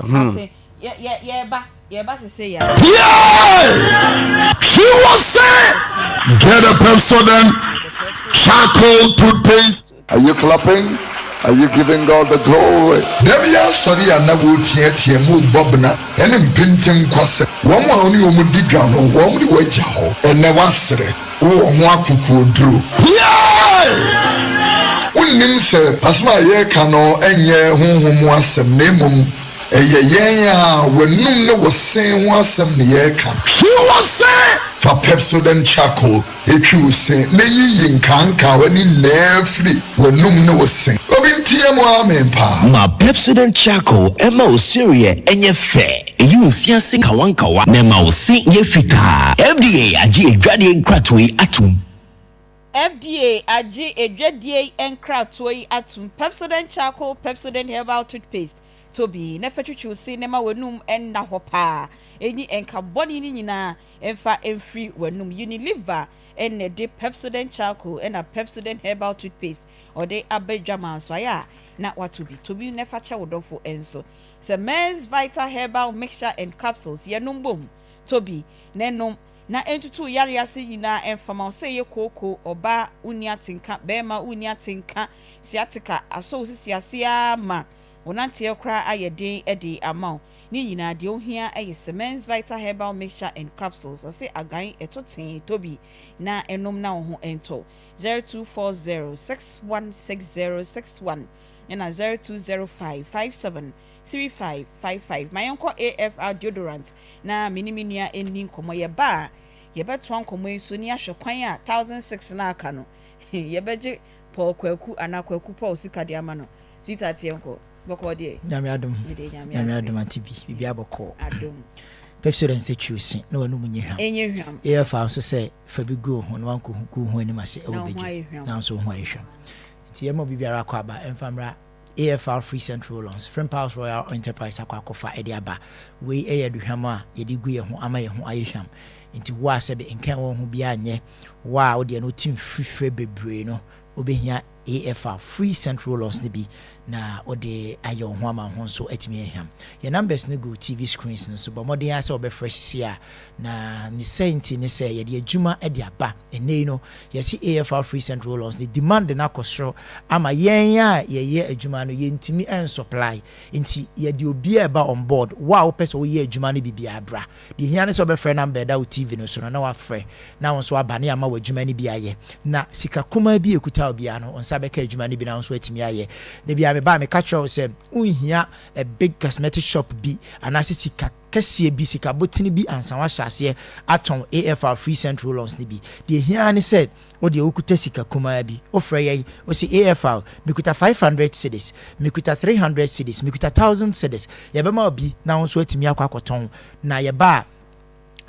Ɔmo tua. Ate, yɛ yɛ yɛba yɛba sese yɛ. Yeah! She was saying, get a Pepsodent charcoal toothpaste. Are you clapping? Are you giving God the glory? Da bi asɔre a na wɔreteatea mu bɔ bena ɛne mpenten kwasɛ. Wɔn a wɔne wɔn di dwa no, wɔn de wɔagya hɔ. Ɛnɛ wasere, wowɔ ho akokoɔduro. Yeah! Wonnim sɛ asɛm a yɛreka no ɛnyɛ honhom mu asɛm na mmom ɛyɛ yɛn a w'anum ne wo sen ho asɛm ne yɛreka. She was saying, Fa Pepsodent charcoal etwi wo se na yiyi nkankawa ne nyinaa firi w'anum ne wo se. Obi ntie mu amen paa. Ma Pepsodent charcoal ɛma wo sereɛ ɛnyɛ fɛ, ɛyi wo nsiase nkawankawa na ɛma wo se yɛ fitaa. FDA agye adwadeɛ nkratoɔ yi atom. FDA agye edwadie nkratoɔ yi atum. Pepsodent charcoal, Pepsodent herbal toothpaste, tobi na fɛ twitwi se ne ma w'anum ɛnna hɔ paa, enyi nka bɔne ne nyinaa ɛmfa mfiri w'anum. Unilever ɛna de Pepsodent charcoal ɛna Pepsodent herbal toothpaste ɔde aba dwama nso ayɛ a na wato bi. Tobi na fa kyɛ wo dɔfo nso sɛ Mens Vital herbal mixture and capsules yɛnom bom. Tobi na ɛnom na ntutu yare ase nyinaa ɛmfama wo sɛ ɛyɛ kooko. Ɔbaa wonni atenka, bɛrima wonni atenka, sciatica asɔ wo sisi ase ama wo nanteɛ koraa ayɛ den de ama wo ne nyinaa, deɛ ohia yɛ Semens Vital herbal mixture and capsules. Ɔsɛ agan ɛto tee. Tobi na ɛnom na wo ho ɛntɔ. 0240 616061 ɛna 0205 57 3555. Ma yɛnkɔ AFR deodorant na me ne me nua ɛnni nkɔmmɔ. Yɛba a yɛbɛtoa nkɔmmɔ yi so ne ahwɛ kwan a 1,006 na aka no yɛbɛgye Paul Kwaku anaa Kwaku Paul sika de ama no. Sweetheart, yɛnkɔ bɔkɔɔ deɛ? Nyame adom. Mede Nyame Nyame ase. adom ante bi biribi abɔkɔɔ. Adom. Pepsodent sɛ twi wo se na w'anum nyɛ hwam. Ɛnyɛ hwam. Yɛyɛ nso sɛ fa bi gu wo ho na wankɔ gu wo ho anim ase Na ɛwɔ wo ho badwam ayɛ hwam. Na nso wo ho ayɛ hwam, nti yɛma biribiara akɔ aba ɛmfa mmra AFR free scent roll-ons Frimpals Royal Enterprise akɔ akɔfa ɛde aba. Wei ɛyɛ aduhwam a yɛde gu yɛn ho ama yɛn ho ayɛ hwam, nti wo a sɛbe nkan wɔn ho biara nyɛ wo a wodeɛ no wotim firifire bebree no, wobɛhia AFR free scent roll-ons no bi na wode ayɛ wo ho ama wo ho nso atumi ahwam. Yɛn numbers no gu TV screens no so. Bɔ mmɔden ara sɛ wɔbɛfrɛ sisi a na ne sɛ nti ne sɛ yɛde adwuma de aba. Ɛnɛ yi no yɛsi AFR free scent roll-ons ne demand no akɔ soro ama yɛn a yɛyɛ adwuma no yɛntumi nsupply, nti yɛde obiara ɛba on board. Wo a wopɛ sɛ woyɛ adwuma no biribiara bra. Deɛ hia ne sɛ wobɛfrɛ number ɛda wo TV no so no na wafrɛ na wo nso aba ne ama w'adwuma no bi ayɛ na sika kumaa bi ekuta obiara no wo nsa. nsa bɛka adwuma no bi na wo nso atumi ayɛ. Da biara meba a meka kyerɛ wo sɛ wonhia a big cosmetic shop bi anaasɛ sika kɛseɛ bi, sika botene bi ansa woahyɛ aseɛ atɔn AFR free scent roll-ons no bi. Deɛ ɛhia ara ne sɛ wo deɛ wokuta sika kumaa bi. Wofrɛ yɛn, wose AFR, mekuta 500 cedis, mekuta 300 cedis, mekuta 1000 cedis. Yɛbɛma wo bi na wo nso atumi akɔ akɔtɔn. Na yɛba a,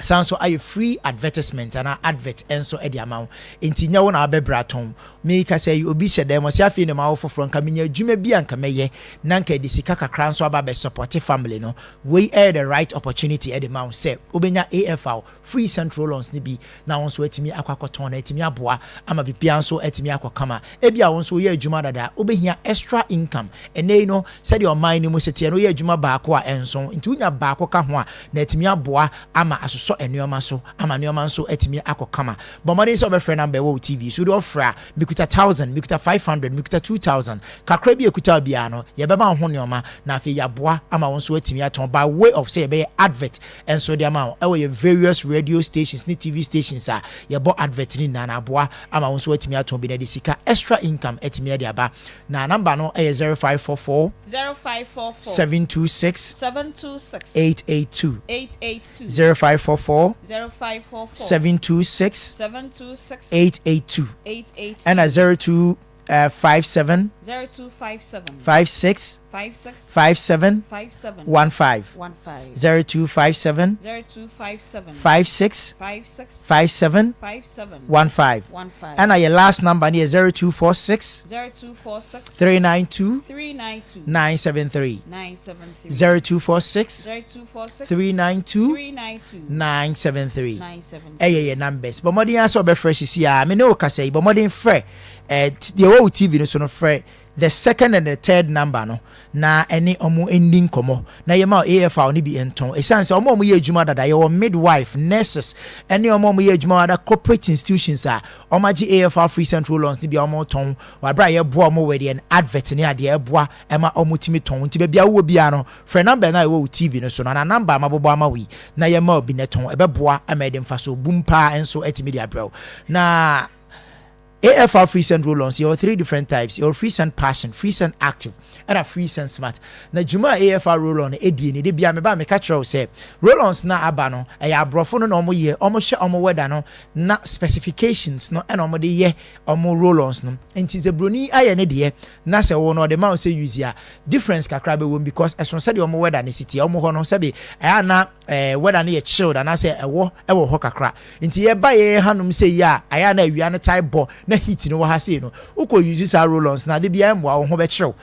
san nso ayɛ free advertisement anaa advert nso de ama wo. Enti nyɛ wo na wabɛbrɛ atɔn. Merekasa yi, obi hyɛ dan mu, ɔse afei na mawo foforɔ, nka menya adwuma bi a nka mɛyɛ na nka ɛde sika kakra nso aba abɛ supporte family no. Wei ɛyɛ the right opportunity de ma wo sɛ wobɛnya AFR free scent roll-ons no bi na wo nso atumi akɔ akɔtɔn na atumi aboa ama biribiara nso atumi akɔ kama. Ebia wo nso woyɛ adwuma dada, wobɛhia extra income. Ɛnnɛ yi no, sɛdeɛ ɔman no mu seteɛ no, woyɛ adwuma baako a ɛnso, nti wonya baako ka ho a, na atumi aboa ama asosɔ nneɛma so ama nneɛma nso atumi akɔ kama. Bɔ mmɔden sɛ wobɛfrɛ number ɛwɔ wo TV so. Wode ɔfrɛ a, mekuta thousand, mekuta 500, mekuta 2000. Kakra bi a ɛkuta wo biara no, yɛbɛma wo ho nneɛma na afei yɛaboa ama wo nso atumi atɔn by way of sɛ yɛbɛyɛ advert nso de ama wo ɛwɔ yɛn various radio stations ne TV stations a yɛbɔ advert no nyinaa na aboa ama wo nso atumi atɔn bi na ɛde sika extra income atumi de aba. Na number no yɛ 0544. 0544. 726. 726. 882. 882. 0544. 0544. 726. 726. 882. 882. Ɛna 0257. 0257. 56. 56. 57. 57. 15. 15. 0257. 0257. 56. 56. 57. 57. 15. 15. Ɛna yɛ last number no yɛ 0246. 0246. 392. 392. 973. 973. 0246. 0246. 392. 392. 973. 973. Ɛyɛ yɛ numbers. Bɔ mmɔden ara sɛ wobɛfrɛ sisi a me ne wo kasa yi. Bɔ mmɔden frɛ eh, deɛ ɛwɔ wo TV no so no frɛ the second and the third number no na ɛne wɔn nni nkɔmmɔ na yɛma AFR no bi ntɔn. Ɛsiane sɛ wɔn a wɔyɛ adwuma dada, yɛwɔ midwife, nurses, ɛne wɔn a wɔyɛ adwuma wɔ other corporate institutions a wɔagye AFR free central loans no bi a wɔtɔn wɔ abere a yɛboa wɔn wɔ deɛ advert ne adeɛ ɛboa ɛma wɔtumi tɔn. Nti baabi a wowɔ biara no, frɛ number no a ɛwɔ wo TV no so no anaa number a mabobɔ ama wo yi na yɛma obi na tɔn. Ɛbɛboa ama ɛde mfasoɔ bum paa nso atumi de abrɛ wo. Na AFR free send roll-ons, yɛwɔ three different types, yɛwɔ free send passion, free send active, ɛna free send smart. Na dwuma a AFR roll-on no ɛdie ni, da biara meba a meka kyerɛ wo sɛ roll-ons no a aba no, ɛyɛ aborɔfo no na wɔn yɛ, wɔn hwɛ wɔn weather no na specifications no ɛna wɔn de yɛ wɔn roll-ons no. Nti sɛ broni ayɛ ne deɛ na sɛ wo no ɔde ma wo sɛ use a, difference kakra bɛwɔ mu because ɛsono sɛdeɛ wɔn weather no si teɛ. Wɔn hɔ no sɛbe ɛyɛ a na eh, weather no yɛ chilled anaasɛ ɛwɔ ɛwɔ hɔ kakra. Nti yɛba yɛn hanom sei yi a, ayɛ a na awia no tae bɔ na heat no wɔ ha sei no, wokɔ use saa roll-ons no a, da biara ɛmmoa wo ho bɛkyere wo.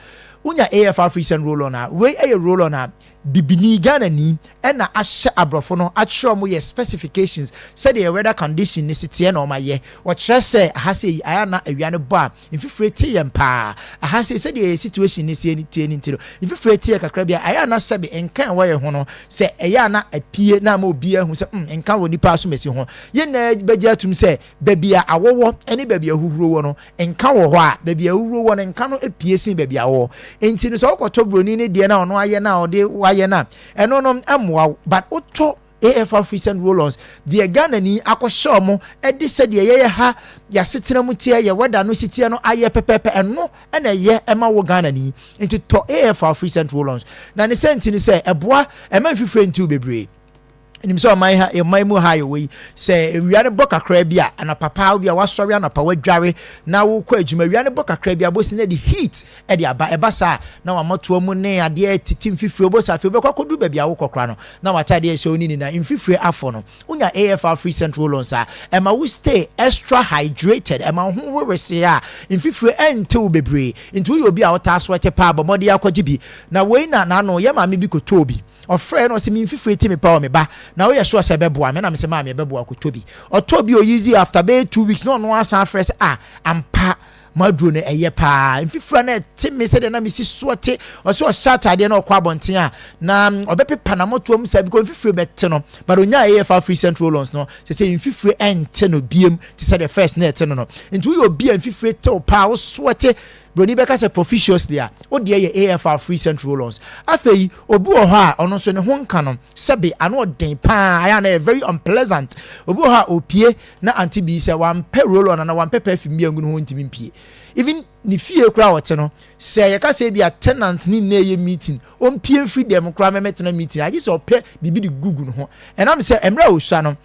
Wonya AFR free send roll-on a, wei yɛ roll-on a bibini, Ghanani, na ahyɛ aborɔfo no akyerɛ wɔn yɛ specifications sɛdeɛ yɛ weather condition no si teɛ na wɔn ayɛ. Wɔkyerɛ sɛ aha sei yi, ayɛ a na awia no bɔ a, mfifire te yɛn paa. Aha sei, sɛdeɛ yɛ situation no sie teɛ no nti no, mfifire te yɛ kakra bi a, ayɛ a na sɛbe nka a ɛwɔ yɛn ho no, sɛ ɛyɛ a na apue na ama obiara ahu sɛ mm, nka wɔ nipa asomasi ho. Yɛn nyinaa bɛgye atum sɛ baabi a awɔ wɔ ne baabi a ahuhuro wɔ no, nka wɔ hɔ a, baabi a ahuhuro wɔ no, nka no pue sen baabi a awɔ wɔ. Enti no, sɛ wokɔtɔ buroni no deɛ no a ɔno ayɛ no a ɔde wayɛ no a, ɛno no mmoa wo. But wotɔ AFR Free-Send Roll-Ons deɛ Ghanani akɔhyɛ wɔn de sɛdeɛ yɛyɛ ha, yɛasetena mu teɛ, yɛ weather no si teɛ no ayɛ pɛpɛɛpɛ, ɛno na ɛyɛ ɛma wo Ghanani. Nti tɔ AFR Free-Send Roll-Ons. Na ne sɛ nti ne sɛ ɛboa ɛma mfifire ntiw bebree. Nim sɛ ɔman ha, ɔman mu ha yɛwɔ yi, sɛ awia no bɔ kakra bi a, anɔpa paa obi a wasɔre anɔpa wadware na wokɔ adwuma, awia no bɔ kakra bi a, bosi na de heat de aba. Ɛba saa a, na w'amatoa mu ne adeɛ tete mfifire, wobɛhu sɛ afei wobɛkɔ akɔduru baabi a wokɔ koraa no, na w'ataadeɛ a ɛhyɛ wo no nyinaa, mfifire afɔ no. Wonya AFR free scent roll-ons a, ɛma wo stay extra hydrated, ɛma wo ho wewesee a, mfifire ɛnte wo bebree. Nti woyɛ obi a wotaa sweat paa a, bɔ mmɔden ara kɔgye bi. Na wei na n'ano, yɛn maame bi kɔtɔɔ bi. Ɔfrɛɛ na ɔse me mfifire te me paa o me ba, na woyɛ sure sɛ ɛbɛboa me? Ɛna mese maame ɛbɛboa, kɔtɔ bi. Ɔtɔɔ bi, ɔusee after bɛyɛ 2 weeks na ɔno ara san frɛ sɛ ah, ampa m'aduro no ɛyɛ paa, mfifire no ɛte me sɛdeɛ na mesi soɔ te. Ɔsɛ ɔhyɛ ataadeɛ na ɔkɔ abɔnten a na ɔbɛpepa n'amotoa mu saa because mfifire bɛte no, but onya AFR free scent roll-ons no sɛ sɛ mfifire ɛnte no biem te sɛ deɛ first na ɛte no. Nti woyɛ obi a mfifire tew paa, wo soɔ te, broni bɛka sɛ profusely a, wo deɛ yɛ AFR free scent roll-ons. Afei obi wɔ hɔ a ɔno nso ne ho nka no sɛbe ano ɔden paa, ayɛ a na ɛyɛ very unpleasant. Obi wɔ hɔ a opie na ante bi sɛ wampɛ roll on anaa wampɛ perfume bi angu ne ho ntumi mpie. Even Ne fie koraa a ɔte no, sɛ yɛka sɛ ebia tenant ne nyinaa reyɛ meeting, ɔmpue mfiri dɛm koraa mmɛtena meeting, agye sɛ ɔpɛ biribi de gugu ne ho. Ɛnam sɛ mmerɛ a ɔsua no,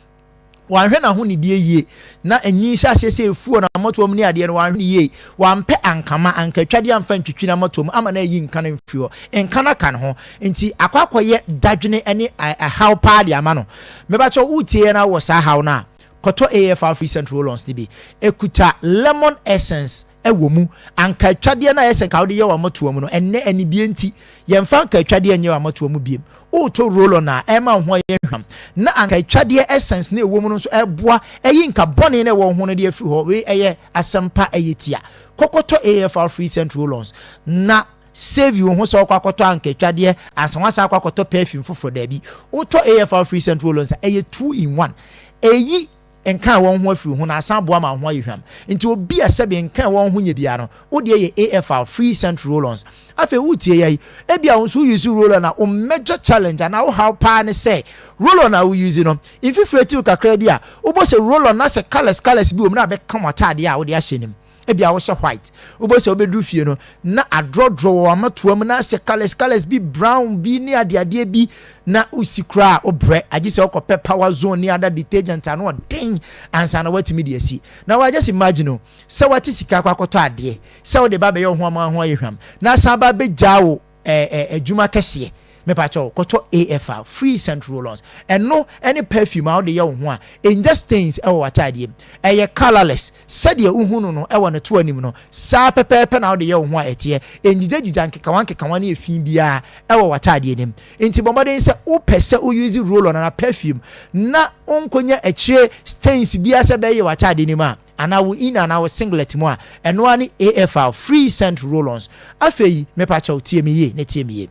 wanhwɛ n'ahonidie yie, na nyi hyɛ aseɛ sɛ ɛfu wɔ n'amɔtoa mu ne adeɛ no, wanhwɛ no yie, wampɛ ankama, ankatwadeɛ amfa antwitwi n'amɔtoa mu ama no ayi nka no amfiri hɔ. Nka no aka ne ho, nti akɔ akɔyɛ dadwene ne ɛhaw paa de ama no. Mebakyɛw, woretie yɛn na wowɔ saa haw no a, Kɔtɔ AFR Free Scent Roll-Ons no bi. Ɛkuta lemon essence wɔ mu. Anka atwadeɛ no a ɛyɛ sɛ nka wode yɛ w'amɔtoa mu no, ɛnnɛ anibue nti, yɛmfa anka atwadeɛ nyɛ w'amɔtoa mu biom. Woretɔ roll-on a, ɛrema wo ho ayɛ hwam, na anka atwadeɛ essence no a ɛwɔ mu no nso ɛreboa ayi nka bɔne no a ɛwɔ wo ho no de afiri hɔ. Wei ɛyɛ asɛmpa, ɛyɛ tia. Kɔ kɔtɔ AFR Free Scent Roll-Ons na save wo ho sɛ wokɔ akɔtɔ anka atwadeɛ ansa woasan akɔ akɔtɔ perfume foforɔ. Daabi. Wotɔ AFR Free Scent Roll-Ons a, ɛyɛ two in one. Eyi nka wɔn ho afiri ho na asan aboa ma wo ho ayɛ hwam. Nti obi a sɛbe nka wɔn ho nyɛ biara no, wo deɛ yɛ AFR, free scent roll-ons. Afei woretie yɛ yi, ebia wo nso wo use roll-on a, wo major challenge anaa wo haw paa ne sɛ roll-on a wo use no, mfifire tiw kakra bi a, wobɔ sɛ roll-on na sɛ colours colours bi wɔ mu na abɛka w'ataadeɛ a wode ahyɛ no mu. Ebia wohyɛ white, wobɛhu sɛ wobɛduru fie no na adrɔdrɔ wɔ w'amatoa mu na asɛ colours colours bi, brown bi ne adeadeɛ bi na wosi koraa a wobrɛ, agye sɛ wokɔpɛ power zone ne ada detergent ano ɔden ansa na woatumi de asi. Na wa just imagine o, sɛ woate sika akɔ akɔtɔ adeɛ sɛ wode ba abɛyɛ wo ho ama wo ho ayɛ hwam na asan aba abɛgyaa wo ɛɛ adwuma kɛseɛ. Mepakyɛw, kɔtɔ AFR, free scent roll-ons. Ɛno ne perfume a wode yɛ wo ho a, ɛngya stains wɔ w'ataadeɛ mu. Ɛyɛ colourless, sɛdeɛ wohu no no wɔ ne to anim no, saa pɛpɛɛpɛ na wode yɛ wo ho a ɛteɛ. Ɛngyigyagyigyа nkekawa nkekawa ne efi biara wɔ w'ataadeɛ no mu. Nti bɔ mmɔden sɛ wopɛ sɛ wo use roll-on anaa perfume na wonkɔnya akyire stains biara sɛ ɛbɛyɛ w'ataadeɛ no mu a, anaa wo inner anaa wo singlet mu a, ɛno ara ne AFR, free scent roll-ons. Afei, mepakyɛw, tie me yie na tie me yie.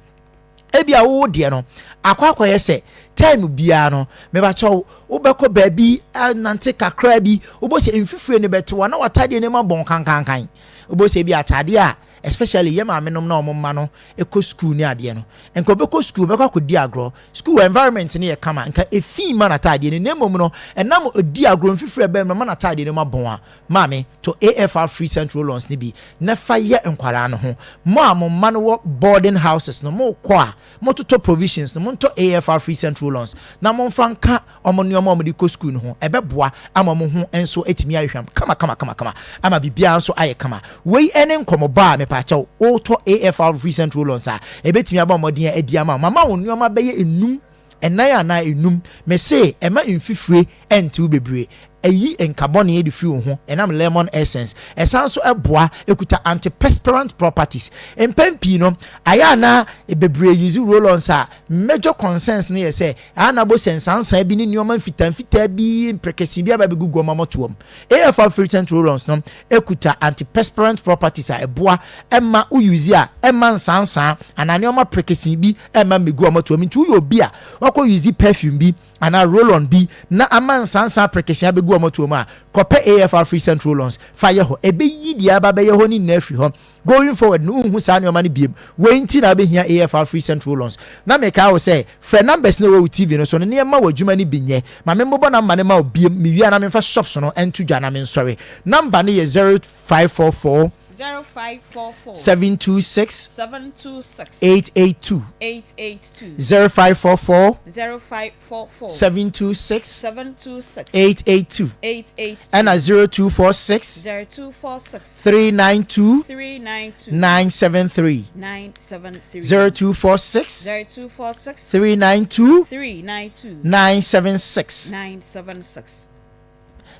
Ebia wo deɛ no, akɔ akɔyɛ sɛ time biara no, mepakyɛw, wobɛkɔ baabi anante kakra bi, wobɛhu sɛ mfifire no bɛte wo a, na w'atadeɛ no mu abɔn kankankan. Wobɛhu sɛ ebia atadeɛ a, especially yɛ maamenom na wɔn mma no kɔ school ne adeɛ no, nka ɔbɛkɔ school, ɔbɛkɔ akɔdi agorɔ, school environment no yɛ kama, nka efi mma n'ataadeɛ no, na mmom no, ɛnam ɔdi agorɔ mfifire ɛbɛn mu no, ma n'ataadeɛ no mu abɔn a, maame, tɔ AFR free scent roll-ons no bi na fa yɛ nkwadaa no ho. Mo a mo mma no wɔ boarding houses no, mokɔ a, mototɔ provisions no, montɔ AFR free scent roll-ons na momfa nka wɔn nneɛma a wɔde kɔ sukuu no ho. Ɛbɛboa ama wɔn ho nso atumi ayɛ hwam kamakamakama ama biribiara nso ayɛ kama. Wei ne nkɔmmɔbɔ a mepaakyɛw wotɔ AFR Recent Roll-ons a, ɛbɛtumi abɔ mmɔden adi ama wo. Mama wo nneɛma bɛyɛ nnum, nnan anaa nnum. Mese ɛma mfifire ntew bebree. Ɛyi nka bɔne de firi wo ho ɛnam lemon essence. Ɛsan nso boa, ɛkuta antiperspirant properties. Mpɛn pii no, ayɛ a na bebree use roll-ons a major concerns no yɛ sɛ A na bo sɛ nsansan bi ne nneɛma mfitamfitaa bi mprekesee bi aba abegu guam amɔtoa mu. AFR Frequent Roll-ons no kuta antiperspirant properties a ɛboa ma wo use a ɛmma nsansan anaa nneɛma prekesee bi mma mmegu amɔtoa mu. Nti woyɛ obi a wakɔ use perfume bi anaa roll-on bi na ama nsansan prekesee abegu amɔtoa mu a, kɔpɛ AFR Frequent Roll-ons fa yɛ hɔ. Ɛbɛyi deɛ aba abɛyɛ hɔ no nyinaa afiri hɔ. Going forward no wonhu saa nneɛma no biem. Wei nti na wobɛhia AFR free scent roll-ons. Na mekae wo sɛ, frɛ numbers no a ɛwɔ wo TV no so no na yɛmma wo adwuma no bi nyɛ. Ma memmobɔ number no ma wo biem, mewie a na memfa shops no nto dwa na mensɔre. Number no yɛ 0544 0544 726 726 882. 882 0544 0544 726 726 882. 882 Ɛna 0246 0246 392 392 973. 973 0246 0246 392 392 976. 976.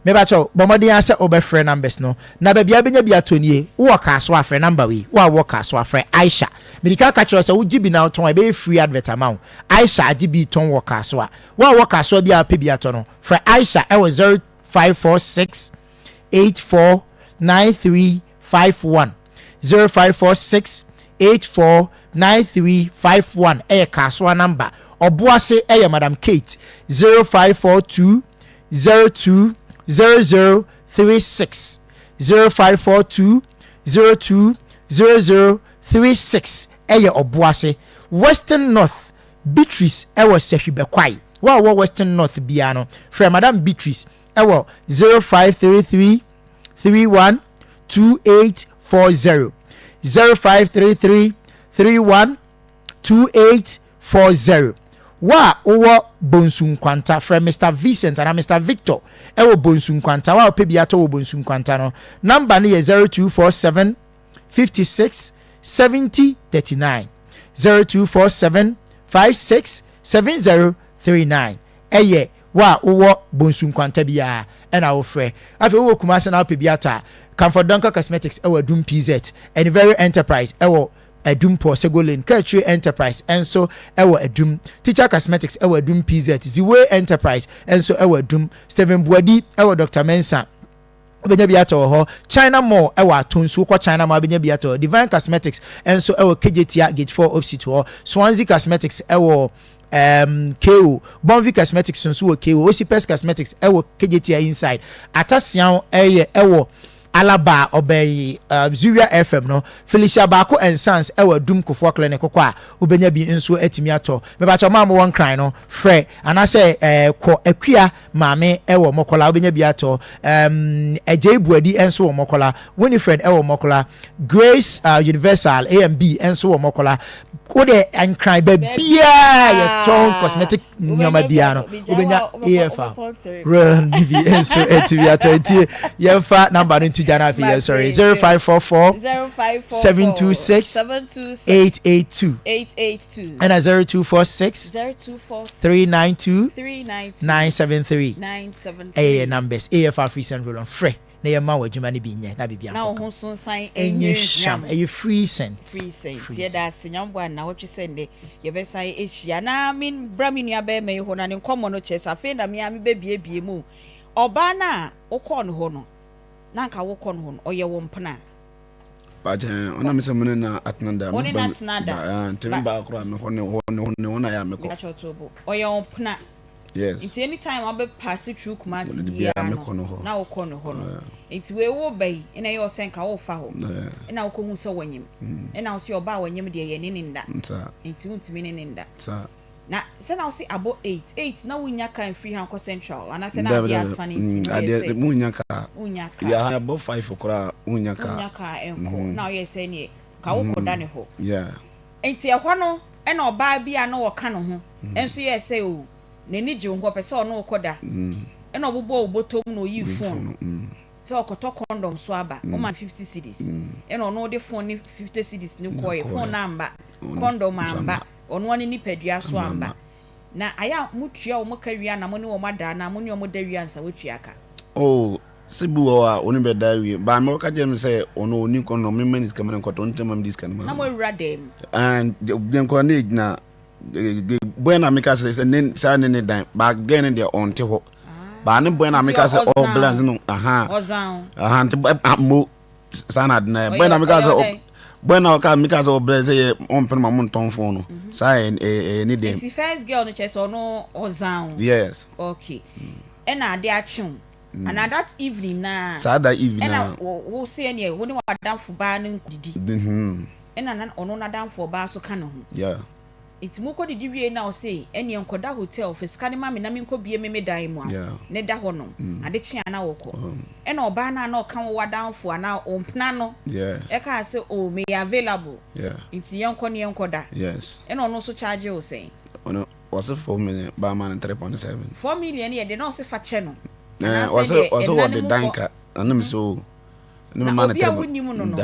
Mebakyɛw, bɔ mmɔden ara sɛ wobɛfrɛ numbers no, na baabi a wobɛnya bi atɔ nie, wowɔ Kasoa a, frɛ number wei, wo a wowɔ Kasoa, frɛ Aisha. Mede kan ka kyerɛ wo sɛ wogye bi na wotɔn a, ɛbɛyɛ free advert ama wo. Aisha agye bi retɔn wɔ Kasoa. Wo a wowɔ Kasoa bi a wopɛ bi atɔ no, frɛ Aisha wɔ 0546 84 9351. 0546 84 9351 ɛyɛ Kasoa number. Ɔboase ɛyɛ Madam Kate 0542 02 00 36 0542 02 00 36 ɛyɛ Ɔboase. Western North Beatrice ɛwɔ Sahwi Bɛkwae. Wo a wowɔ Western North biara no, frɛ Madam Beatrice ɛwɔ 0533 31 28. 40. 0533 31 2840. Wo a wowɔ Bonsu Nkwanta, frɛ Mister Vincent anaa Mister Victor wɔ Bonsu Nkwanta. Wo a wopɛ bi atɔ wɔ Bonsu Nkwanta no, number no yɛ 0247 56 70 39. 0247 56 70 39. Ɛyɛ wo a wowɔ Bonsu Nkwanta biara ɛna wofrɛ. Afei wowɔ Kumasi na wopɛ bi atɔ a, Comfort Dunker Cosmetics ɛwɔ Adum PZ, Aniverio Enterprise ɛwɔ Adum Paul Sego Lane, Kaakyire Enterprise nso wɔ Adum, Teacher Cosmetics wɔ Adum PZ, Ziway Enterprise nso wɔ Adum, Stephen Boadi wɔ Doctor Mensah, wobɛnya bi atɔ wɔ hɔ, China Mall wɔ Atonsu, wokɔ China Mall wobɛnya bi atɔ, Divine Cosmetics nso wɔ Kejetia Gate 4 opposite hɔ, Swansea Cosmetics wɔ um, KO, Bonvi Cosmetics nso wɔ KO, Osipes Cosmetics wɔ Kejetia inside, Atasiaw ɛyɛ ɛwɔ Alaba a ɔbɛn Zuria FM no, Felicia Baako and Sons wɔ Adum Kofoɔ Clinic kɔ a wobɛnya bi nso atumi atɔ. Mepakyɛw mo a mowɔ Nkran no, frɛ anaasɛ kɔ Akua Maame wɔ Mɔkɔla wobɛnya bi atɔ. Um, Agyei Buadi nso wɔ Mɔkɔla, Winifred wɔ Mɔkɔla, Grace uh, Universal AMB nso wɔ Mɔkɔla. Wode Nkran baabiaa yɛtɔn cosmetic nneɛma biara no wobɛnya afa real no bi nso atumi atɔ nti yɛmfa number no nto dwa no afei yɛsɔre 0544 726 882 ɛna 0246 392 973 ɛyɛ yɛ numbers AFR free send roll on frɛ na yɛma wo adwuma no bi nyɛ na biribi Na wo ankɔka. ho so nsan Ɛnyɛ nyɛ hwam, hwam. ɛyɛ free scent. Free scent. Free Yɛda scent. ase Nyame boa nnawɔtwe sɛ nnɛ yɛbɛsan ahyia. Na me bra me nua bɛrima yi hɔ na ne nkɔmmɔ no kyerɛ sɛ afei na me ara mebɛbiebie mu. Ɔbaa no a wokɔɔ no hɔ no, na anka wokɔ no hɔ no, ɔyɛ wo mpena? Pakyɛ, ɔna me sɛ mo ne na atena da. Wo ne no atena da. Da, nti me baa koraa me hɔ ne hɔ ne hɔ ne hɔ na yɛ a mekɔ. Mepakyɛ to bo. Ɔyɛ wo mpena? Yes. Nti anytime a wobɛ pass through Kumasi Wode biara biara no mekɔ no hɔ. na wokɔ no hɔ no. Nti wei wo ba yi ɛna ɛyɛ wo sɛ nka wofa hɔ. Ɛna wokɔ hu sɛ wanyim. Ɛna wo se ɔbaa a wanyim deɛ yɛ ne ne nda. Saa. Nti wontumi ne ne nda. Saa. Na sɛ na wo se abɔ 8, 8 na wonnya car mfiri ha nkɔ central anaasɛ na Dabi adeɛ dabi. asane nti na woyɛ Adeɛ sɛ wonnya car. Wonnya car. Yɛ ha abɔ 5 koraa wonnya car. Wonnya car ɛnkɔ. Na woyɛ sɛ neɛ ka wokɔ da ne hɔ. Yeah. Nti ɛhɔ no ɛna ɔbaa bi a na ɔka ne ho nso yɛɛ sɛ o n'ani gye wo ho ɔpɛ sɛ ɔne wo kɔda ɛna ɔbobɔɔ wo bɔtɔ mu na ɔyii phone sɛ ɔkɔtɔ condom so aba woma no 50 cedis ɛna ɔno de phone ne 50 cedis no kɔɔɛ phone no amba condom amba ɔno ara ne nipadua so amba na ayɛ a motua wɔn ka wie a na mo ne wɔn ada anaa mo ne wɔn da wie ansa woatua ka? Oh Se bi wɔ hɔ a ɔne bɛ da awie but me ɔka kyerɛ me sɛ ɔno ɔni kɔndɔm me ma ne sika ma ne nkɔtɔ nti na ma me di sika no ma Na no. mo awura dan mu. And deɛ nkɔla ne gyina boy na meka sɛ sɛ ne saa ne ne dan ba girl ne deɛ ɔnte hɔ ba ne boy na Nti meka sɛ ɔzan ɔbla no aha ɔzan wo. aha nti mo saa na ade na yɛ boy na Ɔyɛ meka ɔyɛ sɛ ɔdɛn? boy na ɔka meka sɛ ɔbrɛ sɛ yɛ ɔmpene ma mo ntɔn phone no saa ɛyɛ ɛyɛ ne dɛm. Nti first girl no kyerɛ sɛ ɔno ɔzan wo. Yes. Okay ɛna ade akye wo. Anaa that evening naa. Saa da evening naa. Ɛna wo se ɛneɛ wo ne w'adamfo baa no nkɔdidi. Ɛna na ɔno n'adamfo ɔbaa nso ka ne ho. Yeah. Nti mo kɔdidi wiei na ɔse ɛneɛ nkɔda hotel fa sika no ma me na menkɔ bie me me dan mu a Yeah. ne da hɔ nom. Ade kye a na wɔkɔ. Ɛna ɔbaa no a na ɔka wo w'adamfo anaa wo mpena no Yeah. ɛkaa sɛ oh meyɛ available. Yeah. Nti yɛnkɔ ne yɛnkɔda. Yes. Ɛna ɔno nso charge wo sɛn? Ɔno Wɔse 4 million ba ma no 3.7. 4 million yɛ deɛ na ɔse fa kyɛ no. Ɛɛ ɔse ɔse wɔde dan ka ɛna mi so ɛna mi ma no 3. Na obi a wonim no no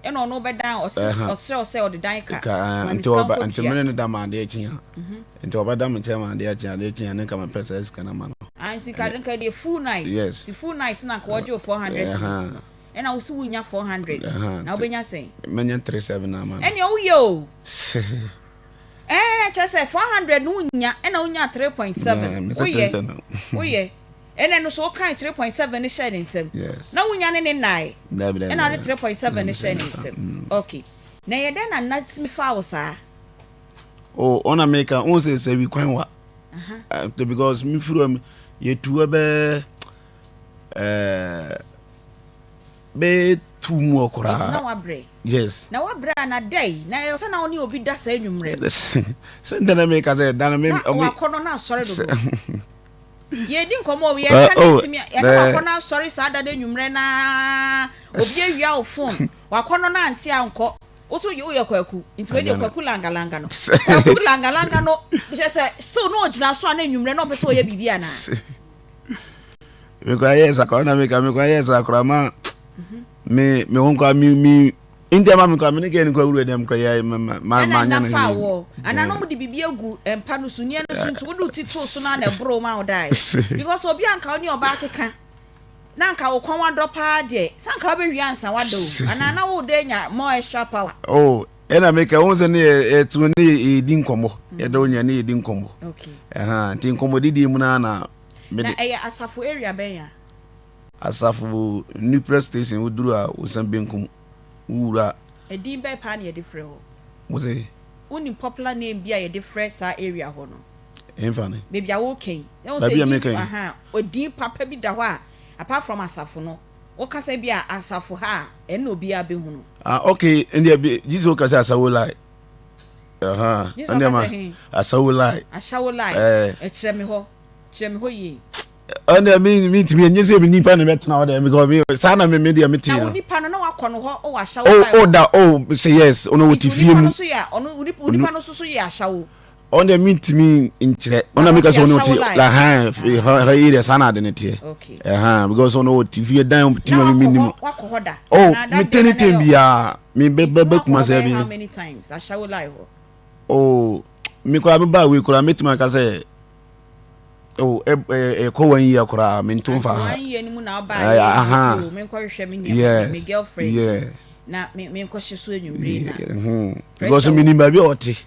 ɛna ɔno bɛdan ɔse ɔsrɛ ɔsɛ ɔde dan ka. Ka nti ɔba nti mene ne da ma adeɛ kye a nti ɔbɛda me nkyɛn ma adeɛ kye adeɛ kye a ne nka mepɛ sɛ sika no ma no. Ah nti nka nka deɛ full night. Yes. Nti full night na nka wɔgye wo 400 cedis. Ɛna wo se wonya 400 na wobɛnya sɛn? Mɛnya 37 ama no. Ɛneɛ woyɛ o. Ɛɛ kyerɛ sɛ 400 no wonnya ɛna wonya 3.7 woyɛ woyɛ ɛna ɛno so wokan 3.7 no hyɛɛ ne nsam na wonya ne ne nnae ɛna wode 3.7 no hyɛɛ ne nsam mm. okay na ɛyɛ dɛn na nna tumi faa wo saa oh ɔna meka wo sɛ sɛ wi kwan wa uh, because mefiri hɔ yɛtu hɔ bɛɛ eh, bɛyɛ tu mu hɔ koraa. Nti na wabrɛ. Yes. Na wabrɛ a na da yi na ɛyɛ sɛ na wo ne obi da saa anwummerɛ no. Sɛ ntɛ na meka sɛ da no me. Na wakɔ no na asɔre dodo. Yɛredi nkɔmmɔ o, yɛreka na ɛtumi, yɛne wakɔnɔ asɔre saa da no anwummerɛ no ara, obi awia wo phone, wakɔnɔ no ante ankɔ, wo so woyɛ kwaku, nti wei deɛ kwaku langalanga no, kwaku langalanga no, kyerɛ sɛ still na ɔgyina so a na anwummerɛ na ɔpɛ sɛ ɔyɛ biribi anaa? Mekɔ ayɛ sakora na meka mekɔ ayɛ sakora ma me me ho nkwa me me Nti ama me kora me ne kɛ ne kɔ awura dɛm kora yɛ ma ma ma ma nyɛ no fa wɔ ana no de bibi agu mpa no so nea no so nti wode ti to so na na ɛboro ma wo dae because obi anka wo ne ɔbaa keka na anka wo kɔn wadɔ paa deɛ sɛ anka wobɛwie ansa wada o anaa na wo de nya more extra power. Oh ɛna meka wo sɛ ne yɛto ne yɛdi nkɔmmɔ yɛdɔ wo nya ne yɛdi nkɔmmɔ ɛha nti nkɔmmɔdidie mu no na na ɛyɛ asafo area bɛn a Asafo nuclear station woduru a wo nsa benkum wo wura. Edin bɛn paa na yɛde frɛ hɔ? Wo se? Wonim popular name bi a yɛde frɛ saa area hɔ no? Henfa ne? Baabi a woreka yi. Baabi a meka yi? Aha, odin papa bi da hɔ a apart from asafo no, woka sɛ bi a asafo ha a, ɛno na obiara bɛhunu. Ah, okay, ɛndeɛ bi, gye sɛ woka sɛ Asawo Lai. Aha, Gye sɛ woka sɛ he? Asawo Lai. Asawo Lai, eh. Ɛkyerɛ me hɔ. Kyerɛ me hɔ yie. Ɛnna mi mi ntumi enye sɛ mi nipa na bɛ tena hɔ dɛ because mi saa na mi mi deɛ mi ti no. Na wo nipa no na wakɔ no hɔ wɔ ahyɛwo oh oh da oh sɛ yes ɔno wɔ ti fie mu. Nipa no so yɛ ɔno nipa no so so yɛ ahyɛwo. Ɔno deɛ mi ntumi nkyerɛ ɔno na mi ka sɛ ɔno ti la hɛn hɔ hɔ yi deɛ saa na ade ne teɛ ɛhɛn because ɔno wɔ ti fie dan ti ma mi mi nim. Wakɔ hɔ da. Oh mi tɛ ne tɛn biara mi bɛ bɛ bɛ kuma sɛ bi. How many times ahyɛwo lai hɔ. Oh mi koraa mi ba wei koraa mi tumi aka sɛ. Oh, eh, eh, eh, kɔ one year koraa mento mfa ha. One year no mu na ɔbaa yɛ aha. Oh, menkɔhwehwɛ me nua yes, me girlfriend. Yeah. Na me menkɔhyɛ so anwummere na. Hmm. Because menim baabi a ɔte.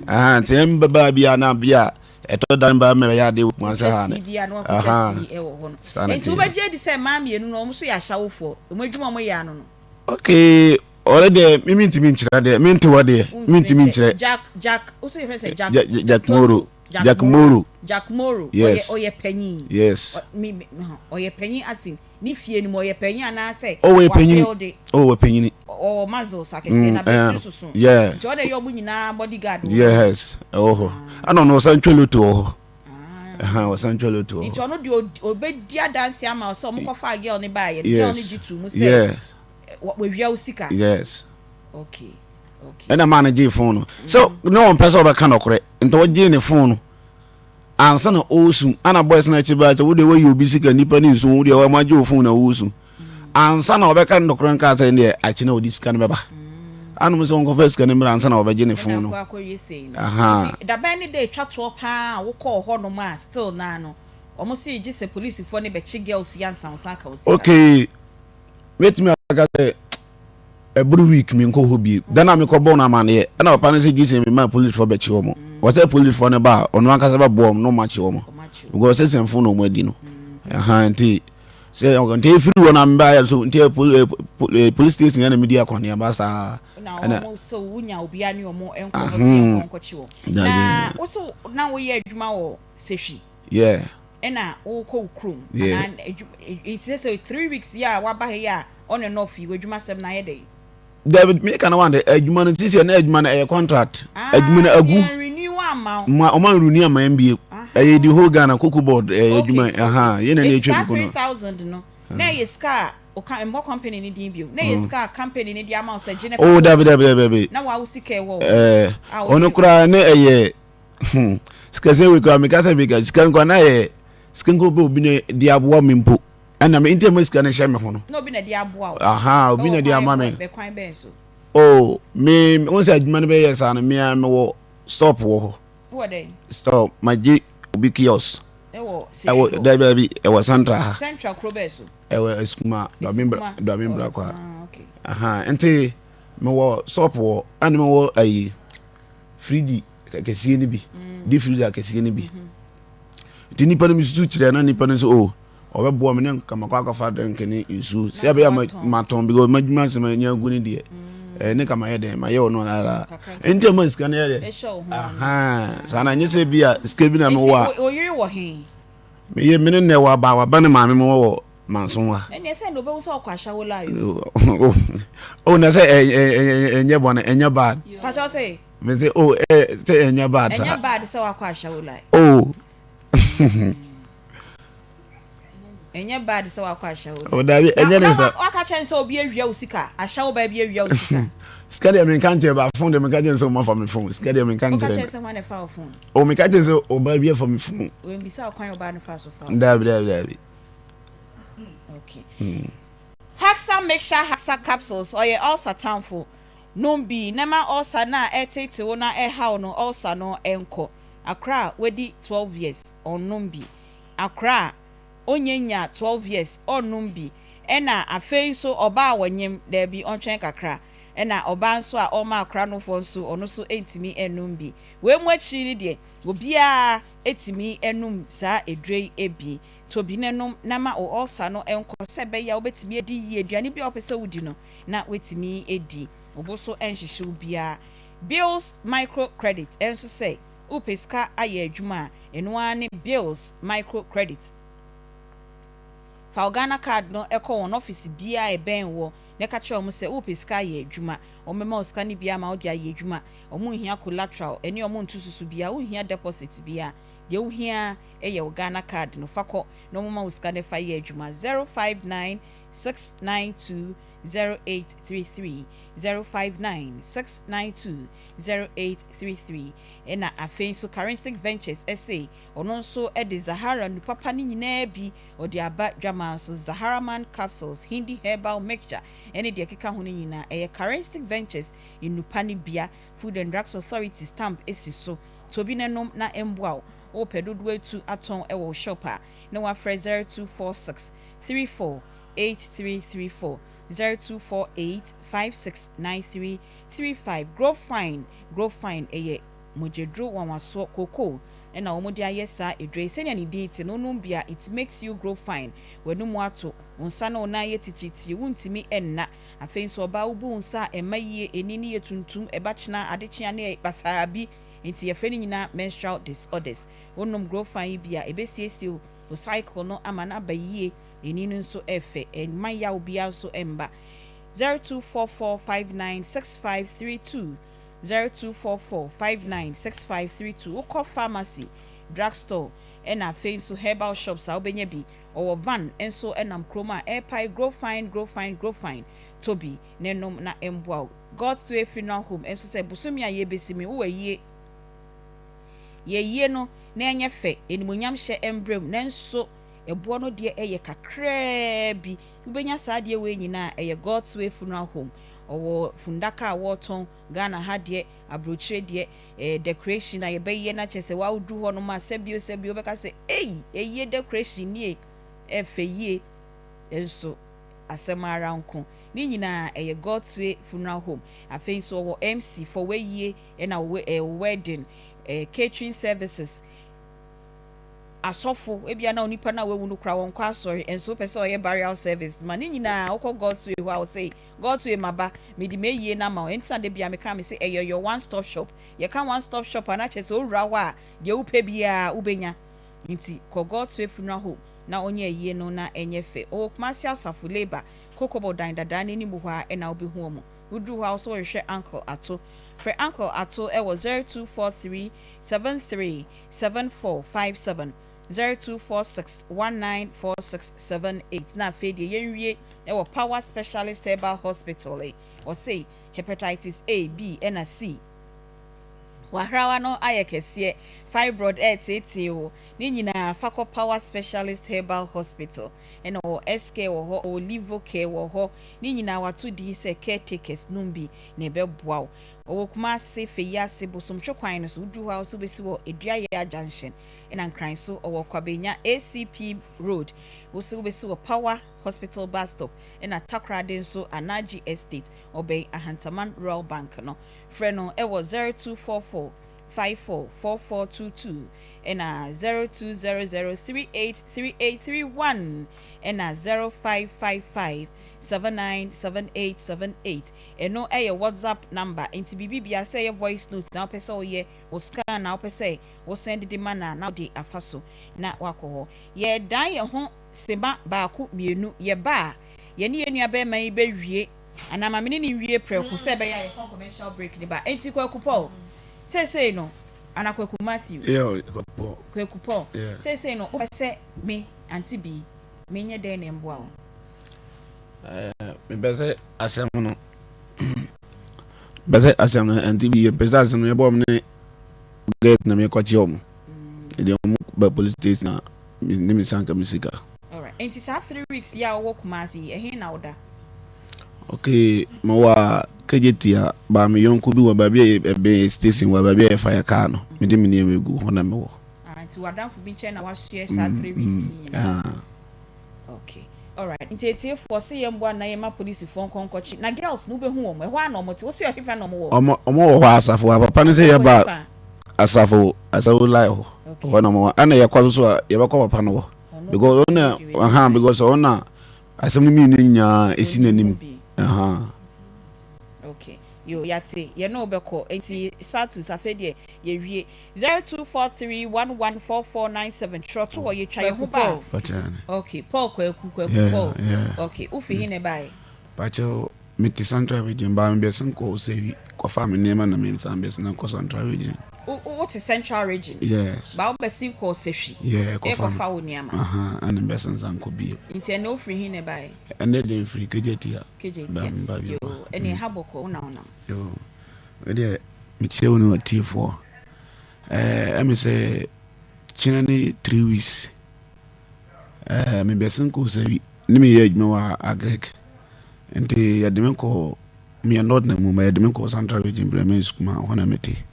Aha, nti ɛm bɛbaa bi a na bi a ɛtɔ dan ba mɛyɛ ade wɔ kumase ha ne. Aha. Nti wobɛgye adi sɛ mmaa mmienu no wɔn nso yɛ ahyɛwofoɔ. Wɔn adwuma wɔn yɛ ano no. Okay, ɔno deɛ me mentumi nkyerɛ deɛ mente hɔ deɛ mentumi nkyerɛ. Jack Jack wosɛ yɛfrɛ sɛ Jack Jack Moro. Jack Moro. Jack Moro. Yes. Ɔyɛ ɔyɛ panyin. Yes. Ɔ, me, me, ɔyɛ panyin asin ne fie no mu ɔyɛ panyin anaasɛ. Oh, ɔyɛ panyin. Wabuilde. Oh, ɔyɛ panyin. Ɔwɔ muscles akɛseɛ na bɛtiri soso. Yeah. Nti ɔna ɛyɛ ɔmo nyinaa bodyguard wɔ hɔ. Yes, ɛwɔ hɔ. Ɛna ɔno ɔsan twa loto wɔ hɔ. Ɛhan ɔsan twa loto wɔ hɔ. Nti ɔno deɛ ɔbɛdi adanse ama wo sɛ ɔmo kɔfaa girl no baeɛ no, girl no Yes. gye too mu sɛ Yes. wawia wo sika. Yes. Okay. Ɛna maa no gyee fon no. Sɛ na ɔmpɛ sɛ ɔbɛka nɔkorɛ nti ɔgyee ne fon no ansa na ɔresu. Ana boys no akyi baa sɛ wo deɛ woayi obi sika nipa ne nsu wo deɛ wɔn agye wo fon na woresu. Ansa na ɔbɛka nɔkorɛ no kaa sɛ deɛ akyi na ɔde sika no bɛba. Anom sɛ ɔnkɔfa sika no mmra ansa na ɔbɛgye ne fon no. Aha. Dabɛn ne da etwa toɔ paa a wokɔɔ hɔnom a still naa no wɔn se gye sɛ polisifoɔ no bɛkye girls yi ansa wɔsan aka wo sika. Okay, mɛtumi aka sɛ ɛboro week menkɔ hɔ bie da no a mekɔbɔɔ no amanneɛ ɛna papa no sɛ gye sɛ mema policefoɔ bɛkye wɔ mo wɔ sɛ policefoɔ no ba a ɔno ankasa bɛboa wɔn na ɔmo akye wɔn because sɛ sɛmfo na ɔmo adi no ɛha nti sɛ nti efiri hɔ na mbaayɛ so nti police station ɛna medi akɔneaba saa ɛna wɔn so wonya obiara ne wɔn nkɔ hɔ sɛ nkɔkye wɔn na woso na woyɛ adwuma wɔ sehwi yeah ɛna wokɔ wo kurom anaa nti sɛ sɛ 3 weeks yi a waba ha yi a on and off yi w'adwuma sɛm na ayɛ dɛn. Dabi mi ka na wa de adwuma no sisi na adwuma no ɛyɛ contract adwuma no agu ma ɔma renew ama yɛn bie ɛyɛ the whole Ghana cocoa board ɛyɛ adwuma ɛha yɛn na na etwa koko no. 3000 no na ɛyɛ sika a ɔka mbɔ company ni din bio na ɛyɛ sika a company ni di ama ɔsɛ gye ne. Oh dabi dabi dabi dabi. Na wa wo sika ɛwɔ. Ɛɛ ɔno koraa ne ɛyɛ sika sɛ wei koraa meka sɛ meka sika nkwa na yɛ sika nkwa bɛ obi na de aboa me mpo ɛna me nti ma sika no hyɛ me ho no. Na obi na de aboa wo. Aha obi na de ama me. Bɛ kwan bɛn so. Oh me n sɛ adwuma no bɛyɛ saa no me a mewɔ stop wɔ hɔ. Wɔ dɛn. Stop magye obi kiosk. Ɛwɔ ɛwɔ dɛbi dɛbi ɛwɔ central ha. Central kuro bɛɛ so. Ɛwɔ Esukuma Dɔmi Dɔmi Brakwa. Ah okay. Aha nti mewɔ stop wɔ ɛna mewɔ ayi firiji kɛseɛ no bi deep freezer kɛseɛ no bi nti nipa no mesusu kyerɛ na nipa no sɛ o ɔbɛboa me ne nka makɔ akɔfa drink ne nsuo sɛ ɛbɛyɛ matɔn because madwuma asɛm anya agu no deɛ ɛɛ ne ka mayɛ dɛn mayɛ ɔno ara nti ɛma sika no yɛ dɛ saa na nyɛ sɛ bi a sika bi na mewɔ a meyɛ mene nnɛ waba waba ne maame mewɔ wɔ manso wa. Ɛnneɛ sɛ na obehu sɛ ɔkɔ ahyɛwo la yo. Oh na sɛ ɛnyɛ bɔne ɛnyɛ bad. Patɔ sɛ. Me sɛ oh ɛ sɛ ɛnyɛ bad saa. Ɛnyɛ bad sɛ wakɔ ahyɛwo la. Oh. Ɛnyɛ bad sɛ wakɔ ashawo. Oh dabi ɛnyɛ ne sa. Waka kyɛn sɛ obi awia wo sika ashawo baa bi awia wo sika. Sika deɛ menka nkyerɛ ba phone deɛ menka kyerɛ sɛ ɔma fa me phone sika deɛ menka nkyerɛ. Woka kyerɛ sɛ hwan na ɛfa wo phone. Oh menka kyerɛ sɛ ɔbaa bi afa me phone. Wembisa ɔkwan ɔbaa no fa so fa. Dabi dabi dabi. Okay. Haxa mixture Haxa capsules ɔyɛ ulcer tamfo. Nom bi na ma ulcer no a ɛreteetee wo na ɛrehaw no ulcer no nkɔ. Akora a wadi 12 years ɔnnom bi. Akora a ɔnnya nnya 12 years ɔnnom bi. Ɛna afei nso ɔbaa a ɔnyem daabi ɔntwɛn kakra. Ɛna ɔbaa nso a ɔrema akora nofoɔ nso ɔno nso ntumi nnom bi. Wei mu akyiri no deɛ obiara tumi nom saa aduro yi bi. Tɔ bi na nom na ma wo ulcer no nkɔ sɛ ɛbɛyɛ a wobɛtumi adi yie. Aduane biara a wopɛ sɛ wodi no na woatumi adi. Wo bo so nhyehye wo biara. Bills Micro Credit nso sɛ wopɛ sika ayɛ adwuma a, ɛno ara ne Bills Micro Credit. Fa wo Ghana card no kɔ wɔn office biara a ɛbɛn woɔ na ka kyerɛ wɔn sɛ wopɛ sika ayɛ adwuma. Wɔbɛma wo sika no bi ama wode ayɛ adwuma. Wɔnhia collateral ɛne wɔn nto susu biara, wonhia deposit biara. Deɛ wohia ara yɛ wo Ghana card no, fa kɔ na wɔmma wo sika no fa yɛ adwuma. 059 692 0833, 059 692 0833. Ɛna afei nso Karinsic Ventures se ɔno nso de Zahara nnupapa no nyinaa bi ɔde aba dwamaa so, Zaharaman capsules, Hindi herbal mixture ne deɛ ɛkeka ho no nyinaa ɛyɛ Karinsic Ventures nnupa no bia. Food and Drugs Authority stamp si so. Tɔ bi na nom na ɛmboa wo. Wopɛ dodoɔ atu atɔn wɔ wo shop a, na wafrɛ 0246 34 8334, 0248 5693 35. Grow Fine, Grow Fine ɛyɛ mogyaduro nwanwasoɔ, cocoa na wɔde ayɛ saa aduro yi. Sɛnea ne din te no, wonom bi a, it makes you grow fine. W'anum ato, wo nsa ne wo nan yɛ titiritii, wontumi nna. Afei nso ɔbaa wobu wo nsa a ɛmma yie, ani no yɛ tuntum, ɛba kyena, ade kye a na ɛyɛ basaa bi. Nti yɛfrɛ ne nyinaa menstrual disorders. Wonom Growfine yi bi a, ɛbɛsiesie wo cycle no ama no aba yie, ani no nso ɛfɛ, ɛmma yaw biara nso ɛmba. 0244596532, 0244596532. Wokɔ pharmacy, drug store, ɛna afei nso herbal shops a wobɛnya bi. Ɔwɔ van nso nam kurom a ɛrepae Growfine, Growfine, Growfine. Tɔ bi na nom na ɛmboa wo. God's Way Funeral Home nso sɛ bosome a yɛrebɛsi mu yi, wowɔ ayie. Yɛ ayie no na ɛnyɛ fɛ, animuonyamhyɛ mbrɛ mu, nanso ɛboɔ no deɛ ɛyɛ kakraa bi. Wobɛnya saa adeɛ wei nyinaa a, ɛyɛ God's Way Funeral Home. Ɔwɔ fundaka a wɔretɔn, Ghana ha deɛ, aburokyire deɛ, eh, decoration a yɛbɛyɛ na kyerɛ sɛ woaduru hɔ nom a sɛbio sɛbio wobɛka sɛ ei, ayie decoration nie, ɛfɛ yie, nso asɛm ara nko. Ne nyinaa ɛyɛ God's Way Funeral Home. Afei nso ɔwɔ MC for w'ayie ɛna wo eh, wo wedding, eh, catering services, asɔfo, ebia na onipa no a wawu no koraa wɔnkɔ asɔre, nso wopɛ sɛ ɔyɛ burial service ma ne nyinaa, wokɔ God's Way hɔ a wose, God's Way maba, mede m'ayie no ama wo. Ɛnti na da biara meka mese ɛyɛ your one stop shop. Yɛka one stop shop a na kyerɛ sɛ wowura hɔ a deɛ wopɛ biara wobɛnya. Nti kɔ God's Way Funeral Home na ɔnyɛ ayie no na ɛnyɛ fɛ. Ɔwɔ Kumasi Asafo Labour, Kokobo dan dadaa no anim hɔ ara na wobɛhu wɔn. Woduru hɔ a wose worehwehwɛ Uncle Ato. Frɛ Uncle Ato wɔ 0243 73 7457, 0246 194678. Na afei deɛ yɛnwie wɔ Power Specialist Herbal Hospital yi. Wɔse Hepatitis A, B ɛna C. W'ahrawa no ayɛ kɛseɛ, fibroid ɛreteetee wo, ne nyinaa fa kɔ Power Specialist Herbal Hospital. Ɛna ɔwɔ SK wɔ hɔ, ɔwɔ Livocare wɔ hɔ, ne nyinaa wato din sɛ Caretakers, nom bi na ɛbɛboa wo. Ɔwɔ Kumase, Feyiase, Bosomtwe kwan no so, woduru hɔ a wo nso wobɛsi wɔ Aduayɛ Junction. Ɛna Nkran so ɔwɔ Kwabenya ACP Road, wo nso wobɛsi wɔ Power Hospital Bus Stop. Ɛna Takoradi nso Anaji Estate, ɔbɛn Ahantaman Rural Bank no. Frɛ no wɔ 0244 54 4422 ɛna 0200 38 3831 ɛna 0555 79 78 78. Ɛno yɛ WhatsApp number nti biribi biara sɛ ɛyɛ voice note na wopɛ sɛ woyɛ, wo scan na wopɛ sɛ wo send de ma no a na wode afa so na woakɔ hɔ. Yɛredan yɛn ho sema baako mmienu, yɛba a yɛne yɛn nua barima yi bɛwie anaa ma me ne no nwie prɛko sɛ ɛbɛyɛ a yɛkɔ commercial break no ba. Enti Kwaku Paul, seesei no, anaa Kwaku Matthew? Yeah, Kwaku Paul. Kwaku Paul, Yeah. seesei no wopɛ sɛ me, Auntie Bee, Menyɛ dɛn na ɛmboa wo? Mepɛ sɛ asɛm no mepɛ sɛ asɛm no ɛnti bi mepɛ sɛ asɛm no yɛbɔ ɔmo ne gate na mekɔkye ɔmo ɛde ɔmo ba police station a ne me sanka me sika. Alright, nti saa 3 weeks yi a wowɔ Kumasi yi, ɛhe na woda? Okay, mewɔ a Kejetia baa me yɔnko bi wɔ baabi a ɛbɛn station wɔ baabi a yɛfa yɛ kaa no mede me nneɛma egu hɔ na mewɔ. Ah, nti w'adamfo bi nkyɛn na woasoɛ saa 3 weeks yi nyinaa? Okay. Alright. Nti etiefoɔ se yɛn boa na yɛma polisifoɔ nkɔ nkɔkye. Na girls no wobɛhu wɔn. Ɛhɔ ara na wɔn te. Wose ɔhefa na wɔn wɔ? Ɔmo wɔ hɔ asafo a papa no sɛ yɛba asafo asafo line hɔ. Hɔ na ɔmo wɔ. Ɛna yɛkɔ so so a yɛbɛkɔ papa no hɔ. Because ɔno na ɛhan because ɔno na asɛm no mmienu nyinaa esi n'anim. Ɛhan. Okay. Yo, yate. Yɛne wo bɛkɔ. Nti Spatus afei deɛ yɛwie. 0243114497 twerɛ to hɔ yɛtwa yɛn ho ba a. Okay, Paul Kwaku, Kwaku Paul. Okay, wofi he na ɛbaeɛ? Pakyɛw, mete Central Region baa mebɛsen kɔɔ Osewi kɔfaa me nneɛma na mesan bɛsen akɔ Central Region. Wo te Central Region? Yes. Ba wobɛsen kɔɔ Sehwi? Yeah, kɔfa kɔfa wo nneɛma. Aha, ɛna mebɛsen san kɔ bio. Nti ɛnɛ wofiri he na ɛbaeɛ? Ɛnɛ deɛ mfiri Kejetia. Kejetia. Yo, ɛne ɛha bɔkɔ, wo na wonam. Yo, wedeɛ mekyia wo ne watiefoɔ. Ɛɛ, ɛmi sɛ kyena ne 3 weeks. Ɛɛ, mebɛsen kɔɔ Sehwi ne meyɛ adwuma wɔ Agric. Nti yɛde me kɔ meyɛ North na mu ma yɛde me kɔ Central Region Bremen Sukuma hɔ na mete.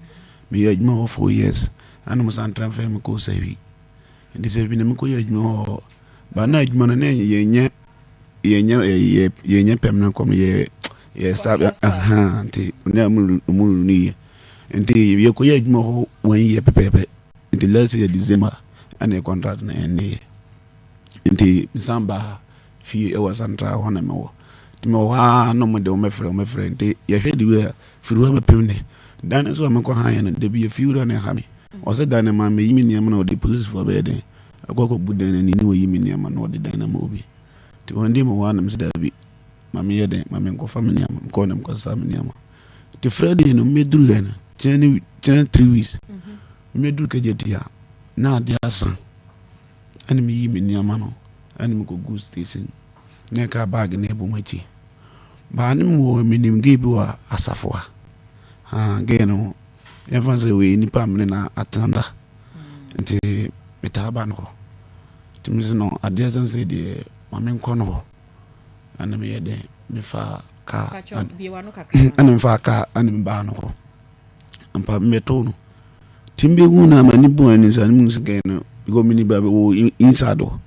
Meyɛ adwuma hɔ 4 years. Ɛna mo san transfer me kɔɔ Sehwi. Nti Sehwi na mekɔyɛ adwuma hɔ. Ba na adwuma no ne yɛnyɛ yɛnyɛ permanent kɔm yɛ staff ɛhan nti ne ɔmo no yie. Nti yɛkɔyɛ adwuma hɔ one year pɛpɛɛpɛ. Nti last year December ɛna yɛ contract no ɛnde yɛ. Nti mesan baa fie ɛwɔ Central hɔ na mewɔ. Nti mewɔ hɔ ara na ɔmo de ɔmo bɛfrɛ ɔmo bɛfrɛ nti yɛhwɛ de wei a firi hɔ bɛpem ne dan no nso a mekɔ han yɛ no dabi yɛ fie wura na ɛha me. Ɔsɛ dan no maa meyi me nneɛma na ɔde polisifoɔ bɛyɛ den akɔ akɔbu dan no ani ne wɔyi me nneɛma na ɔde dan no ama obi. Nti wɔn de me hɔ a na mesɛ daabi ma meyɛ den ma menkɔfa me nneɛma mekɔɔ na mekɔsesa me nneɛma. Nti Friday no mmɛduru yɛ no kyerɛ ne kyerɛ 3 weeks mmɛduru Kejetia na ade asa ɛna meyi me nneɛma no ɛna mekɔgu station na ɛka bag na ɛbɔ m'akyi. Baa ne mu wɔ menim gay bi wɔ asafo a ha gay no yɛmfa sɛ wei nipa a mene na atena da nti metaa ba no hɔ nti me sɛ no adeɛ sɛn sɛ deɛ ma menkɔ no hɔ ɛna meyɛ dɛn mefa kaa ɛna mefa kaa ɛna mebaa no hɔ ampa mebɛtoo no nti mbɛhu no a m'ani bu ani sɛ ne mu sɛ gay no because meni baabi wɔ inside hɔ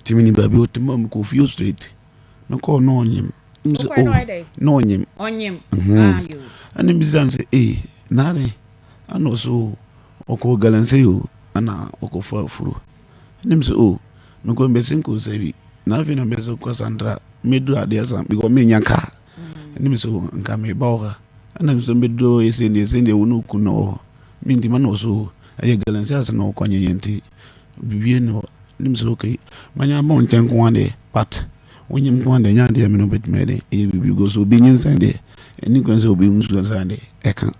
nti meni baabi ɔte ma mekɔ fie straight mekɔɔ na ɔnyem sɛ oh na ɔnyem ɛna mbisa no sɛ ee naade ɛna ɔso ɔkɔ galamsey o ɛna ɔkɔfa afuro ɛna sɛ oh mekɔ mbɛsi nkɔ sɛ na afei na mbɛsɛ kɔ Central mɛduru adeɛ sa because menya kaa ɛna sɛ oh nka meba wɔ ha ɛna sɛ mbɛduru ɛsɛ deɛ ɛsɛ deɛ wo ne okun na wɔ hɔ menti ma na ɔso ɛyɛ galamsey ase na ɔkɔ nyɛnyɛ nti biribi ni hɔ ɛna sɛ okay manya aba wo nkyɛn nko adeɛ but wonyim nko adeɛ nyɛ adeɛ mi na ɔbɛtumi ayɛ dɛ ɛyɛ biribi because obi nyinsɛn deɛ ɛni kwan sɛ obi nsuo nsa deɛ ɛka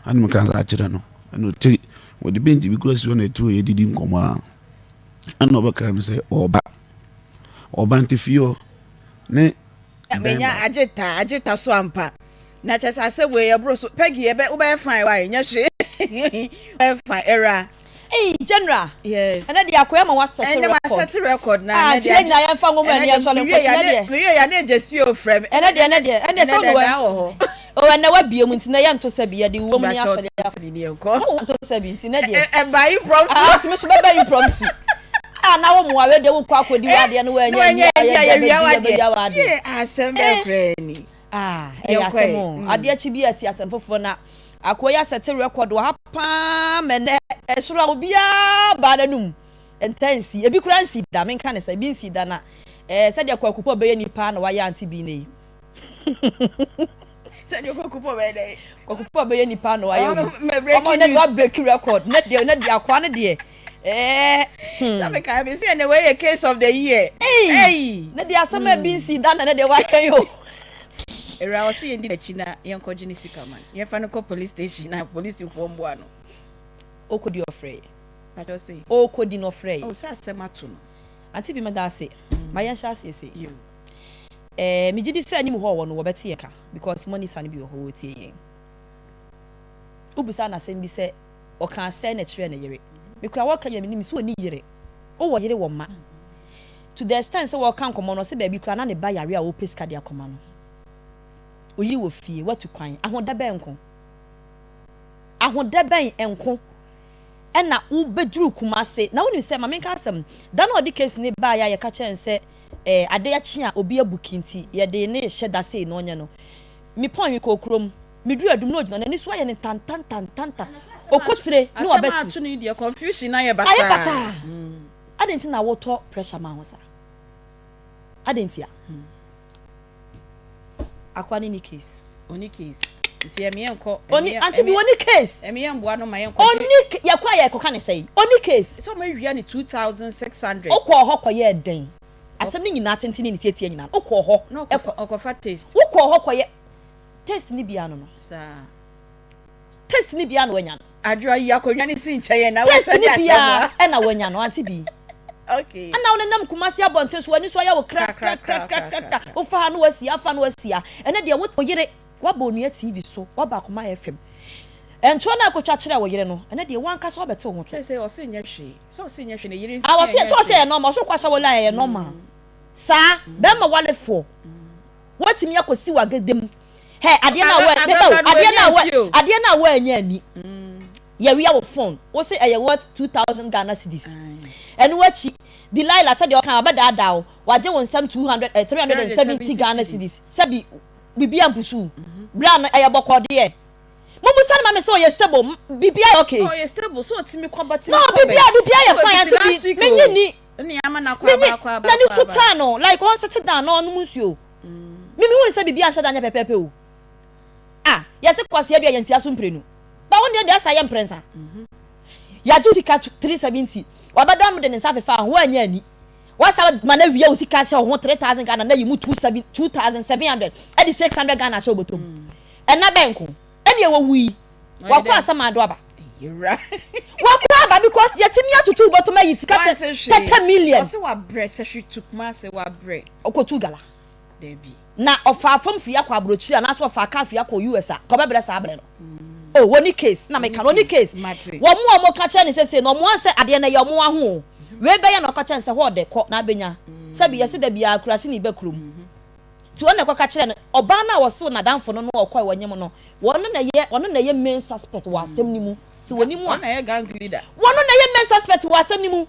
ɛna meka sɛ akyerɛ no ɛna ɔte wɔde bench bi kura si hɔ na ɛte hɔ yɛdidi nkɔmmɔ a ɛna ɔbɛkra me sɛ ɔba ɔba nti fie hɔ ne menya agye ta agye ta so ampa na kyɛ sɛ asɛ wei ɛboro so Peggy ɛbɛ wobɛyɛ fine wae nyɛ hwee wobɛyɛ fine ɛwura. Hey, General. Yes. Ɛnɛ deɛ akɔyɛ ma wasɛte record. Ɛnɛ wasɛte record na. Ah, nti yɛn nyinaa yɛn fa nwoma ani yɛn sɔre nkɔ ɛnɛ deɛ. Mewie ya ne gye spio frɛ mi. Ɛnɛ deɛ ɛnɛ deɛ ɛnɛ sɛ ɔno wɔ. O ɛnɛ wa bie mu nti na yɛn nto sɛ bi yɛde wuo mu ni ahyɛ deɛ. Kɔ. Nto sɛ bi nti nɛ deɛ. Ɛba impromptu. Ah, tumi so bɛba impromptu. Ah, na wo mu awe deɛ wokɔ akɔdi wadeɛ no wɔnyɛ ni ayɛ yɛ wia wadeɛ. Yɛ asɛm bɛɛ koraa ni. Ah, ɛyɛ asɛm o. Adeɛ kyi bi ɛte asɛm foforɔ na akoa yi asɛte record wɔ ha paa mɛnɛ ɛsoro a obiara baa n'anum nta nsi ebi kura nsi da menka ne sɛ ebi nsi da na ɛɛ sɛdeɛ Kwaku Paul bɛyɛ nipa na wayɛ ante bi ne yi. Sɛdeɛ Kwaku Paul bɛyɛ dɛ. Kwaku Paul bɛyɛ nipa na wayɛ obi ɔmo ne wa break record ne deɛ ne deɛ akoa ne deɛ ɛɛ. Sɛ meka mi sɛ ne wei yɛ case of the year. Ɛyi ne deɛ asɛm a ebi nsi da na ne deɛ waka yi o. Ewura ɔsi yɛn di n'akyi na yɛn kɔgye ne sika man yɛn fa no kɔ police station na polisifoɔ mboa no. Okodi ɔfrɛ yɛ. Pàtó se. Okodi na ɔfrɛ yɛ. Ɔ sɛ asɛm ato no. Auntie bi meda ase. Ma yɛnhyɛ aseɛ sei. Eh, megye di sɛ anim hɔ wɔ no wɔbɛte yɛ ka because monitor no bi wɔ hɔ wɔtie yɛn. Wobisa no asɛm bi sɛ ɔkaa sɛn na ɛkyerɛɛ ne yere. Me koraa wɔka nyina menim sɛ ɔnni yere. Wowɔ yere wɔ mma. To the extent sɛ wɔka nkɔmmɔ no ɔse baabi koraa na ne ba yare a ɔpɛ sika de akɔma no. Wo yere wɔ fie, woatu kwan. Ahodɛ bɛn nko? Ahodɛ bɛn nko ɛna wobɛduru Kumase? Na wonim sɛ, ma menka asɛm, da no a ɔde case no baeɛ a yɛka kyerɛɛ no sɛ eh, ade akye a obi abuki nti yɛde no rehyɛ da sei na ɔnyɛ no, mepɔn mekɔɔ kurom, meduru Adum na ɔgyina, n'ani so ayɛ no ntantantantantan, ɔkɔ tire na Asɛm a wabati. ato no yi deɛ confusion no ayɛ Ayɛ basaa. basaa. Adɛn nti na wotɔ pressure ma ho saa? Adɛn ntia? Akoa no nni case. Ɔnni case. Nti ɛmi yɛn nkɔ. Ɔnni, auntie bi ɔnni case. Ɛmi yɛn mboa no ma yɛn kɔ. Ɔnni, yɛkɔ a yɛkɔka ne sɛn? Ɔnni case. Sɛ ɔmo awia ne 2600. Wokɔɔ hɔ kɔyɛɛ dɛn? Asɛm no nyinaa tenten ne ne tiatia nyinaa no, wokɔɔ hɔ. Na ɔkɔfa, ɔkɔfa taste. Wokɔɔ hɔ kɔyɛ, taste no biara no no. Saa. Taste no biara na wanya no. Adwoa yi akonnwa no si nkyɛn na Taste wosɛ no de asɛm biara a. na wanya no, auntie bi. Okay. Ɛna wonenam Kumasi abɔnten so, w'ani so ayɛ wo kra kra kra kra kra kra, wofa ha na woasi ha, fa na woasi ha. Ɛnɛ deɛ wo yere, woaba Onua TV so, woaba Akoma FM. Ntorɔ no a ɛkɔtwa kyerɛɛ wo yere no, ɛnɛ deɛ w'ankasa woabɛte wo ho to. Sɛ sɛ ɔse nyɛ hwee, sɛ ɔse nyɛ hwee, ne yere Ah, nso ɔse nyɛ sɛ ɔse hwee. ɛyɛ normal, ɔse wokɔ ahyɛ wo line ɛyɛ normal. Saa, bɛrima walefoɔ. Woatumi akɔsi w'agada mu. Hɛ, adeɛ no a wa, meba o, adeɛ no a wa, adeɛ no a woannya anni. Yɛwia wo phone, wo se ɛyɛ worth 2000 Ghana cedis. Ɛno akyi, Delilah sɛdeɛ ɔka wabɛdaadaa wo, wagye wo nsam 200, eh, 370 Ghana cedis. Sɛbi, biribi ampusu wo. Bra no, ɛyɛ bɔkɔɔ deɛ. Mommisa no ma me sɛ ɔyɛ stable, biribiara yɛ okay. Ɔyɛ stable, sɛ ɔtumi kɔ ba, tumi No, kɔ bɛ. biribiara, biribiara yɛ fine, Last ante week bi, menye o. nni. Ɛna ama no akɔ Menye, aba, akɔ aba, n'ani akɔ so aba. taa no, like ɔnsete down na ɔnom nsuo. Me mehu no sɛ biribi anhyɛ da nyɛ pɛpɛɛpɛ o. Ah, yɛse kwasea dua yɛntia so mprenu. Ba wo deɛ deɛ asa yɛ mprɛnsa. Yɛagye wo sika 370, wabɛda mo de ne nsa afefa ho, woanyɛ ani. Wasa ma no awia wo sika ahyɛ wo ho 3000 Ghana na ayi mu 2700 ɛde 600 Ghana ahyɛ wo bɔtɔ mu. Ɛna bɛn nko? Ɛneɛ wɔwui. Wakɔ asamando aba. Wakɔ aba because yɛtumi atutu wo bɔtɔ mu ayi sika 30 million. Ɔse wabrɛ sɛ hwe tu Kumase wabrɛ. Ɔkɔtu gala. Dabi. Na ɔfaa fam firi akɔ abrokyire anaasɛ ɔfaa car firi akɔ US a, nka ɔbɛbrɛ saa brɛ no. Oh, wɔnni case, na meka no, wɔnni case. Mate. Wɔn a wɔka kyerɛ no sɛ sei no, wɔn ara sɛ adeɛ no ɛyɛ wɔn ara ho o. Wei bɛyɛ na ɔka kyerɛ no sɛ hɔ ɔdɛ, kɔ na abɛnya. Sɛbi yɛse da biara kuraseni ba kurom. Nti wɔn na ɛkɔka kyerɛ no, ɔbaa no a ɔsew n'adamfo no no a ɔkɔe wɔnyem no, wɔn na ɛyɛ, ɔno na ɛyɛ main suspect wɔ asɛm no mu. Sɛ wɔnim a. Ɔno na ɛyɛ gang leader. Wɔn na ɛyɛ main suspect wɔ asɛm no mu.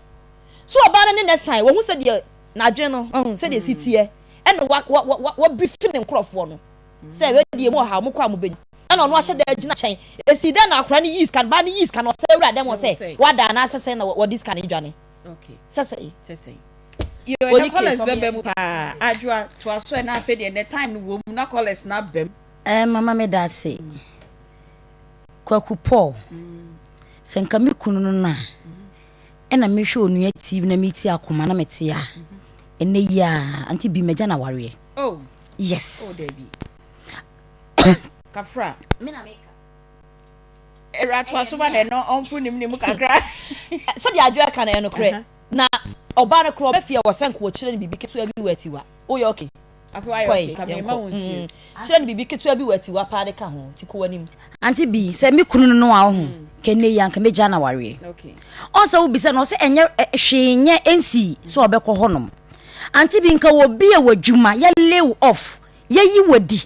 So ɔbaa no ne no san, wɔhu sɛdeɛ n'adwene no, wahu sɛdeɛ ɛsi teɛ, ɛna wa, wa, wa, wa, wabrifi ne nkorɔfoɔ no sɛ wei deɛ mu ɔhaw, mokɔ a mobɛnya. Ɛna ɔno ahyɛ da agyina nkyɛn. Ɛsii dɛn na akwadaa no yii sika no, baa no yii sika no, ɔsɛ wura dɛm hɔ sɛ wada anaasɛ sɛn na wɔde sika no dwane. Sɛ sɛn. Yo, ɛnɛ callers bɛba mu paa. Adwoa, toa so ɛna afei deɛ ɛnɛ time no wɔ mu na callers no aba mu. Eh, mama meda ase. Kwaku Paul, sɛ nka me kunu no no a, Ɛna mehwɛ onua TV na metie akoma na mete a ɛnɛ yi a ante bi magya na wareɛ. Oh. Yes. Oh, Debbie. Kafra. Me na meka. Ewura to aso ma na ɛno ɔmpo nim ne mu kakra. Sɛdeɛ adwo ɛka no ɛyɛ nokorɛ. Na ɔbaa no korɔ ɔbɛ fie wɔ sɛ nka ɔkyerɛ no biribi ketewa bi wɔ atiwa. Woyɛ okay? Kɔe, yɛnkɔ. Mm, kyerɛ no biribi ketewa bi wɔ atiwa paa de ka ho, nti kɔ w'anim. Auntie Bi, sɛ me kunu no no a woho, kɛ nnɛ yi anka mɛgya no awareɛ. Ɔn sɛ wobisa no, ɔsɛ ɛnyɛ hwee nyɛ ɛnsii sɛ ɔbɛkɔ hɔ nom. Auntie Bi, nka wɔ bi a w'adwuma, yɛ lay wo off, yɛyi wo adi.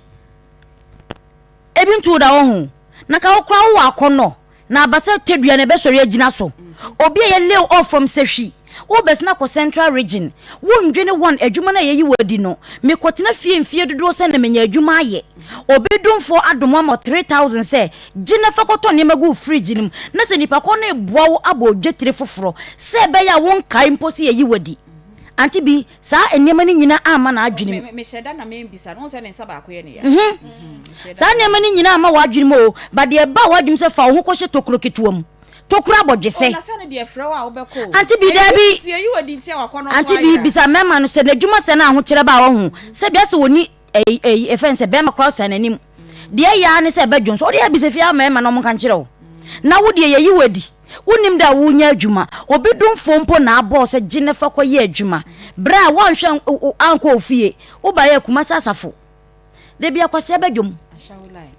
Ebi nto wo da woho, na nka wo koraa wowɔ akɔnnɔ. Na aba sɛ tadua na ɛbɛsɔre agyina so. Obi a yɛ lay off from Sahwi, wobɛsene akɔ Central Region, wondwene wɔn adwuma no a yɛyi wo adi no, mekɔtena fie mfie dodoɔ sɛn na manya adwuma ayɛ? Obi domfoɔ adom wo ama wo 3000 sɛ gye na fa kɔtɔ nneɛma gu wo fridge no mu, na sɛ nipa korɔ no reboa wo abɔ odwetire foforɔ sɛ ɛbɛyɛ a wonkae mpo sɛ yɛyi wo adi. Ante bi, saa nneɛma no nyina amma n'adwene mu. Me hyɛ da na me bisa no, wohu sɛ ne nsa baako yɛ ne ya. Saa nneɛma no nyina amma w'adwene mu o, but deɛ ɛbaa w'adwene mu sɛ fa wo ho kɔhyɛ tokuro ketewa mu, tokuro abɔdwesɛ. Oh, na sɛ no deɛ frɛ wo a wobɛkɔ o. Ante bi, daabi. Nti eyi wɔ di nti a wakɔ no nso Ante bi, ayera. bisa mmarima no sɛ n'adwuma sɛ no ahokyerɛ ba a wahu, sɛ bia sɛ wɔni ɛyi ɛyi ɛfɛn sɛ bɛrima koraa ɔsan n'anim. Deɛ ɛyɛ ara ne sɛ ɛbɛdwo nso, ɔde abisa fie ha mmarima na wɔnka nkyerɛ wo. Na wo deɛ yɛyi wo adi. Wonnim da a wonya adwuma. Obi domfoɔ mpo na abɔ wo sɛ gye na fa kɔyɛ adwuma. Berɛ a woanhwɛ ankɔ wo fie, wobaeɛ a Kumasi Asafo. Da bi Akwasi aba dwom.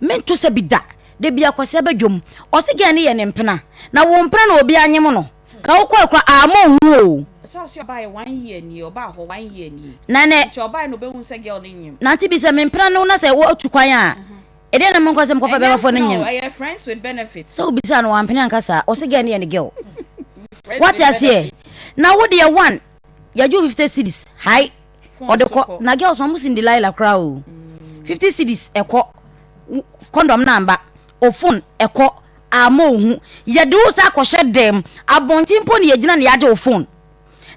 Mento sɛ bi da. Da bi Akwasi aba dwom. Ɔse gɛɛ no yɛ ne mpena. Na wo mpena na obi anyem no. Ka wo kɔɛ kora ama ohu o. Sɛ ɔse ɔbaeɛ one year nie, ɔbaa hɔ one year nie. Na nɛ. Nti ɔbaeɛ na ɔbɛhu sɛ girl no nyem. Nante bi sɛ me mpena no na sɛ woatu kwan a. Ɛdeɛn na menkɔ sɛ mekɔfa Ɛnyɛ bɛmafoɔ no mpena o, nyem. ɛyɛ friends with benefits. Sɛ wobisaa no wampene anka saa. Ɔse girl no yɛ ne girl. Friends Wate with aseɛ? benefits. Na wo deɛ one, yɛgye wo 50 cedis, hai, Phone ɔde nso kɔ. kɔ. Na girls no ɔmo sen Delilah koraa o. 50 cedis ɛkɔ, wo condom no amba, o phone ɛkɔ, amma ohu. Yɛde wo san akɔhyɛ dɛm, abɔnten mpo na yɛgyina na yɛagye wo phone.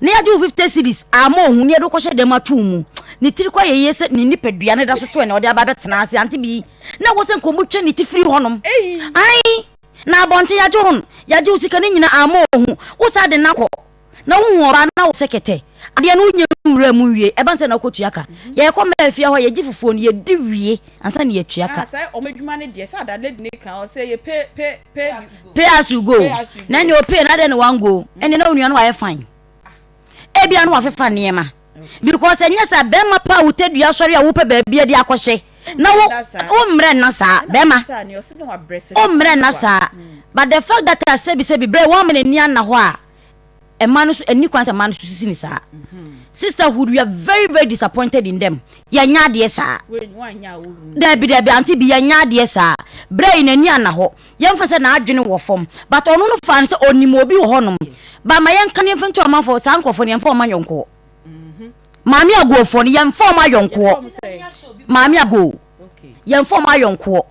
Na yɛagye wo 50 cedis amma ohu na yɛde wo kɔhyɛ dɛm ato wo mu. Ne tiri kɔ ayɛ yie sɛ ne nipadua no da so to ɛna ɔde aba abɛtena ase ante bi. Na ɛwɔ sɛ nka ɔmo twa ne ti firi hɔnom. Ae, na abɔnten yɛagye wo, yɛagye wo sika no nyina amma ohu. Wo saa de no akɔ na wohu ɔbaa na wo sɛ kɛtɛ. Adeɛ no wonyɛ nwura mu nwie, ɛba no sɛ na wokɔtua ka. Yɛkɔ mmaa fie hɔ a yɛgye fufuo no yɛdi wie ansa na yɛatua Ah, ka. sɛ ɔmo adwuma no deɛ, sɛ ada lady no ka, ɔsɛ yɛ pay, pay, pay, Pay as you go. pay as you Na go. ɛnneɛ ɔpay no adɛn na wango? Ɛnneɛ na onua no wayɛ fine. Ebia na wafefa nneɛma. Because ɛnyɛ saa bɛrima pa a wo tadua sɔre a wopɛ baabi de akɔhyɛ na wo Wommerɛ nna saa. wo mmerɛ nna saa Ɛna bɛrima ɔbisaa no, ɔse na wabrɛ sɛ wo mmerɛ nna ketewa. saa. But the fact that a sɛbi sɛbi berɛ wamma n'ani anna hɔ a mmaa no so ɛnni kwan sɛ mmaa no so sisi ne saa. Sisterhood we are very very disappointed in them. Yɛnyɛ adeɛ saa. Dabi dabi auntie bi yɛnyɛ adeɛ saa. Berɛ yi n'ani anna hɔ. Yɛmfa sɛ n'adwene wɔ fam. But ɔno no faa no sɛ ɔnim obi wɔ hɔnom. But ma yɛnka no yɛmfa ntu amanfoɔ saa nkurɔfoɔ no yɛmfa wɔn ayɔnkoɔ. Maame agofoɔ no yɛmfa wɔn ayɔnkoɔ. Maame ago yɛmfa wɔn ayɔnkoɔ.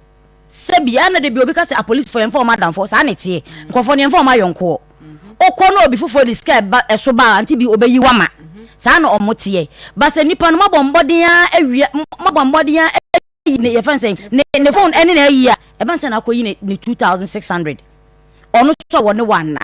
Sɛbi, ɛna da bi obi ka sɛ apolisifo yɛmfa wɔn adamfo, saa na ɛteɛ. Nkurɔfoɔ no yɛmfa wɔn ayɔnkoɔ. Wokɔ na obi foforɔ de sika ɛba ɛso ba a, ante bi obeyi wo ama. Saa na wɔn teɛ. Ba sɛ nipa no moabɔ mmɔden ara awia, moabɔ mmɔden ara ayi ne yɛfrɛ no sɛn, ne ne phone ɛne na ayi a, ɛba no sɛ na akɔyi ne ne 2600. Ɔno nso a wɔne wo anna.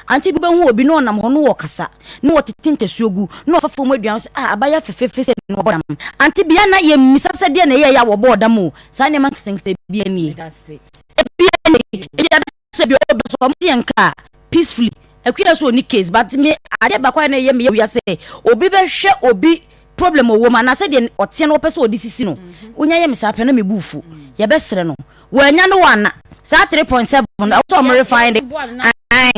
Ante bi wobɛhu obi na ɔnam hɔ na ɔkasa, na ɔtete ntasuo gu, na ɔfa fam aduan sɛ ah abayewa fɛfɛɛfɛ sei na ɔbɔ dam. Ante bi a na yɛmmisa sɛ deɛ na ɛyɛeɛ a wɔbɔɔ dam o, saa nneɛma nketenkete biara nie. Ebiara nie. Enti ɛbɛsɛ bi ɔbɛ so ɔmo yɛn nka peacefully. Akua so ɔni case but me adeɛ baako a na ɛyɛ me ya sɛ obi bɛhwɛ obi problem ɔwɔ mu anaasɛ deɛ ɔteɛ no ɔpɛ sɛ ɔde sisi no. Wonya yɛ me saa pɛ na me bu fu. Yɛbɛsrɛ no. Wɔanya no wɔ ana? Saa 3.7 no ɛwɔ sɛ ɔmo refine de. Ae ae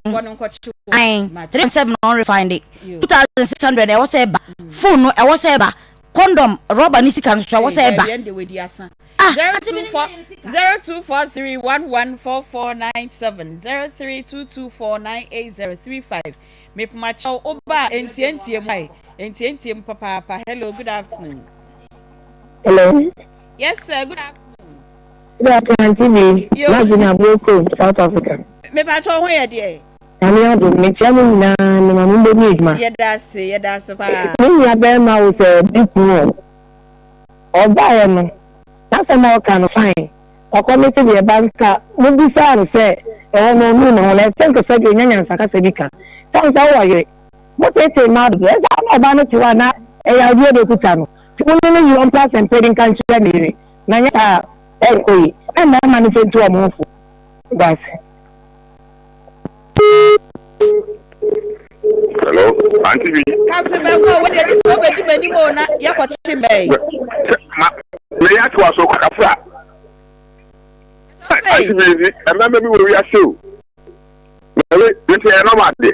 3.7 no ɔmo refine de. 2600 ɛwɔ sɛ ɛba. Phone no ɛwɔ sɛ ɛba. Condom rɔba ne sika no so ɛwɔ sɛ ɛba. Ah, 0243 114497 03224 98035 Mepakyɛw woba a ntiantie mu ae ntiantie mu papaapa. Hello, good afternoon. Hello. Yes sir, good afternoon. Good afternoon, Auntie B. Yo. Magina Abuoko, South Africa. Mepakyɛw ho yɛ deɛ? Nyame adom, mekyia mo nyinaa ne ma mo bɛni adwuma. Yɛda ase, yɛda ase paa. Me nua bɛrima wo sɛ bi kunu o. Ɔbaeɛ no, n'asɛm a ɔka no fine. Ɔkɔ me se deɛ ba nka mo bisaa no sɛ ɛhɔ no ɔnuu ne ho no, ɛsɛ nka sɛdeɛ ɔnya nyansa kasa bi ka. Sane sɛ wowɔ yere, mo teetee mmaa dodo, ɛsɛ a na ɔbaa no te hɔ a na ɛyawdeɛ bɛkuta no. Nti mo ne no yi ɔmpɛ asɛmpa bi nka nkyerɛ ne yere, na nyɛ saa a ɛnkɔ yie. Na mmarima no nso ntu wɔn ho fo. Meda ase. Hello, Auntie bi. Captain Bɛnkɔ, wo deɛ gye sɛ wobɛdi m'anim o na yɛkɔkye mmɛn. Ma meyɛ atoa so kafra. Auntie bi nti mmarima bi wɔ wiase o. Na we nti ɛyɛ normal deɛ.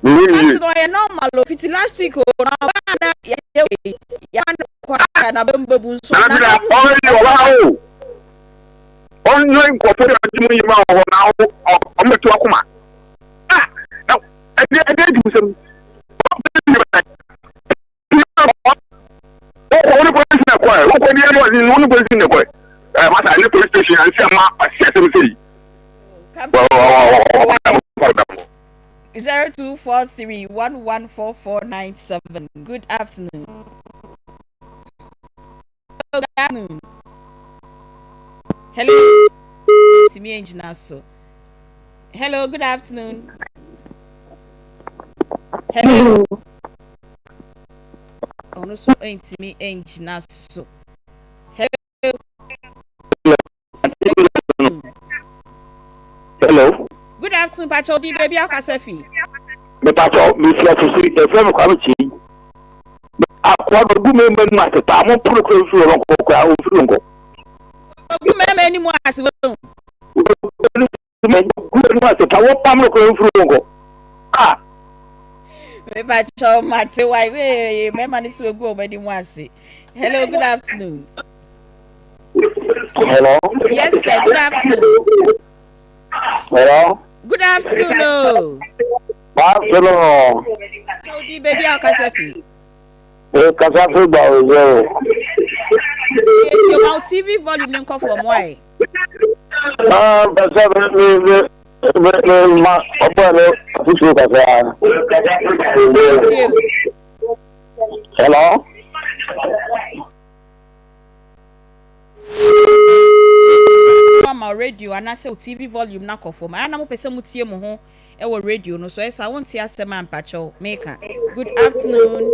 Mehu ne yie. Captain ɔyɛ normal o fiti last week o na ɔbaa na yɛyɛ wei yɛma no kɔ na bɛmbabu nso. Na na ɔyɛ ɔbaa o. Ɔnyɛ nkurɔfoɔ yɛ ɔgye mu yi ma wɔ hɔ na ɔmmɛtu akoma. Ah, ɛdeɛ ɛdeɛ nti sɛm. Wokɔ wo ne polisi na ɛkɔɛ, wokɔ deɛ no ɔne wo ne polisi na ɛkɔɛ. Ɛɛ masa ne police station ansi ama asi asɛm sɛ yi. 0243 114497. Good afternoon. Good afternoon. Hello. Timi engyina so. Hello, good afternoon. Hello. Ɔno so ntumi ngyina so. Hello. Hello. Good. afternoon, mpakyɛ wo din baabi a wokasa fi. Mepakyɛw, mefi Asusuri, yɛfrɛ me Kwame Kyei. Akoa no ogu mmarima anim ase paa, mompo no koraa mfiri hɔ nkɔ koraa, ɔmfiri hɔ nkɔ. Ogu mmarima anim ase wahu. Ogu anim ase paa, wɔpam no koraa mfiri hɔ nkɔ. Ah! Mepakyɛw mate wa ee mmarima no so egu wɔn anim ase. Hello, good afternoon. Hello. Yes, sir. Good afternoon. Hello. Good afternoon o. Afternoon. Kyɛw di baabi a ɔkasa fi. Ee kasa fi gba ozɛ o. Eti o ma o TV volume ne nkɔ fam why? Ah, bɛsɛ mi mi mi mi mi ma ɔbɔ ne afutuo kakra. Hello. Ama radio anaasɛ wo TV volume no akɔ fam. Ayɛ na mopɛ sɛ motie mo ho wɔ radio no so. Ɛyɛ saa wonte asɛm a mpakyɛw meka. Good afternoon.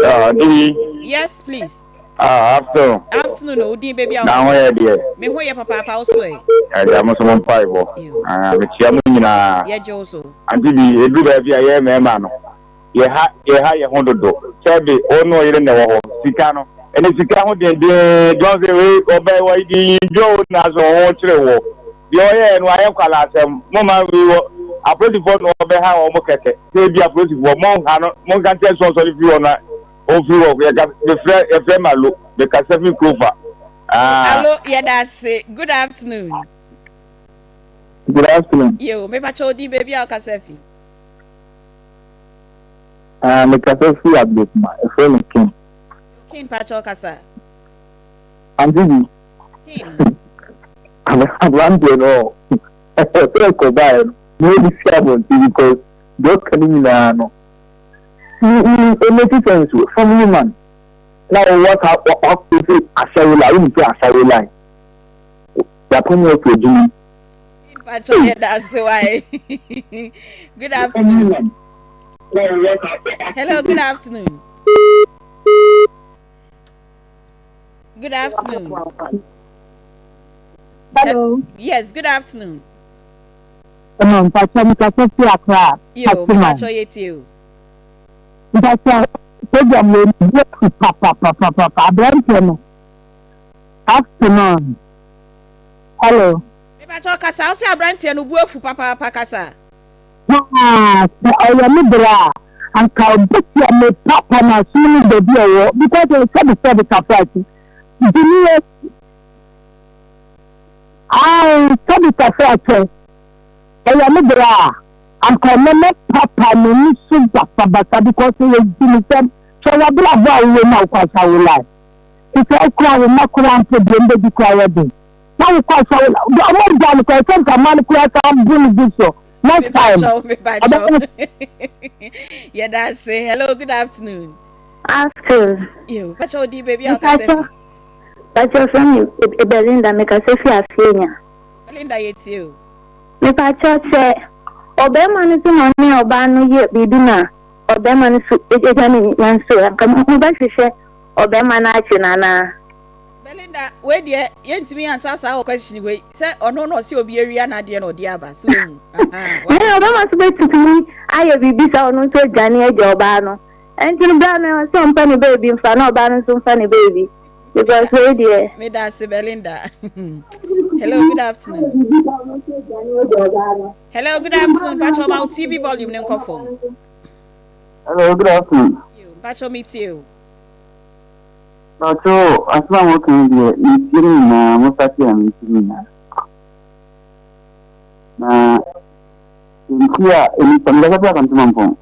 Ah, Didi. Yes, please. Ah, afternoon. Afternoon, o din baby a Na ho yɛ deɛ. Me ho yɛ papaapa wo so ɛ. Ɛdeɛ mo so mo mpaebɔ. Ah, mekyia mo nyinaa. Yɛgye wo so. Ante bi, ɛduru baabi a yɛ mmarima no. Yɛha yɛha yɛn ho dodo. Sɛbe wo ne wo yere na ɛwɔ hɔ. Sika no, ɛnɛ sika ho dendeen. John sɛ wei ɔbɛ wɔ de ndwo wo na so ho kyere wo. Deɛ ɔyɛɛ no ayɛ nkwalaasɛm. Mo ma wei wɔ apolisifoɔ na ɔbɛha wɔn kɛkɛ. Sɛ ebi apolisifoɔ mo nha no mo nka nkyɛn sɛ ɔsɔre firi hɔ na ɔmfiri hɔ. Yɛka mefrɛ yɛfrɛ me Alo. Mekasa firi Kurofa. Ah. Alo yɛda ase. Good afternoon. Good afternoon. Yo, mepakyɛ wo din baabi a wokasa fi. Ah, me kasa firi Ablekuma, ɛfrɛ me King. King pakyɛw kasa. Auntie bi. King. Aberanteɛ no ɔ, sɛ ɛkɔbaeɛ no, na ɔde si abɔnten because deɛ ɔka no nyinaa no, it make sense o, family man, na wɔwɔ aka wakɔ sɛ asɔre line, wonim sɛ asɔre line, yɛapam wɔ afi adwuma mu. Mpacho yɛda ase wae. Good afternoon. Hello, good afternoon. Good afternoon. Hello. Yes, good afternoon. Hello, mpacho mekasa fi Accra. Yo, mpacho yɛtie o. Mpacho program wei mu papapapapa aberanteɛ no. Afternoon. Hello. Mepakyɛw kasa, wose abranteɛ no bo afu papaapa kasa. Paa sɛ ɔyɛ me bra a anka ɔbɛtua me papa no asom no baabi a ɔwɔ because ɔyɛ sɛbe sɛbe tafrakye gyimiɛ ae sɛbe tafrakye ɔyɛ me bra a anka ɔno me papa n'ani so basabasa because ɔyɛ gyimisɛm hwɛ w'abrabɔ a wowɔ mu a wokɔ asawo line te sɛ wokora wo mma koraa mpo deɛ mbɛdi koraa yɛ den. na wokɔ asɔre na ɔmo gya no kora sɛ nka mma no kora san bu no gu so next time Mepakyɛw, mepakyɛw. Yɛda ase. Hello, good afternoon. Afternoon. Yo, pakyɛw di baabi a wokasa fi. Pakyɛw frɛ me Belinda, mekasa fi Afeenya. Belinda yɛtie o. Mepakyɛw sɛ ɔbarima no so na ɔne ɔbaa no yɛ biribi na ɔbarima no so agya ne nyanso a, nka mobɛhwehwɛ ɔbarima no akye no anaa? Belinda, wei deɛ yɛntumi ansa saa wɔ question wei sɛ ɔno na ɔse obi awia n'adeɛ na ɔde aba so ohu. Ɛɛ ɔbɛma so bɛtumi ayɛ biribi sɛ ɔno nso adwane agya ɔbaa no. Ɛnti no berɛ no ɛwɔ sɛ ɔmpa ne baabi mfa na ɔbaa no nso mfa ne baabi because wei deɛ. Meda ase Belinda. Hello, good afternoon. Hello, good afternoon. Mpacho ma wo TV volume ne nkɔ fam. Hello, good afternoon. Mpacho me tie o. Mpakyɛw asɛm a moka yi deɛ metie no nyinaa mo starte a metie no nyinaa na nti a nnipa mekasa fi Asante Mampɔn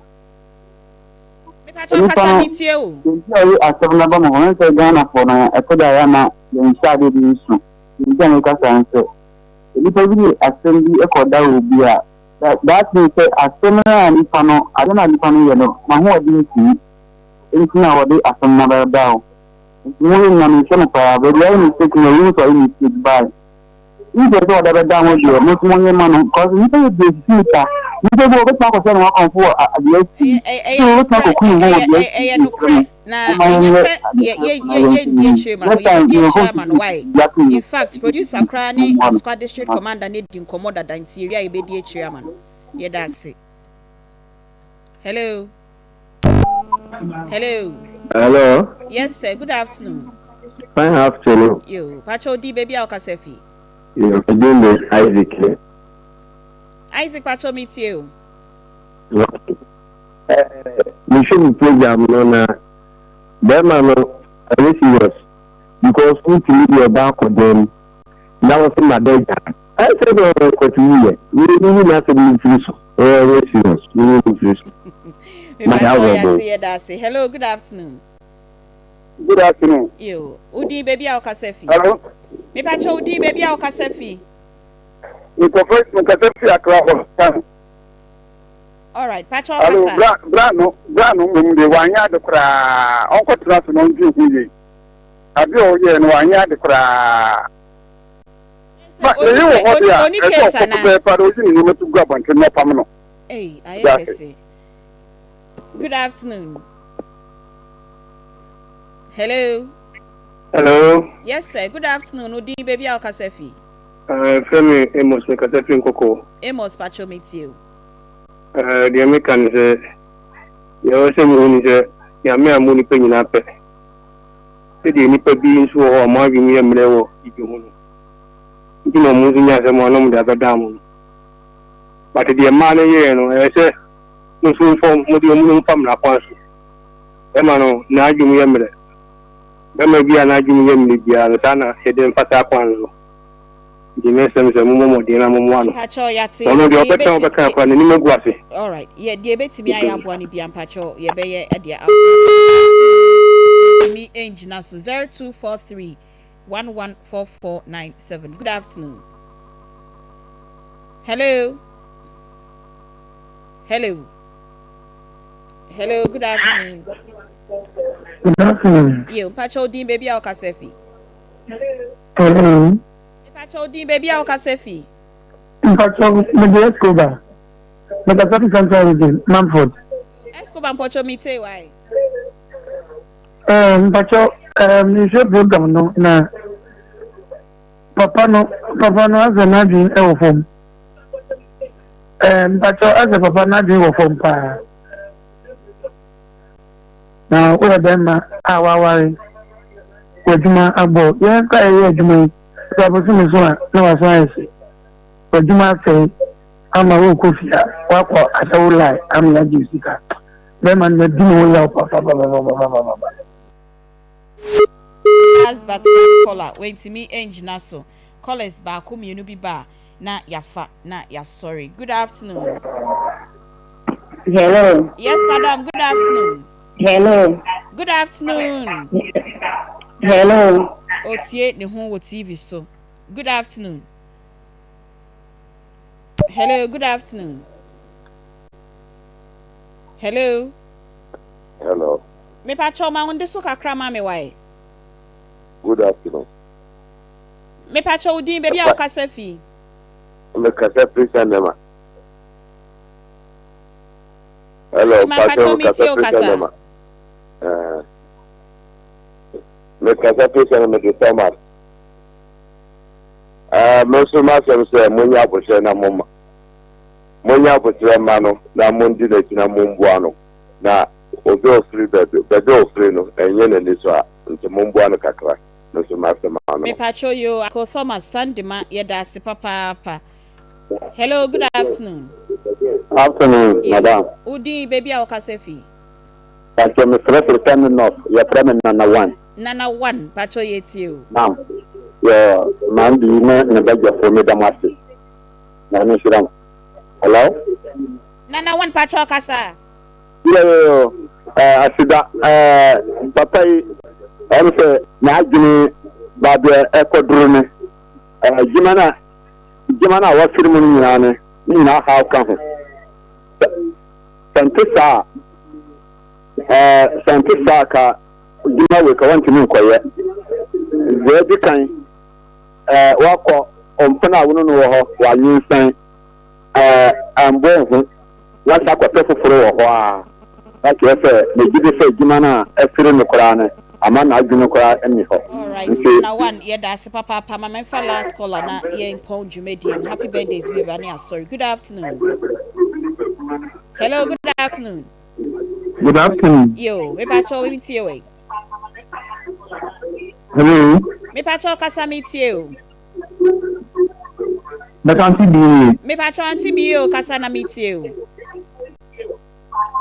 Mepakyɛw nnipa kasa no metie o. nti a ɔyɛ asɛm no aba mo hɔ ne sɛ Ghanafoɔ no ɛtɔ da a yɛ ama yɛnhyɛ adeɛ bi nso nti a meka saa ne sɛ nnipa bi de asɛm bi kɔda obi a that means sɛ asɛm no a nipa no ade no a nipa no yɛ no n'ahoɔden ntumi Enti na wɔde asɛm no abɛda hɔ. Nti mo yɛ nyinaa menhwɛ no paa. Baabi ayɛ mistake no yɛhu sɛ ɔyɛ mistake by instead sɛ wɔde abɛda ho deɛ mo nso monyɛ ma no cause nnipa yɛ bebree sisi nipa. Nipa bi wɔ hɔ obetumi akɔhyɛ ne ho akɔmfo wɔ adeɛ asi. Ɛyɛ Bi wɔ hɔ obetumi nokorɛ akɔku ne ho wɔ deɛ ɛyɛ asi. nokorɛ. Na ɛnyɛ sɛ yɛ yɛ yɛ yɛndi akyire ma no, yɛbɛdi akyire ama no why? In fact, producer koraa ne Asukwa district commander no adi nkɔmmɔ dada nti yɛwie a yɛbɛdi akyire ama no. Yɛda ase. Hello. Hello. Hello. Yes sir, good afternoon. Fine afternoon. Yo, pacho di baby a wokasa fi. Yo, me din de Isaac. Isaac pacho me tie o. Mehwɛ mu program no na bɛrima no ɛyɛ serious because wotumi de ɔbaa kɔ dan mu na wɔsɛ ma da agya ɛsɛ dɛ ɔkɔte wuyɛ yiyi n'asɛm no mfiri so ɛyɛ serious yiyi no mfiri so. Mepakyɛw yɛate yɛda ase. Hello good afternoon. Good afternoon. Yo, wo din baabi a wokasa fi? Hello. Mepakyɛw wo din baabi a wokasa fi? Mekɔfɛ mekasa fi Accra hɔ town. Alright, pakyɛw Hello, kasa. bra bra no bra no mmom de wanyɛ ade koraa ɔnkɔtena ase na ɔndwen ho yie ade a ɔyɛɛ no wanyɛ ade koraa. Ma ne yere wɔ hɔ de a Oni ɛsɛ case ɔkɔ anaa? pɛpɛɛpɛ ara ɔyi ne nneɛma to gu abɔnten na ɔpam no. Ei, ayɛ Meda ase. kɛse. Good afternoon. Hello. Hello. Yes sir, good afternoon. Wo din baabi a wokasa fi? Uh, frɛ me Amos, mekasa firi Nkɔkɔɔ. Amos pakyɛw metie o. Uh, deɛ meka ne sɛ, deɛ ɛwɔ sɛ muhu ne sɛ, Nyame ammɔ nnipa nyinaa pɛ. Sɛdeɛ nnipa bi nso wɔ hɔ a wɔn adwene mu yɛ mmerɛ wɔ biribi ho no, nti na wɔn nso nya asɛm a na wɔde abɛdan mo no. But deɛ mmaa no yɛɛ no, ɛyɛ sɛ mo nso mfa mode wɔn no mfa mmara kwan so. Bɛrima no, n'adwene mu yɛ mmerɛ. Bɛrima bi a n'adwene mu yɛ mmerɛ biara no, saa na yɛde mfa saa kwan no so. Nti mɛsrɛ mo sɛ mommɔ mmɔden na mommoa no. Mpakyɛw yɛate. Na ɔno deɛ Deɛ ɔbɛka a yɛbɛti ɔbɛka koraa, n'anim agu ase. Alright, yɛ deɛ yɛbɛtumi ayɛ aboa no bia mpakyɛw yɛbɛyɛ de aboa no. Ntumi ngyina so 0243 114497. Good afternoon. Hello. Hello. Hello, good afternoon. Good afternoon. Yo, mpakyɛw din baabi a wokasa fi. Hello. Mpakyɛw din baabi a wokasa fi. Mpakyɛw mede Escobar. Mekasa fi Central Region, Mumford. Escobar mpakyɛw me tie wae. Eh, mpakyɛw eh, mehwɛ program no na papa no papa no asɛ n'adwene wɔ fam. Eh, mpakyɛw asɛ papa n'adwene wɔ fam paa. Na woyɛ bɛrima a waware w'adwuma abɔ yɛn kora yɛyɛ adwuma yi sɛ abosome so a na waso ayɛ hye w'adwuma asɛe ama wokɔ fie a wakɔ ahyɛ wo lie ama yɛagye wo sika bɛrima no madi ne ho yaw papapapapapapa. Last but one caller wantumi angyina so callers baako mienu bi ba a na yafa na yasɔre good afternoon. Hello. Yes madam good afternoon. Hello. Good afternoon. Hello. Otie ne ho wɔ TV so. Good afternoon. Hello, good afternoon. Hello. Hello. Me pa kyɛw ma wo nde so kakra ma me wae. Good afternoon. Me pa kyɛw wo din baabi a wo kasa fi. Me kasa firi Sandema. Hello, pa kyɛw me kasa firi Sandema. Eh, me kasa firi Sandema de Thomas. Eh, me nso m'asɛm sɛ monyɛ abohyɛ na moma monyɛ abokyerɛ mma no na mondi n'akyi na momboa no na obi a ɔfiri baabi baabi a ɔfiri no ɛnyɛ n'ani so a nti momboa no kakra me nso m'asɛm ano no. Mepakyɛw yoo Uncle Thomas Sandema yɛda ase papaapa Hello good afternoon. Afternoon Yoo madam. Wo din baabi a wokasa fi. Pakyɛ me frɛ firi Kano North yɛ frɛ me Nana One. Nana One pakyɛw yɛtie o. Naam yɛ Mandy ne ne badwafoɔ meda mo ase. Nyame nhyira mo. Hello. Nana one pakyɛw kasa. Yoo eh, aseda eh, papa yi ɛm sɛ n'adwene baabi a ɛkɔduru ne eh, adwuma no a adwuma no a wafiri mu no nyinaa ne ne nyinaa haw ka ho sɛ sɛ nte saa a eh, sɛ nte saa ka adwuma wei ka wantumi nkɔyɛ deɛ adi kan eh, wakɔ ɔmpena a wo ne no wɔ hɔ, wanyinsɛn, eh, ammɔ wo ho, woasan akɔpɛ foforo wɔ hɔ a. Na kyerɛ sɛ megye di sɛ adwuma no a afiri no koraa no ama n'adwene koraa nni hɔ. Alright Nti. Nana one yɛda ase papaapa ma menfa last caller na yɛn pɔn dwumadie no happy birthdays bi bɛba ne asɔre good afternoon hello good afternoon. Good afternoon. Yo mepakyɛw me tie wei. Hello. Mepakyɛw kasa me tie o. Bɛka ante bi nie. Mepakyɛw ante bi o kasa na me tie o.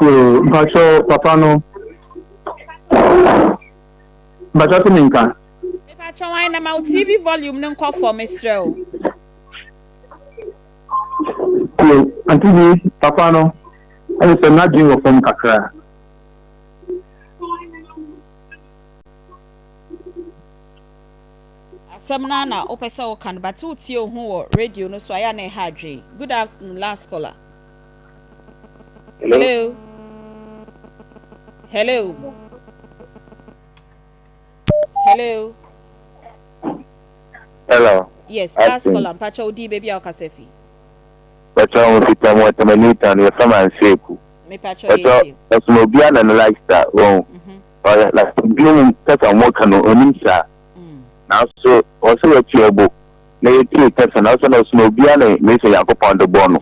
Yoo mpakyɛw papa no mpakyɛw te me nka. Mepakyɛw an na ma wo TV volume no nkɔ fam mesrɛ wo. Yoo ante bi papa no ɛne sɛ n'adwene wɔ fam kakra. Asɛm no ara na wopɛ sɛ woka no but wotie wo ho wɔ radio no so a ɛyɛ a na ɛha adwene. Good afternoon last caller. Hello. Hello. Hello. Hello. Yes, last caller. Mpacha odi baby a okasa fi. Mpacha wo fita mo tamani tan ye fama nseku. Me pacha ye. Mpacha obi ana no lifestyle won. Ɔyɛ like binom kasa wɔn ka no onim saa. Nanso ɔsɛ yɛte ɔbo na yɛtie kasa na ɔsɛ na ɔsɛ obiara na ne sɛ Nyankopɔn de bɔ no.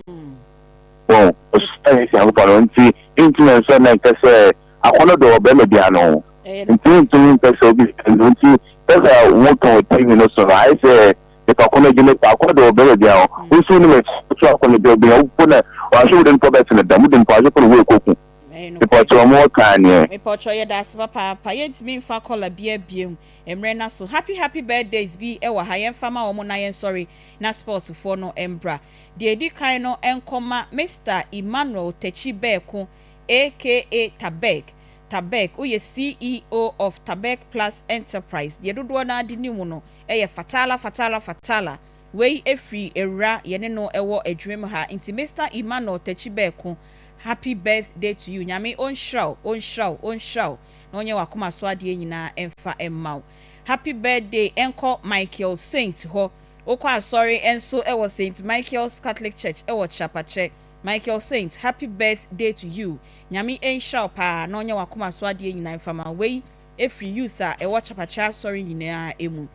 Wɔn ɔsɛ ne sɛ Nyankopɔn no nti ntumi nsɛ na nka sɛ akɔnɔ dɔ ɔbɛrima bi ano. Nti ntumi nka sɛ obi nti kasa wɔn ka wɔ TV no so no ayɛ sɛ nipa ko no adwene pa akɔnɔ dɔ ɔbɛrima bi ano. Wosu ne mɛ so akɔnɔ dɔ obi ano po na wɔahwɛ wo de nipa bɛtena dam de nipa ahwɛ po na wo ekoku. Mepɔkyɛw mo kaa neɛ. Mepɔkyɛw yɛda ase papaapa yɛntumi mfa caller bia biom mmerɛ no aso happy happy birthdays bi wɔ ha yɛmfa ma wɔn na yɛnsɔre na sports foɔ no mbra deɛ ɛdi kan no nkɔma Mister Emmanuel Takyi Berko aka Tabek Tabek woyɛ CEO of Tabek Plus Enterprise deɛ dodoɔ no ara de nim wo no yɛ Fatala Fatala Fatala wei firi awura yɛne no wɔ adwuma mu ha nti Mister Emmanuel Takyi Berko Happy birthday to you Nyame ɔnhyira wo ɔnhyira wo ɔnhyira wo na ɔnyɛ w'akoma so adeɛ nyinaa mfa mma wo Happy birthday nkɔ Michael Saint hɔ Wokɔ asɔre nso wɔ Saint Michael's Catholic Church wɔ Kyapakyɛ Michael Saint happy birthday to you Nyame nhyira wo paa na ɔnyɛ w'akoma so adeɛ nyinaa mfa ma wo Wei firi youth a ɛwɔ Kyapakyɛ asɔre nyinaa mu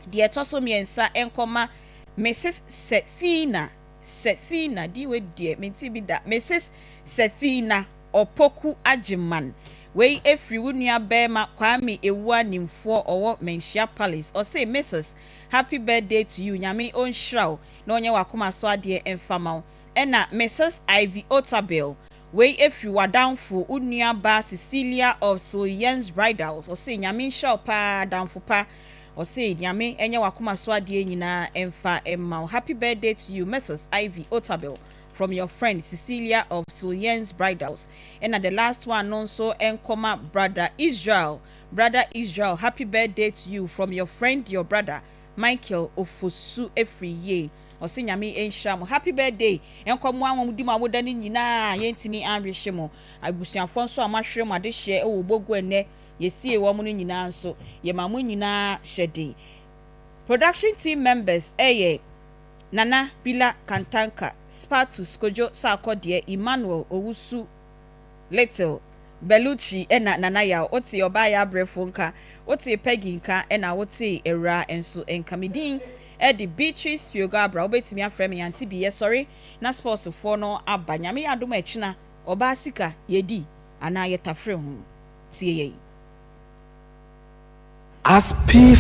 Deɛ ɛtɔ so mmiɛnsa nkɔma Mrs Sethina Sethina, din wei deɛ mente bi da, Mrs. Sethina Opoku Agyeman, wei ɛfiri wo nua barima Kwame Awuah Nimfoɔ ɔwɔ Manhyia Palace, ɔse Mrs. Happy birthday to you, Nyame ɔnhyira wo na ɔnyɛ w'akoma so adeɛ mfa ma wo, ɛna Mrs. Ivy Otabil, wei ɛfiri w'adamfo, wo nua baa Cecilia of Siliens Bridals, ɔse Nyame nhyira wo paa adamfo pa, Ɔse Nyame nyɛ wakoma so adeɛ nyinaa mfa mma wo happy birthday to you Mrs Ivy Otabil from your friend Cecilia of Siliens Bridals ɛna the last one no nso nkɔma brother Israel brother Israel happy birthday to you from your friend your brother Michael Ofosu ɛfiri yie ɔse Nyame nhyira mo happy birthday nkɔ mo a wɔn di mo awoda no nyinaa yɛntumi anwehye mo abusuafoɔ nso a moahwere mo adehyeɛ ɛwɔ Obogu ɛnɛ yɛsiee wɔn no nyinaa nso, yɛma mo nyinaa hyɛ den. Production team members yɛ Nana Bila Kantanka, Spatus Kojo Sarkodie, Emmanuel Owusu Little, Bellucci ɛna Nana Yaw. Wotee Ɔbaa Yaa Brɛfo nka, wotee Peggy nka ɛna wotee Awuraa nso nka. Me din de Beatrice Piogo-Abra, wobɛtumi afrɛ me Auntie Bi. Yɛsɔre na sports foɔ no aba. Nyame yɛ adom a ɛkyena ɔbaa sika yɛdi anaa yɛtafere ho. Tie yɛn. As P.